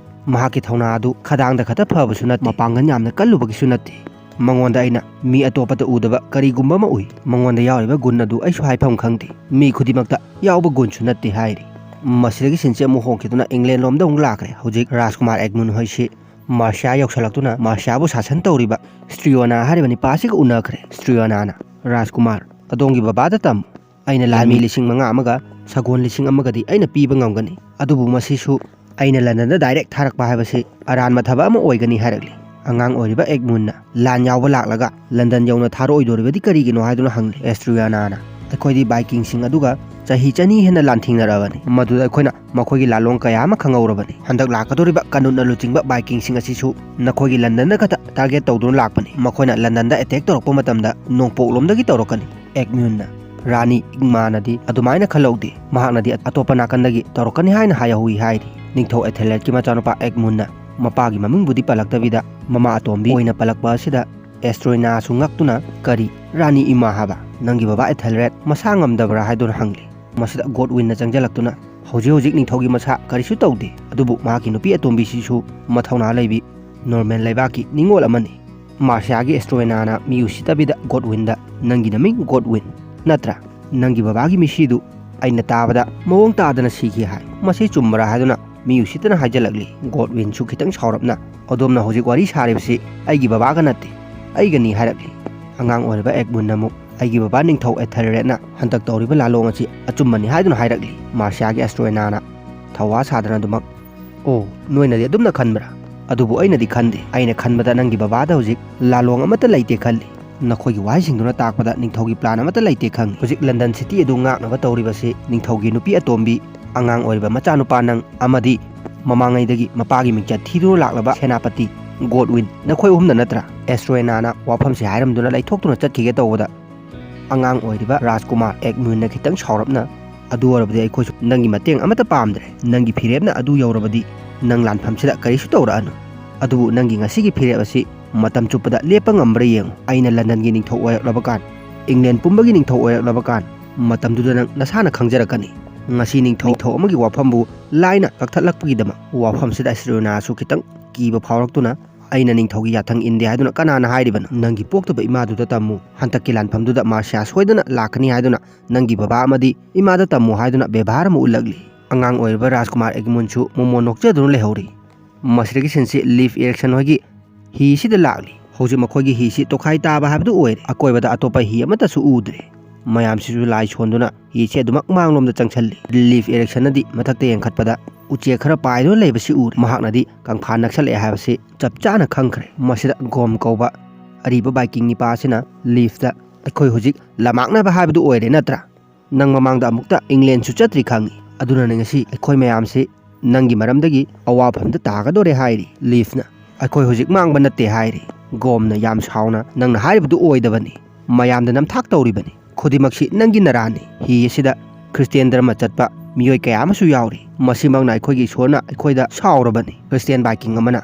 "ꯃꯍꯥꯛꯀꯤ ꯊꯧꯅꯥ ꯑꯗꯨ ꯈꯗꯥꯡꯗ ꯈꯛꯇ ꯐꯕꯁꯨ ꯅꯠꯇꯦ, ꯃꯄꯥꯡꯒꯜ ꯌꯥꯝꯅ ꯀꯜꯂꯨꯕꯒꯤꯁꯨ ꯅꯠꯇꯦ꯫ ꯃꯉꯣꯟꯗ ꯑꯩꯅ ꯃꯤ ꯑꯇꯣꯞꯄꯗ ꯎꯗꯕ ꯀꯔꯤꯒꯨꯝꯕ ꯑꯃ ꯎꯏ꯫ ꯃꯉꯣꯟꯗ ꯌꯥꯎꯔꯤꯕ ꯒꯨꯟ ꯑꯗꯨ ꯑꯩꯁꯨ ꯍꯥꯏꯐꯝ ꯈꯪꯗꯦ꯫ ꯃꯤ ꯈꯨꯗꯤꯡꯃꯛꯇ ꯌꯥꯎꯕ ꯒꯨꯟꯁꯨ ꯅꯠꯇꯦ" ꯍꯥꯏꯔꯤ꯫ ꯃꯁꯤꯗꯒꯤ ꯁꯤꯟꯁꯤ ꯑꯃꯨꯛ ꯍꯣꯡꯈꯤꯗꯨꯅ ꯏꯪꯂꯦꯟ ꯂꯣꯝꯗ ꯑꯃꯨꯛ ꯂꯥꯛꯈ꯭ꯔꯦ꯫ ꯍꯧꯖꯤꯛ ꯔꯥꯖꯀꯨꯃꯥꯔ ꯑꯦꯒꯃꯨꯟ ꯍꯣꯏꯁꯤ ꯃꯥꯔꯁꯤꯌꯥ ꯌꯧꯁꯜꯂꯛꯇꯨꯅ ꯃꯥꯔꯁꯤꯌꯥꯕꯨ ꯁꯥꯁꯟ ꯇꯧꯔꯤꯕ ꯁ꯭ꯇ꯭ꯔꯤꯌꯣꯅꯥ ꯍꯥꯏꯔꯤꯕ ꯅꯤꯄꯥ ꯑꯁꯤꯒ ꯎꯅꯈ꯭ꯔꯦ꯫ ꯁ꯭ꯇ꯭ꯔꯤꯌꯣꯅꯥꯅ, "ꯔꯥꯖꯀꯨꯃꯥꯔ, ꯑꯗꯣꯝꯒꯤ ꯕꯕꯥꯗ ꯇꯝꯃꯨ꯫ ꯑꯩꯅ ꯂꯥꯟꯃꯤ ꯂꯤꯁꯤꯡ ꯃꯉꯥ ꯑꯃꯒ ꯁꯒꯣꯜ ꯂꯤꯁꯤꯡ ꯑꯃꯒꯗꯤ ꯑꯩꯅ ꯄꯤꯕ ꯉꯝꯒꯅꯤ, ꯑꯗꯨꯕꯨ ꯃꯁꯤꯁꯨ ꯑꯩꯅ ꯂꯟꯗꯟꯗ ꯗꯥꯏꯔꯦꯛ ꯊꯥꯔꯛꯄ ꯍꯥꯏꯕꯁꯤ ꯑꯔꯥꯟꯕ ꯊꯕꯛ ꯑꯃ ꯑꯣꯏꯒꯅꯤ" ꯍꯥꯏꯔꯛꯂꯤ꯫ ꯑꯉꯥꯡ ꯑꯣꯏꯔꯤꯕ ꯑꯦꯒꯃꯨꯟꯅ, "ꯂꯥꯟ ꯌꯥꯎꯕ ꯂꯥꯛꯂꯒ ꯂꯟꯗꯟ ꯌꯧꯅ ꯊꯥꯔꯛꯑꯣꯏꯗꯣꯔꯤꯕꯗꯤ ꯀꯔꯤꯒꯤꯅꯣ?" ꯍꯥꯏꯗꯨꯅ ꯍꯪꯂꯤ꯫ ꯑꯦꯁꯇ꯭ꯔꯤꯌꯥꯅꯥꯅ, "ꯑꯩꯈꯣꯏꯗꯤ ꯚꯥꯏꯀꯤꯡꯁꯤꯡ ꯑꯗꯨꯒ ꯆꯍꯤ ꯆꯅꯤ ꯍꯦꯟꯅ ꯂꯥꯟꯊꯦꯡꯅꯔꯛꯑꯕꯅꯤ꯫ ꯃꯗꯨꯗ ꯑꯩꯈꯣꯏꯅ ꯃꯈꯣꯏꯒꯤ ꯂꯥꯂꯣꯡ ꯀꯌꯥ ꯑꯃ ꯈꯪꯍꯧꯔꯕꯅꯤ꯫ ꯍꯟꯗꯛ ꯂꯥꯛꯀꯗꯧꯔꯤꯕ ꯀꯅꯨꯠꯅ ꯂꯨꯆꯤꯡꯕ ꯚꯥꯏꯀꯤꯡꯁꯤꯡ ꯑꯁꯤꯁꯨ ꯅꯈꯣꯏꯒꯤ ꯂꯟꯗꯟꯗ ꯈꯛꯇ ꯇꯥꯔꯒꯦꯠ ꯇꯧꯗꯨꯅ ꯂꯥꯛꯄꯅꯤ꯫ ꯃꯈꯣꯏꯅ ꯂꯟꯗꯟꯗ ꯑꯦꯇꯦꯛ ꯇꯧꯔꯛꯄ ꯃꯇꯝꯗ ꯅꯣꯡꯄꯣꯛꯂꯣꯝꯗꯒꯤ ꯇꯧꯔꯛꯀꯅꯤ"꯫ ꯑꯦꯒꯃꯨꯟꯅ, "ꯔꯥꯅꯤ ꯏꯪꯃꯥꯅꯗꯤ ꯑꯗꯨꯃꯥꯏꯅ ꯈꯜꯍꯧꯗꯦ꯫ ꯃꯍꯥꯛꯅꯗꯤ ꯑꯇꯣꯞꯄ ꯅꯥꯀꯟꯗꯒꯤ ꯇꯧꯔꯛꯀꯅꯤ ꯍꯥꯏꯅ ꯍꯥꯏꯍꯧꯏ" ꯍꯥꯏꯔꯤ꯫ ꯅꯤꯡꯊꯧ ꯑꯦꯊꯦꯂꯦꯠꯀꯤ ꯃꯆꯥꯅꯨꯄꯥ ꯑꯦꯒꯃꯨꯟꯅ, ꯃꯄꯥꯒꯤ ꯃꯃꯤꯡꯕꯨꯗꯤ ꯄꯜꯂꯛꯇꯕꯤꯗ ꯃꯃꯥ ꯑꯇꯣꯝꯕꯤ ꯑꯣꯏꯅ ꯄꯜꯂꯛꯄ ꯑꯁꯤꯗ ꯑꯦꯁꯇ꯭ꯔꯣꯏꯅꯥꯁꯨ ꯉꯛꯇꯨꯅ, "ꯀꯔꯤ, ꯔꯥꯅꯤ ꯏꯃꯥ ꯍꯥꯏꯕ? ꯅꯪꯒꯤ ꯕꯕꯥ ꯑꯦꯊꯦꯜꯔꯦꯗ ꯃꯁꯥ ꯉꯝꯗꯕ꯭ꯔꯥ?" ꯍꯥꯏꯗꯨꯅ ꯍꯪꯂꯤ꯫ ꯃꯁꯤꯗ ꯒꯣꯗꯋꯤꯟꯅ ꯆꯪꯁꯤꯜꯂꯛꯇꯨꯅ, "ꯍꯧꯖꯤꯛ ꯍꯧꯖꯤꯛ ꯅꯤꯡꯊꯧꯒꯤ ꯃꯁꯥ ꯀꯔꯤꯁꯨ ꯇꯧꯗꯦ, ꯑꯗꯨꯕꯨ ꯃꯍꯥꯛꯀꯤ ꯅꯨꯄꯤ ꯑꯇꯣꯝꯕꯤꯁꯤꯁꯨ ꯃꯊꯧꯅꯥ ꯂꯩꯕꯤ ꯅꯣꯔꯃꯦꯟ ꯂꯩꯕꯥꯛꯀꯤ ꯅꯤꯡꯉꯣꯜ ꯑꯃꯅꯤ꯫" ꯃꯥꯔꯁꯤꯌꯥꯒꯤ ꯑꯦꯁꯇ꯭ꯔꯣꯏꯅꯥꯅ ꯃꯤ ꯎꯁꯤꯠꯇꯕꯤꯗ ꯒꯣꯗꯋꯤꯟꯗ, "ꯅꯪꯒꯤ ꯅꯃꯤꯡ ꯒꯣꯗꯋꯤꯟ ꯅꯠꯇ꯭ꯔꯥ? ꯅꯪꯒꯤ ꯕꯕꯥꯒꯤ ꯃꯤꯁꯤꯗꯨ ꯑꯩꯅ ꯇꯥꯕꯗ ꯃꯑꯣꯡ ꯇꯥꯗꯅ ꯁꯤꯈꯤ ꯍꯥꯏ꯫ ꯃꯁꯤ ꯆꯨꯝꯕ꯭ꯔꯥ?" ꯍꯥꯏꯗꯨꯅ ꯃꯤ ꯎꯁꯤꯠꯇꯅ ꯍꯥꯏꯖꯜꯂꯛꯂꯤ꯫ ꯒꯣꯗꯋꯤꯟꯁꯨ ꯈꯤꯇꯪ ꯁꯥꯎꯔꯞꯅ, "ꯑꯗꯣꯝꯅ ꯍꯧꯖꯤꯛ ꯋꯥꯔꯤ ꯁꯥꯔꯤꯕꯁꯤ ꯑꯩꯒꯤ ꯕꯕꯥꯒ ꯅꯠꯇꯦ, ꯑꯩꯒꯅꯤ" ꯍꯥꯏꯔꯛꯂꯤ꯫ ꯑꯉꯥꯡ ꯑꯣꯏꯔꯤꯕ ꯑꯦꯒꯃꯨꯟꯅ ꯑꯃꯨꯛ, "ꯑꯩꯒꯤ ꯕꯕꯥ ꯅꯤꯡꯊꯧ ꯑꯦꯊꯦꯜꯔꯦꯗꯅ ꯍꯟꯗꯛ ꯇꯧꯔꯤꯕ ꯂꯥꯂꯣꯡ ꯑꯁꯤ ꯑꯆꯨꯝꯕꯅꯤ" ꯍꯥꯏꯗꯨꯅ ꯍꯥꯏꯔꯛꯂꯤ꯫ ꯃꯥꯔꯁꯤꯌꯥꯒꯤ ꯑꯦꯁꯇ꯭ꯔꯣꯏꯅꯥꯅ ꯊꯧꯋꯥ ꯁꯥꯗꯅ ꯑꯗꯨꯃꯛ, "ꯑꯣ, ꯅꯣꯏꯅꯗꯤ ꯑꯗꯨꯝꯅ ꯈꯟꯕ꯭ꯔꯥ? ꯑꯗꯨꯕꯨ ꯑꯩꯅꯗꯤ ꯈꯟꯗꯦ꯫ ꯑꯩꯅ ꯈꯟꯕꯗ ꯅꯪꯒꯤ ꯕꯕꯥꯗ ꯍꯧꯖꯤꯛ ꯂꯥꯂꯣꯡ ꯑꯃꯠꯇ ꯂꯩꯇꯦ ꯈꯜꯂꯤ꯫ ꯅꯈꯣꯏꯒꯤ ꯋꯥꯍꯩꯁꯤꯡꯗꯨꯅ ꯇꯥꯛꯄꯗ ꯅꯤꯡꯊꯧꯒꯤ ꯄ꯭ꯂꯥꯟ ꯑꯃꯠꯇ ꯂꯩꯇꯦ ꯈꯪꯉꯤ꯫ ꯍꯧꯖꯤꯛ ꯂꯟꯗꯟ ꯁꯤꯇꯤ ꯑꯗꯨ ꯉꯥꯛꯅꯕ ꯇꯧꯔꯤꯕꯁꯤ ꯅꯤꯡꯊꯧꯒꯤ ꯅꯨꯄꯤ ꯑꯇꯣꯝꯕꯤ, ꯑꯉꯥꯡ ꯑꯣꯏꯔꯤꯕ ꯃꯆꯥꯅꯨꯄꯥ ꯅꯪ ꯑꯃꯗꯤ ꯃꯃꯥꯡꯉꯩꯗꯒꯤ ꯃꯄꯥꯒꯤ ꯃꯤꯡꯆꯠ ꯊꯤꯗꯨꯅ ꯂꯥꯛꯂꯕ ꯁꯦꯅꯥꯄꯇꯤ ꯒꯣꯗꯋꯤꯟ, ꯅꯈꯣꯏ ꯑꯍꯨꯝꯗ ꯅꯠꯇ꯭ꯔꯥ?" ꯑꯦꯁꯇ꯭ꯔꯣꯏꯅꯥꯅ ꯋꯥꯐꯝꯁꯤ ꯍꯥꯏꯔꯝꯗꯨꯅ ꯂꯩꯊꯣꯛꯇꯨꯅ ꯆꯠꯈꯤꯒꯦ ꯇꯧꯕꯗ, ꯑꯉꯥꯡ ꯑꯣꯏꯔꯤꯕ ꯔꯥꯖꯀꯨꯃꯥꯔ ꯑꯦꯒꯃꯨꯟꯅ ꯈꯤꯇꯪ ꯁꯥꯎꯔꯞꯅ, "ꯑꯗꯨ ꯑꯣꯏꯔꯕꯗꯤ ꯑꯩꯈꯣꯏꯁꯨ ꯅꯪꯒꯤ ꯃꯇꯦꯡ ꯑꯃꯠꯇ ꯄꯥꯝꯗ꯭ꯔꯦ꯫ ꯅꯪꯒꯤ ꯐꯤꯔꯦꯞꯅ ꯑꯗꯨ ꯌꯧꯔꯕꯗꯤ ꯅꯪ ꯂꯥꯟꯐꯝꯁꯤꯗ ꯀꯔꯤꯁꯨ ꯇꯧꯔꯛꯑꯅꯨ꯫ ꯑꯗꯨꯕꯨ ꯅꯪꯒꯤ ꯉꯁꯤꯒꯤ ꯐꯤꯔꯦꯞ ꯑꯁꯤ ꯃꯇꯝ ꯆꯨꯞꯄꯗ ꯂꯦꯞꯄ ꯉꯝꯕ꯭ꯔꯥ ꯌꯦꯡꯉꯨ꯫ ꯑꯩꯅ ꯂꯟꯗꯟꯒꯤ ꯅꯤꯡꯊꯧ ꯑꯣꯏꯔꯛꯂꯕ ꯀꯥꯟ, ꯏꯪꯂꯦꯟ ꯄꯨꯝꯕꯒꯤ ꯅꯤꯡꯊꯧ ꯑꯣꯏꯔꯛꯂꯕ ꯀꯥꯟ, ꯃꯇꯝꯗꯨꯗ ꯅꯪ ꯅꯁꯥꯅ ꯈꯪꯖꯔꯛꯀꯅꯤ꯫" ꯉꯁꯤ ꯅꯤꯡꯊꯧ, ꯅꯤꯡꯊꯧ ꯑꯃꯒꯤ ꯋꯥꯐꯝꯕꯨ ꯂꯥꯏꯅ ꯀꯛꯊꯠꯂꯛꯄꯒꯤꯗꯃꯛ ꯋꯥꯐꯝꯁꯤꯗ ꯑꯦꯁꯇ꯭ꯔꯣꯏꯅꯥꯁꯨ ꯈꯤꯇꯪ ꯀꯤꯕ ꯐꯥꯎꯔꯛꯇꯨꯅ, "ꯑꯩꯅ ꯅꯤꯡꯊꯧꯒꯤ ꯌꯥꯊꯪ ꯏꯟꯗꯦ ꯍꯥꯏꯗꯨꯅ ꯀꯅꯥꯅ ꯍꯥꯏꯔꯤꯕꯅꯣ? ꯅꯪꯒꯤ ꯄꯣꯛꯇꯕ ꯏꯃꯥꯗꯨꯗ ꯇꯝꯃꯨ꯫ ꯍꯟꯗꯛꯀꯤ ꯂꯥꯟꯐꯝꯗꯨꯗ ꯃꯥꯔꯁꯤꯌꯥ ꯁꯣꯏꯗꯅ ꯂꯥꯛꯀꯅꯤ ꯍꯥꯏꯗꯨꯅ ꯅꯪꯒꯤ ꯕꯕꯥ ꯑꯃꯗꯤ ꯏꯃꯥꯗ ꯇꯝꯃꯨ" ꯍꯥꯏꯗꯨꯅ ꯕꯦꯕꯥꯔ ꯑꯃ ꯎꯠꯂꯛꯂꯤ꯫ ꯑꯉꯥꯡ ꯑꯣꯏꯔꯤꯕ ꯔꯥꯖꯀꯨꯃꯥꯔ ꯑꯦꯒꯃꯨꯟꯁꯨ ꯃꯣꯃꯣꯟ ꯅꯣꯛꯆꯗꯨꯅ ꯂꯩꯍꯧꯔꯤ꯫ ꯃꯁꯤꯗꯒꯤ ꯁꯤꯟꯁꯤ ꯂꯤꯐ ꯏꯔꯤꯛꯁꯟ ꯍꯣꯏꯒꯤ ꯍꯤꯁꯤꯗ ꯂꯥꯛꯂꯤ꯫ ꯍꯧꯖꯤꯛ ꯃꯈꯣꯏꯒꯤ ꯍꯤꯁꯤ ꯇꯣꯈꯥꯏ ꯇꯥꯕ ꯍꯥꯏꯕꯗꯨ ꯑꯣꯏꯔꯦ꯫ ꯑꯀꯣꯏꯕꯗ ꯑꯇꯣꯞꯄ ꯍꯤ ꯑꯃꯠꯇꯁꯨ ꯎꯗ꯭ꯔꯦ꯫ ꯃꯌꯥꯝꯁꯤꯁꯨ ꯂꯥꯏ ꯁꯣꯟꯗꯨꯅ ꯍꯤꯁꯤ ꯑꯗꯨꯃꯛ ꯃꯥꯡꯂꯣꯝꯗ ꯆꯪꯁꯤꯜꯂꯤ꯫ ꯂꯤꯐ ꯏꯔꯤꯛꯁꯟꯅꯗꯤ ꯃꯊꯛꯇ ꯌꯦꯡꯈꯠꯄꯗ ꯎꯆꯦꯛ ꯈꯔ ꯄꯥꯏꯗꯨꯅ ꯂꯩꯕꯁꯤ ꯎꯔꯦ꯫ ꯃꯍꯥꯛꯅꯗꯤ ꯀꯪꯐꯥꯟ ꯅꯛꯁꯜꯂꯛꯑꯦ ꯍꯥꯏꯕꯁꯤ ꯆꯞ ꯆꯥꯅ ꯈꯪꯈ꯭ꯔꯦ꯫ ꯃꯁꯤꯗ ꯒꯣꯝ ꯀꯧꯕ ꯑꯔꯤꯕ ꯕꯥꯏꯀꯤꯡ ꯅꯤꯄꯥ ꯑꯁꯤꯅ ꯂꯤꯐꯇ, "ꯑꯩꯈꯣꯏ ꯍꯧꯖꯤꯛ ꯂꯝꯃꯥꯡꯅꯕ ꯍꯥꯏꯕꯗꯨ ꯑꯣꯏꯔꯦ ꯅꯠꯇ꯭ꯔꯥ? ꯅꯪ ꯃꯃꯥꯡꯗ ꯑꯃꯨꯛꯇ ꯏꯪꯂꯦꯟꯁꯨ ꯆꯠꯇ꯭ꯔꯤ ꯈꯪꯉꯤ꯫ ꯑꯗꯨꯅꯅꯦ ꯉꯁꯤ ꯑꯩꯈꯣꯏ ꯃꯌꯥꯝꯁꯤ ꯅꯪꯒꯤ ꯃꯔꯝꯗꯒꯤ ꯑꯋꯥꯐꯝꯗ ꯇꯥꯒꯗꯣꯔꯦ" ꯍꯥꯏꯔꯤ꯫ ꯂꯤꯐꯅ, "ꯑꯩꯈꯣꯏ ꯍꯧꯖꯤꯛ ꯃꯥꯡꯕ ꯅꯠꯇꯦ" ꯍꯥꯏꯔꯤ꯫ ꯒꯣꯝꯅ ꯌꯥꯝ ꯁꯥꯎꯅ, "ꯅꯪꯅ ꯍꯥꯏꯔꯤꯕꯗꯨ ꯑꯣꯏꯗꯕꯅꯤ꯫ ꯃꯌꯥꯝꯗ ꯅꯝꯊꯥꯛ ꯇꯧꯔꯤꯕꯅꯤ꯫ ꯈꯨꯗꯤꯡꯃꯛꯁꯤ ꯅꯪꯒꯤ ꯅꯔꯥꯟꯅꯤ꯫ ꯍꯤ ꯑꯁꯤꯗ ꯈ꯭ꯔꯤꯁꯇꯤꯌꯥꯟ ꯙꯔꯃ ꯆꯠꯄ ꯃꯤꯑꯣꯏ ꯀꯌꯥ ꯑꯃꯁꯨ ꯌꯥꯎꯔꯤ꯫ ꯃꯁꯤꯃꯛꯅ ꯑꯩꯈꯣꯏꯒꯤ ꯏꯁꯣꯔꯅ ꯑꯩꯈꯣꯏꯗ ꯁꯥꯎꯔꯕꯅꯤ꯫ ꯈ꯭ꯔꯤꯁꯇꯤꯌꯥꯟ ꯚꯥꯏꯀꯤꯡ ꯑꯃꯅ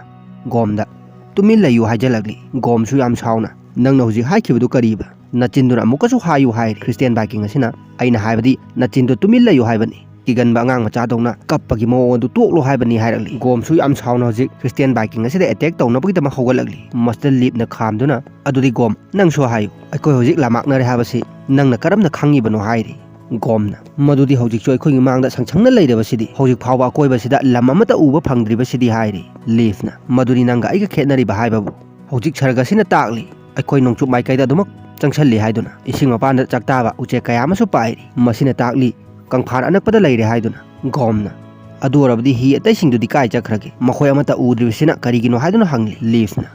ꯒꯣꯝꯗ "ꯇꯨꯃꯤꯟ ꯂꯩꯌꯨ" ꯍꯥꯏꯖꯜꯂꯛꯂꯤ꯫ ꯒꯣꯝꯁꯨ ꯌꯥꯝ ꯁꯥꯎꯅ, "ꯅꯪꯅ ꯍꯧꯖꯤꯛ ꯍꯥꯏꯈꯤꯕꯗꯨ ꯀꯔꯤꯕ? ꯅꯆꯤꯟꯗꯨꯅ ꯑꯃꯨꯛꯀꯁꯨ ꯍꯥꯏꯌꯨ" ꯍꯥꯏꯔꯤ꯫ ꯈ꯭ꯔꯤꯁꯇꯤꯌꯥꯟ ꯚꯥꯏꯀꯤꯡ ꯑꯁꯤꯅ "ꯑꯩꯅ ꯍꯥꯏꯕꯗꯤ ꯅꯆꯤꯟꯗꯨ ꯇꯨꯃꯤꯟ ꯂꯩꯌꯨ ꯍꯥꯏꯕꯅꯤ꯫ ꯀꯤꯒꯟꯕ ꯑꯉꯥꯡ ꯃꯆꯥꯗꯧꯅ ꯀꯞꯄꯒꯤ ꯃꯑꯣꯡ ꯑꯗꯨ ꯇꯣꯛꯂꯣ ꯍꯥꯏꯕꯅꯤ" ꯍꯥꯏꯔꯛꯂꯤ꯫ ꯒꯣꯝꯁꯨ ꯌꯥꯝ ꯁꯥꯎꯅ ꯍꯧꯖꯤꯛ ꯈ꯭ꯔꯤꯁꯇꯤꯌꯥꯟ ꯚꯥꯏꯀꯤꯡ ꯑꯁꯤꯗ ꯑꯦꯇꯦꯛ ꯇꯧꯅꯕꯒꯤꯗꯃꯛ ꯍꯧꯒꯠꯂꯛꯂꯤ꯫ ꯃꯁꯤꯗ ꯂꯤꯞꯅ ꯈꯥꯝꯗꯨꯅ, "ꯑꯗꯨꯗꯤ ꯒꯣꯝ, ꯅꯪꯁꯨ ꯍꯥꯏꯌꯨ꯫ ꯑꯩꯈꯣꯏ ꯍꯧꯖꯤꯛ ꯂꯥꯃꯥꯛꯅꯔꯦ ꯍꯥꯏꯕꯁꯤ ꯅꯪꯅ ꯀꯔꯝꯅ ꯈꯪꯉꯤꯕꯅꯣ?" ꯍꯥꯏꯔꯤ꯫ ꯒꯣꯝꯅ, "ꯃꯗꯨꯗꯤ ꯍꯧꯖꯤꯛꯁꯨ ꯑꯩꯈꯣꯏꯒꯤ ꯃꯥꯡꯗ ꯁꯪꯁꯪꯅ ꯂꯩꯔꯕꯁꯤꯗꯤ, ꯍꯧꯖꯤꯛ ꯐꯥꯎꯕ ꯑꯀꯣꯏꯕꯁꯤꯗ ꯂꯝ ꯑꯃꯠꯇ ꯎꯕ ꯐꯪꯗ꯭ꯔꯤꯕꯁꯤꯗꯤ" ꯍꯥꯏꯔꯤ꯫ ꯂꯤꯐꯅ, "ꯃꯗꯨꯗꯤ ꯅꯪꯒ ꯑꯩꯒ ꯈꯦꯠꯅꯔꯤꯕ ꯍꯥꯏꯕꯕꯨ ꯍꯧꯖꯤꯛ ꯁꯔꯒ ꯑꯁꯤꯅ ꯇꯥꯛꯂꯤ꯫ ꯑꯩꯈꯣꯏ ꯅꯣꯡꯆꯨꯞ ꯃꯥꯏꯀꯩꯗ ꯑꯗꯨꯃꯛ ꯆꯪꯁꯜꯂꯤ ꯍꯥꯏꯗꯨꯅ ꯏꯁꯤꯡ ꯃꯄꯥꯟꯗ ꯆꯥꯛꯇꯥꯕ ꯎꯆꯦꯛ ꯀꯌꯥ ꯑꯃꯁꯨ ꯄꯥꯏꯔꯤ꯫ ꯃꯁꯤꯅ ꯇꯥꯛꯂꯤ ꯀꯪꯐꯥꯟ ꯑꯅꯛꯄꯗ ꯂꯩꯔꯦ" ꯍꯥꯏꯗꯨꯅ꯫ ꯒꯣꯝꯅ, "ꯑꯗꯨ ꯑꯣꯏꯔꯕꯗꯤ ꯍꯤ ꯑꯇꯩꯁꯤꯡꯗꯨꯗꯤ ꯀꯥꯏ ꯆꯠꯈ꯭ꯔꯒꯦ? ꯃꯈꯣꯏ ꯑꯃꯠꯇ ꯎꯗ꯭ꯔꯤꯕꯁꯤꯅ ꯀꯔꯤꯒꯤꯅꯣ?" ꯍꯥꯏꯗꯨꯅ ꯍꯪꯂꯤ꯫ ꯂꯤꯐꯅ,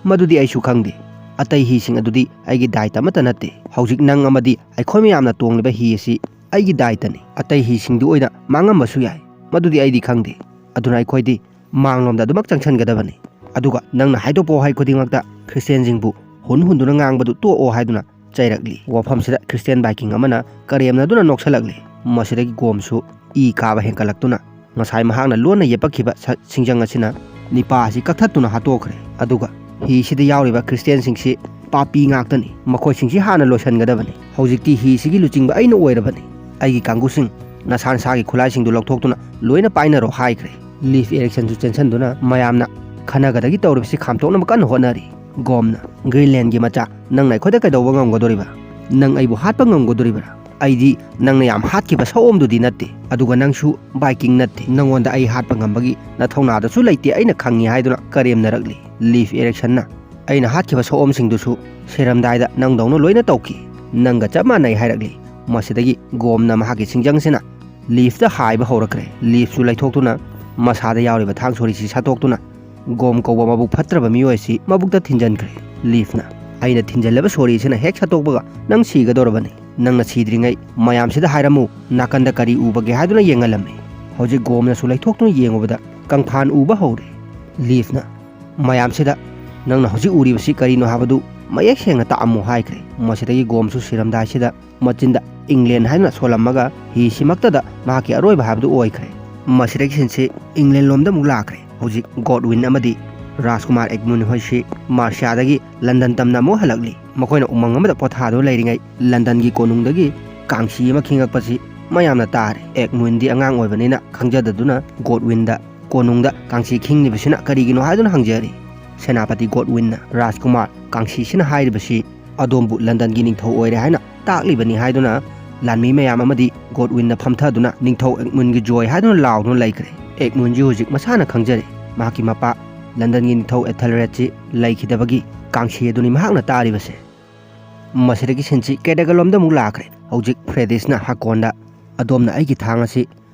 "ꯃꯗꯨꯗꯤ ꯑꯩꯁꯨ ꯈꯪꯗꯦ꯫ ꯑꯇꯩ ꯍꯤꯁꯤꯡ ꯑꯗꯨꯗꯤ ꯑꯩꯒꯤ ꯗꯥꯏꯇ ꯑꯃꯠꯇ ꯅꯠꯇꯦ꯫ ꯍꯧꯖꯤꯛ ꯅꯪ ꯑꯃꯗꯤ ꯑꯩꯈꯣꯏ ꯃꯌꯥꯝꯅ ꯇꯣꯡꯂꯤꯕ ꯍꯤ ꯑꯁꯤ ꯑꯩꯒꯤ ꯗꯥꯏꯇꯅꯤ꯫ ꯑꯇꯩ ꯍꯤꯁꯤꯡꯗꯨ ꯑꯣꯏꯅ ꯃꯥꯡꯉꯝꯕꯁꯨ ꯌꯥꯏ꯫ ꯃꯗꯨꯗꯤ ꯑꯩꯗꯤ ꯈꯪꯗꯦ꯫ ꯑꯗꯨꯅ ꯑꯩꯈꯣꯏꯗꯤ ꯃꯥꯡꯂꯣꯝꯗ ꯑꯗꯨꯃꯛ ꯆꯪꯁꯤꯟꯒꯗꯕꯅꯤ꯫ ꯑꯗꯨꯒ ꯅꯪꯅ ꯍꯥꯏꯗꯣꯛꯄ ꯋꯥꯍꯩ ꯈꯨꯗꯤꯡꯃꯛꯇ ꯈ꯭ꯔꯤꯁꯇꯤꯌꯥꯟꯁꯤꯡꯕꯨ ꯍꯨꯟ ꯍꯨꯟꯗꯨꯅ ꯉꯥꯡꯕꯗꯨ ꯇꯣꯛꯑꯣ" ꯍꯥꯏꯗꯨꯅ ꯆꯩꯔꯛꯂꯤ꯫ ꯋꯥꯐꯝꯁꯤꯗ ꯈ꯭ꯔꯤꯁꯇꯤꯌꯥꯟ ꯚꯥꯏꯀꯤꯡ ꯑꯃꯅ ꯀꯔꯦꯝꯅꯗꯨꯅ ꯅꯣꯛꯁꯜꯂꯛꯂꯤ꯫ ꯃꯁꯤꯗꯒꯤ ꯒꯣꯝꯁꯨ ꯏ ꯀꯥꯕ ꯍꯦꯟꯒꯠꯂꯛꯇꯨꯅ ꯉꯁꯥꯏ ꯃꯍꯥꯛꯅ ꯂꯣꯟꯅ ꯌꯦꯞꯄꯛꯈꯤꯕ ꯁ-, ꯁꯤꯡꯖꯪ ꯑꯁꯤꯅ ꯅꯤꯄꯥ ꯑꯁꯤ ꯀꯛꯊꯠꯇꯨꯅ ꯍꯥꯠꯇꯣꯛꯈ꯭ꯔꯦ꯫ ꯑꯗꯨꯒ ꯍꯤꯁꯤꯗ ꯌꯥꯎꯔꯤꯕ ꯈ꯭ꯔꯤꯁꯇꯤꯌꯥꯟꯁꯤꯡꯁꯤ ꯄꯥꯄꯤ ꯉꯥꯛꯇꯅꯤ꯫ ꯃꯈꯣꯏꯁꯤꯡꯁꯤ ꯍꯥꯟꯅ ꯂꯣꯏꯁꯤꯟꯒꯗꯕꯅꯤ꯫ ꯍꯧꯖꯤꯛꯇꯤ ꯍꯤꯁꯤꯒꯤ ꯂꯨꯆꯤꯡꯕ ꯑꯩꯅ ꯑꯣꯏꯔꯕꯅꯤ꯫ ꯑꯩꯒꯤ ꯀꯥꯡꯕꯨꯁꯤꯡ, ꯅꯁꯥ ꯅꯁꯥꯒꯤ ꯈꯨꯠꯂꯥꯏꯁꯤꯡꯗꯨ ꯂꯧꯊꯣꯛꯇꯨꯅ ꯂꯣꯏꯅ ꯄꯥꯏꯅꯔꯣ ꯍꯥꯏꯈ꯭ꯔꯦ꯫ ꯂꯤꯐ ꯏꯔꯤꯛꯁꯟꯁꯨ ꯆꯦꯟꯁꯤꯟꯗꯨꯅ ꯃꯌꯥꯝꯅ ꯈꯟꯅꯒꯗꯒꯤ ꯇꯧꯔꯤꯕꯁꯤ ꯈꯥꯝꯇꯣꯛꯅꯕ ꯀꯟꯅ ꯍꯣꯠꯅꯔꯤ꯫ ꯒꯣꯝꯅ, "ꯒ꯭ꯔꯤꯟꯂꯦꯟꯒꯤ ꯃꯆꯥ, ꯅꯪꯅ ꯑꯩꯈꯣꯏꯗ ꯀꯩꯗꯧꯕ ꯉꯝꯒꯗꯣꯔꯤꯕ? ꯅꯪ ꯑꯩꯕꯨ ꯍꯥꯠꯄ ꯉꯝꯒꯗꯣꯔꯤꯕ꯭ꯔꯥ? ꯑꯩꯗꯤ ꯅꯪꯅ ꯌꯥꯝ ꯍꯥꯠꯈꯤꯕ ꯁꯑꯣꯝꯗꯨꯗꯤ ꯅꯠꯇꯦ, ꯑꯗꯨꯒ ꯅꯪꯁꯨ ꯚꯥꯏꯀꯤꯡ ꯅꯠꯇꯦ꯫ ꯅꯪꯉꯣꯟꯗ ꯑꯩ ꯍꯥꯠꯄ ꯉꯝꯕꯒꯤ ꯅꯊꯧꯅꯥꯗꯨꯁꯨ ꯂꯩꯇꯦ ꯑꯩꯅ ꯈꯪꯉꯤ" ꯍꯥꯏꯗꯨꯅ ꯀꯔꯦꯝꯅꯔꯛꯂꯤ꯫ ꯂꯤꯐ ꯏꯔꯤꯛꯁꯟꯅ, "ꯑꯩꯅ ꯍꯥꯠꯈꯤꯕ ꯁꯑꯣꯝꯁꯤꯡꯗꯨꯁꯨ ꯁꯤꯔꯝꯗꯥꯏꯗ ꯅꯪꯗꯧꯅ ꯂꯣꯏꯅ ꯇꯧꯈꯤ꯫ ꯅꯪꯒ ꯆꯞ ꯃꯥꯟꯅꯩ" ꯍꯥꯏꯔꯛꯂꯤ꯫ ꯃꯁꯤꯗꯒꯤ ꯒꯣꯝꯅ ꯃꯍꯥꯛꯀꯤ ꯁꯤꯡꯖꯪꯁꯤꯅ ꯂꯤꯐꯇ ꯍꯥꯏꯕ ꯍꯧꯔꯛꯈ꯭ꯔꯦ꯫ ꯂꯤꯐꯁꯨ ꯂꯩꯊꯣꯛꯇꯨꯅ ꯃꯁꯥꯗ ꯌꯥꯎꯔꯤꯕ ꯊꯥꯡ ꯁꯣꯔꯤꯁꯤ ꯁꯠꯇꯣꯛꯇꯨꯅ ꯒꯣꯝ ꯀꯧꯕ ꯃꯕꯨꯛ ꯐꯠꯇ꯭ꯔꯕ ꯃꯤꯑꯣꯏ ꯑꯁꯤ ꯃꯕꯨꯛꯇ ꯊꯤꯟꯖꯟꯈ꯭ꯔꯦ꯫ ꯂꯤꯐꯅ, "ꯑꯩꯅ ꯊꯤꯟꯖꯜꯂꯕ ꯁꯣꯔꯤꯁꯤꯅ ꯍꯦꯛ ꯁꯠꯇꯣꯛꯄꯒ ꯅꯪ ꯁꯤꯒꯗꯧꯔꯕꯅꯤ꯫ ꯅꯪꯅ ꯁꯤꯗ꯭ꯔꯤꯉꯩ ꯃꯌꯥꯝꯁꯤꯗ ꯍꯥꯏꯔꯝꯃꯨ, ꯅꯥꯀꯟꯗ ꯀꯔꯤ ꯎꯕꯒꯦ?" ꯍꯥꯏꯗꯨꯅ ꯌꯦꯡꯍꯜꯂꯝꯃꯤ꯫ ꯍꯧꯖꯤꯛ ꯒꯣꯝꯅꯁꯨ ꯂꯩꯊꯣꯛꯇꯨꯅ ꯌꯦꯡꯉꯨꯕꯗ ꯀꯪꯐꯥꯟ ꯎꯕ ꯍꯧꯔꯦ꯫ ꯂꯤꯐꯅ, "ꯃꯌꯥꯝꯁꯤꯗ ꯅꯪꯅ ꯍꯧꯖꯤꯛ ꯎꯔꯤꯕꯁꯤ ꯀꯔꯤꯅꯣ ꯍꯥꯏꯕꯗꯨ ꯃꯌꯦꯛ ꯁꯦꯡꯅ ꯇꯥꯛꯑꯝꯃꯨ" ꯍꯥꯏꯈ꯭ꯔꯦ꯫ ꯃꯁꯤꯗꯒꯤ ꯒꯣꯝꯁꯨ ꯁꯤꯔꯝꯗꯥꯏꯁꯤꯗ ꯃꯆꯤꯟꯗ "ꯏꯪꯂꯦꯟ" ꯍꯥꯏꯗꯨꯅ ꯁꯣꯜꯂꯝꯃꯒ ꯍꯤꯁꯤꯃꯛꯇꯗ ꯃꯍꯥꯛꯀꯤ ꯑꯔꯣꯏꯕ ꯍꯥꯏꯕꯗꯨ ꯑꯣꯏꯈ꯭ꯔꯦ꯫ ꯃꯁꯤꯗꯒꯤ ꯁꯤꯟꯁꯤ ꯏꯪꯂꯦꯟ ꯂꯣꯝꯗ ꯑꯃꯨꯛ ꯂꯥꯛꯈ꯭ꯔꯦ꯫ ꯍꯧꯖꯤꯛ ꯒꯣꯗꯋꯤꯟ ꯑꯃꯗꯤ ꯔꯥꯖꯀꯨꯃꯥꯔ ꯑꯦꯒꯃꯨꯟ ꯍꯣꯏꯁꯤ ꯃꯥꯔꯁꯤꯌꯥꯗꯒꯤ ꯂꯟꯗꯟ ꯇꯝꯅ ꯑꯃꯨꯛ ꯍꯜꯂꯛꯂꯤ꯫ ꯃꯈꯣꯏꯅ ꯎꯃꯪ ꯑꯃꯗ ꯄꯣꯊꯥꯗꯨꯅ ꯂꯩꯔꯤꯉꯩ, ꯂꯟꯗꯟꯒꯤ ꯀꯣꯅꯨꯡꯗꯒꯤ ꯀꯥꯡꯁꯤ ꯑꯃ ꯈꯤꯡꯉꯛꯄꯁꯤ ꯃꯌꯥꯝꯅ ꯇꯥꯔꯦ꯫ ꯑꯦꯒꯃꯨꯟꯗꯤ ꯑꯉꯥꯡ ꯑꯣꯏꯕꯅꯤꯅ ꯈꯪꯖꯗꯗꯨꯅ ꯒꯣꯗꯋꯤꯟꯗ ꯀꯣꯅꯨꯡꯗ ꯀꯥꯡꯁꯤ ꯈꯤꯡꯂꯤꯕꯁꯤꯅ ꯀꯔꯤꯒꯤꯅꯣ ꯍꯥꯏꯗꯨꯅ ꯍꯪꯖꯔꯤ꯫ ꯁꯦꯅꯥꯄꯇꯤ ꯒꯣꯗꯋꯤꯟꯅ ꯔꯥꯖꯀꯨꯃꯥꯔ ꯀꯥꯡꯁꯤꯁꯤꯅ ꯍꯥꯏꯔꯤꯕꯁꯤ ꯑꯗꯣꯝꯕꯨ ꯂꯟꯗꯟꯒꯤ ꯅꯤꯡꯊꯧ ꯑꯣꯏꯔꯦ ꯍꯥꯏꯅ ꯇꯥꯛꯂꯤꯕꯅꯤ ꯍꯥꯏꯗꯨꯅ ꯂꯥꯟꯃꯤ ꯃꯌꯥꯝ ꯑꯃꯗꯤ ꯒꯣꯗꯋꯤꯟꯗ ꯐꯝꯊꯗꯨꯅ "ꯅꯤꯡꯊꯧ ꯑꯦꯒꯃꯨꯟꯒꯤ ꯖꯣꯏ" ꯍꯥꯏꯗꯨꯅ ꯂꯥꯎꯗꯨꯅ ꯂꯩꯈ꯭ꯔꯦ꯫ ꯑꯦꯒꯃꯨꯟꯁꯤ ꯍꯧꯖꯤꯛ ꯃꯁꯥꯅ ꯈꯪꯖꯔꯦ, ꯃꯍꯥꯛꯀꯤ ꯃꯄꯥ ꯂꯟꯗꯟꯒꯤ ꯅꯤꯡꯊꯧ ꯑꯦꯊꯦꯜꯔꯦꯗꯁꯤ ꯂꯩꯈꯤꯗꯕꯒꯤ ꯀꯥꯡꯁꯤ ꯑꯗꯨꯅꯤ ꯃꯍꯥꯛꯅ ꯇꯥꯔꯤꯕꯁꯦ꯫ ꯃꯁꯤꯗꯒꯤ ꯁꯤꯟꯁꯤ ꯀꯦꯗꯦꯒꯂꯣꯝꯗ ꯑꯃꯨꯛ ꯂꯥꯛꯈ꯭ꯔꯦ꯫ ꯍꯧꯖꯤꯛ ꯐ꯭ꯔꯦꯗꯤꯁꯅ ꯍꯥꯀꯣꯟꯗ "ꯑꯗꯣꯝꯅ ꯑꯩꯒꯤ ꯊꯥꯡ ꯑꯁꯤ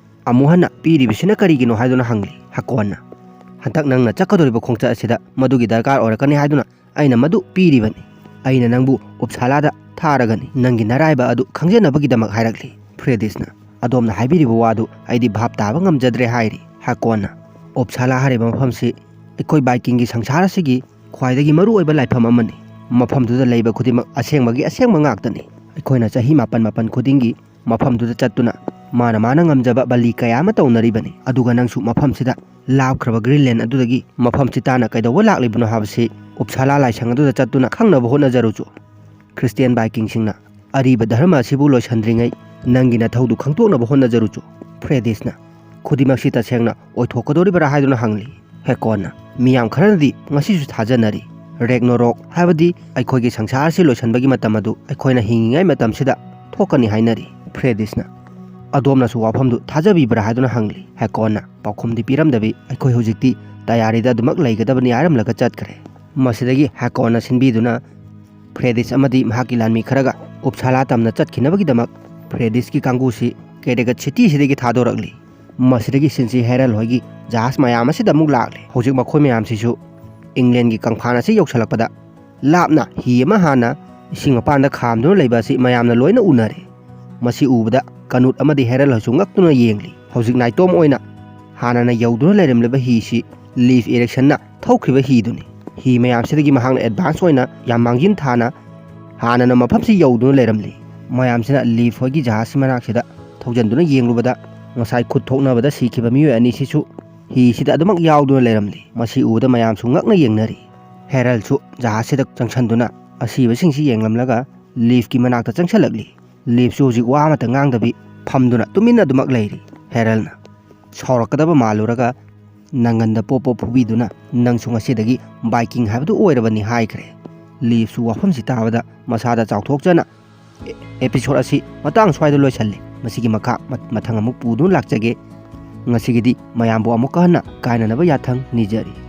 ꯑꯃꯨꯛ ꯍꯟꯅ ꯄꯤꯔꯤꯕꯁꯤꯅ ꯀꯔꯤꯒꯤꯅꯣ?" ꯍꯥꯏꯗꯨꯅ ꯍꯪꯂꯤ꯫ ꯍꯥꯀꯣꯟꯅ "ꯍꯟꯗꯛ ꯅꯪꯅ ꯆꯠꯀꯗꯧꯔꯤꯕ ꯈꯣꯡꯆꯠ ꯑꯁꯤꯗ ꯃꯗꯨꯒꯤ ꯗꯔꯀꯥꯔ ꯑꯣꯏꯔꯛꯀꯅꯤ ꯍꯥꯏꯗꯨꯅ ꯑꯩꯅ ꯃꯗꯨ ꯄꯤꯔꯤꯕꯅꯤ꯫ ꯑꯩꯅ ꯅꯪꯕꯨ ꯎꯞꯁꯥꯂꯥꯗ ꯊꯥꯔꯒꯅꯤ, ꯅꯪꯒꯤ ꯅꯔꯥꯏꯕ ꯑꯗꯨ ꯈꯪꯖꯅꯕꯒꯤꯗꯃꯛ" ꯍꯥꯏꯔꯛꯂꯤ꯫ ꯐ꯭ꯔꯦꯗꯤꯁꯅ "ꯑꯗꯣꯝꯅ ꯍꯥꯏꯕꯤꯔꯤꯕ ꯋꯥꯗꯨ ꯑꯩꯗꯤ ꯚꯥꯞ ꯇꯥꯕ ꯉꯝꯖꯗ꯭ꯔꯦ" ꯍꯥꯏꯔꯤ꯫ ꯍꯥꯀꯣꯟꯅ "ꯎꯞꯁꯥꯂꯥ ꯍꯥꯏꯔꯤꯕ ꯃꯐꯝꯁꯤ ꯑꯩꯈꯣꯏ ꯚꯥꯏꯀꯤꯡꯒꯤ ꯁꯪꯁꯥꯔ ꯑꯁꯤꯒꯤ ꯈ꯭ꯋꯥꯏꯗꯒꯤ ꯃꯔꯨꯑꯣꯏꯕ ꯂꯥꯏꯐꯝ ꯑꯃꯅꯤ꯫ ꯃꯐꯝꯗꯨꯗ ꯂꯩꯕ ꯈꯨꯗꯤꯡꯃꯛ ꯑꯁꯦꯡꯕꯒꯤ ꯑꯁꯦꯡꯕ ꯉꯥꯛꯇꯅꯤ꯫ ꯑꯩꯈꯣꯏꯅ ꯆꯍꯤ ꯃꯥꯄꯟ ꯃꯥꯄꯟ ꯈꯨꯗꯤꯡꯒꯤ ꯃꯐꯝꯗꯨꯗ ꯆꯠꯇꯨꯅ ꯃꯥꯅ ꯃꯥꯅ ꯉꯝꯖꯕ ꯕꯂꯤ ꯀꯌꯥ ꯑꯃ ꯇꯧꯅꯔꯤꯕꯅꯤ꯫ ꯑꯗꯨꯒ ꯅꯪꯁꯨ ꯃꯐꯝꯁꯤꯗ ꯂꯥꯞꯈ꯭ꯔꯕ ꯒ꯭ꯔꯤꯟꯂꯦꯟ ꯑꯗꯨꯗꯒꯤ ꯃꯐꯝꯁꯤ ꯇꯥꯅ ꯀꯩꯗꯧꯕ ꯂꯥꯛꯂꯤꯕꯅꯣ ꯍꯥꯏꯕꯁꯤ ꯎꯞꯁꯥꯂꯥ ꯂꯥꯏꯁꯪ ꯑꯗꯨꯗ ꯆꯠꯇꯨꯅ ꯈꯪꯅꯕ ꯍꯣꯠꯅꯖꯔꯨꯆꯣ꯫ ꯈ꯭ꯔꯤꯁꯇꯤꯌꯥꯟ ꯚꯥꯏꯀꯤꯡꯁꯤꯡꯅ ꯑꯔꯤꯕ ꯙꯔꯃ ꯑꯁꯤꯕꯨ ꯂꯣꯏꯁꯤꯟꯗ꯭ꯔꯤꯉꯩ ꯅꯪꯒꯤ ꯅꯊꯧꯗꯨ ꯈꯪꯗꯣꯛꯅꯕ ꯍꯣꯠꯅꯖꯔꯨꯆꯣ꯫" ꯐ꯭ꯔꯦꯗꯤꯁꯅ "ꯈꯨꯗꯤꯡꯃꯛꯁꯤ ꯇꯁꯦꯡꯅ ꯑꯣꯏꯊꯣꯛꯀꯗꯧꯔꯤꯕ꯭ꯔꯥ?" ꯍꯥꯏꯗꯨꯅ ꯍꯪꯂꯤ꯫ ꯍꯦꯀꯣꯟꯅ "ꯃꯤꯌꯥꯝ ꯈꯔꯅꯗꯤ ꯉꯁꯤꯁꯨ ꯊꯥꯖꯅꯔꯤ꯫ ꯔꯦꯒꯅꯣꯔꯣꯛ, ꯍꯥꯏꯕꯗꯤ ꯑꯩꯈꯣꯏꯒꯤ ꯁꯪꯁꯥꯔ ꯑꯁꯤ ꯂꯣꯏꯁꯤꯟꯕꯒꯤ ꯃꯇꯝ ꯑꯗꯨ ꯑꯩꯈꯣꯏꯅ ꯍꯤꯡꯉꯤꯉꯩ ꯃꯇꯝꯁꯤꯗ ꯊꯣꯛꯀꯅꯤ ꯍꯥꯏꯅꯔꯤ꯫" ꯐ꯭ꯔꯦꯗꯤꯁꯅ "ꯑꯗꯣꯝꯅꯁꯨ ꯋꯥꯐꯝꯗꯨ ꯊꯥꯖꯕꯤꯕ꯭ꯔꯥ?" ꯍꯥꯏꯗꯨꯅ ꯍꯪꯂꯤ꯫ ꯍꯦꯀꯣꯟꯅ ꯄꯥꯎꯈꯨꯝꯗꯤ ꯄꯤꯔꯝꯗꯕꯤ "ꯑꯩꯈꯣꯏ ꯍꯧꯖꯤꯛꯇꯤ ꯇꯌꯥꯔꯤꯗ ꯑꯗꯨꯃꯛ ꯂꯩꯒꯗꯕꯅꯤ" ꯍꯥꯏꯔꯝꯂꯒ ꯆꯠꯈ꯭ꯔꯦ꯫ ꯃꯁꯤꯗꯒꯤ ꯍꯦꯀꯣꯟꯅ ꯁꯤꯟꯕꯤꯗꯨꯅ ꯐ꯭ꯔꯦꯗꯤꯁ ꯑꯃꯗꯤ ꯃꯍꯥꯛꯀꯤ ꯂꯥꯟꯃꯤ ꯈꯔꯒ ꯎꯞꯁꯥꯂꯥ ꯇꯝꯅ ꯆꯠꯈꯤꯅꯕꯒꯤꯗꯃꯛ ꯐ꯭ꯔꯦꯗꯤꯁꯀꯤ ꯀꯥꯡꯕꯨꯁꯤ ꯀꯦꯗꯦꯒꯠ ꯁꯤꯇꯤꯁꯤꯗꯒꯤ ꯊꯥꯗꯣꯔꯛꯂꯤ꯫ ꯃꯁꯤꯗꯒꯤ ꯁꯤꯟꯁꯤ ꯍꯦꯔꯜ ꯍꯣꯏꯒꯤ ꯖꯍꯥꯖ ꯃꯌꯥꯝ ꯑꯁꯤꯗ ꯑꯃꯨꯛ ꯂꯥꯛꯂꯦ꯫ ꯍꯧꯖꯤꯛ ꯃꯈꯣꯏ ꯃꯌꯥꯝꯁꯤꯁꯨ ꯏꯪꯂꯦꯟꯒꯤ ꯀꯪꯐꯥꯟ ꯑꯁꯤ ꯌꯧꯁꯤꯜꯂꯛꯄꯗ ꯂꯥꯞꯅ ꯍꯤ ꯑꯃ ꯍꯥꯟꯅ ꯏꯁꯤꯡ ꯃꯄꯥꯟꯗ ꯈꯥꯝꯗꯨꯅ ꯂꯩꯕ ꯑꯁꯤ ꯃꯌꯥꯝꯅ ꯂꯣꯏꯅ ꯎꯅꯔꯦ꯫ ꯃꯁꯤ ꯎꯕꯗ ꯀꯅꯨꯠ ꯑꯃꯗꯤ ꯍꯦꯔꯜ ꯍꯣꯏꯁꯨ ꯉꯛꯇꯨꯅ ꯌꯦꯡꯂꯤ꯫ ꯍꯧꯖꯤꯛ ꯅꯥꯏꯇꯣꯝ ꯑꯣꯏꯅ ꯍꯥꯟꯅꯅ ꯌꯧꯗꯨꯅ ꯂꯩꯔꯝꯂꯤꯕ ꯍꯤꯁꯤ ꯂꯤꯐ ꯏꯔꯤꯛꯁꯟꯅ ꯊꯧꯈ꯭ꯔꯤꯕ ꯍꯤꯗꯨꯅꯤ꯫ ꯍꯤ ꯃꯌꯥꯝꯁꯤꯗꯒꯤ ꯃꯍꯥꯛꯅ ꯑꯦꯗꯚꯥꯟꯁ ꯑꯣꯏꯅ ꯌꯥꯝ ꯃꯥꯡꯖꯤꯟ ꯊꯥꯅ ꯍꯥꯟꯅꯅ ꯃꯐꯝꯁꯤ ꯌꯧꯗꯨꯅ ꯂꯩꯔꯝꯂꯤ꯫ ꯃꯌꯥꯝꯁꯤꯅ ꯂꯤꯐ ꯍꯣꯏꯒꯤ ꯖꯍꯥꯖꯀꯤ ꯃꯅꯥꯛꯁꯤꯗ ꯊꯧꯖꯤꯟꯗꯨꯅ ꯌꯦꯡꯂꯨꯕꯗ ꯉꯁꯥꯏ ꯈꯨꯠ ꯊꯣꯛꯅꯕꯗ ꯁꯤꯈꯤꯕ ꯃꯤꯑꯣꯏ ꯑꯅꯤꯁꯤꯁꯨ ꯍꯤꯁꯤꯗ ꯑꯗꯨꯃꯛ ꯌꯥꯎꯗꯨꯅ ꯂꯩꯔꯝꯂꯤ꯫ ꯃꯁꯤ ꯎꯕꯗ ꯃꯌꯥꯝꯁꯨ ꯉꯛꯅ ꯌꯦꯡꯅꯔꯤ꯫ ꯍꯦꯔꯜꯁꯨ ꯖꯍꯥꯖꯁꯤꯗ ꯆꯪꯁꯤꯟꯗꯨꯅ ꯑꯁꯤꯕꯁꯤꯡꯁꯤ ꯌꯦꯡꯂꯝꯂꯒ ꯂꯤꯐꯀꯤ ꯃꯅꯥꯛꯇ ꯆꯪꯁꯤꯜꯂꯛꯂꯤ꯫ ꯂꯤꯐꯁꯨ ꯍꯧꯖꯤꯛ ꯋꯥ ꯑꯃꯠꯇ ꯉꯥꯡꯗꯕꯤ ꯐꯝꯗꯨꯅ ꯇꯨꯃꯤꯟꯅ ꯑꯗꯨꯃꯛ ꯂꯩꯔꯤ꯫ ꯍꯦꯔꯜꯅ ꯁꯥꯎꯔꯛꯀꯗꯕ ꯃꯥꯜꯂꯨꯔꯒ ꯅꯪꯒꯟꯗ ꯄꯣꯞ ꯄꯣꯞ ꯐꯨꯕꯤꯗꯨꯅ, "ꯅꯪꯁꯨ ꯉꯁꯤꯗꯒꯤ ꯚꯥꯏꯀꯤꯡ ꯍꯥꯏꯕꯗꯨ ꯑꯣꯏꯔꯕꯅꯤ" ꯍꯥꯏꯈ꯭ꯔꯦ꯫ ꯂꯤꯐꯁꯨ ꯋꯥꯐꯝꯁꯤ ꯇꯥꯕꯗ ꯃꯁꯥꯗ ꯆꯥꯎꯊꯣꯛꯆꯅ, "ꯑꯦ-, ꯑꯦꯄꯤꯁꯣꯗ ꯑꯁꯤ ꯃꯇꯥꯡ ꯁ꯭ꯋꯥꯏꯗ ꯂꯣꯏꯁꯜꯂꯤ꯫ ꯃꯁꯤꯒꯤ ꯃꯈꯥ ꯃ-, ꯃꯊꯪ ꯑꯃꯨꯛ ꯄꯨꯗꯨꯅ ꯂꯥꯛꯆꯒꯦ꯫ ꯉꯁꯤꯒꯤꯗꯤ ꯃꯌꯥꯝꯕꯨ ꯑꯃꯨꯛꯀ ꯍꯟꯅ ꯀꯥꯏꯅꯅꯕ ꯌꯥꯊꯪ ꯅꯤꯖꯔꯤ"꯫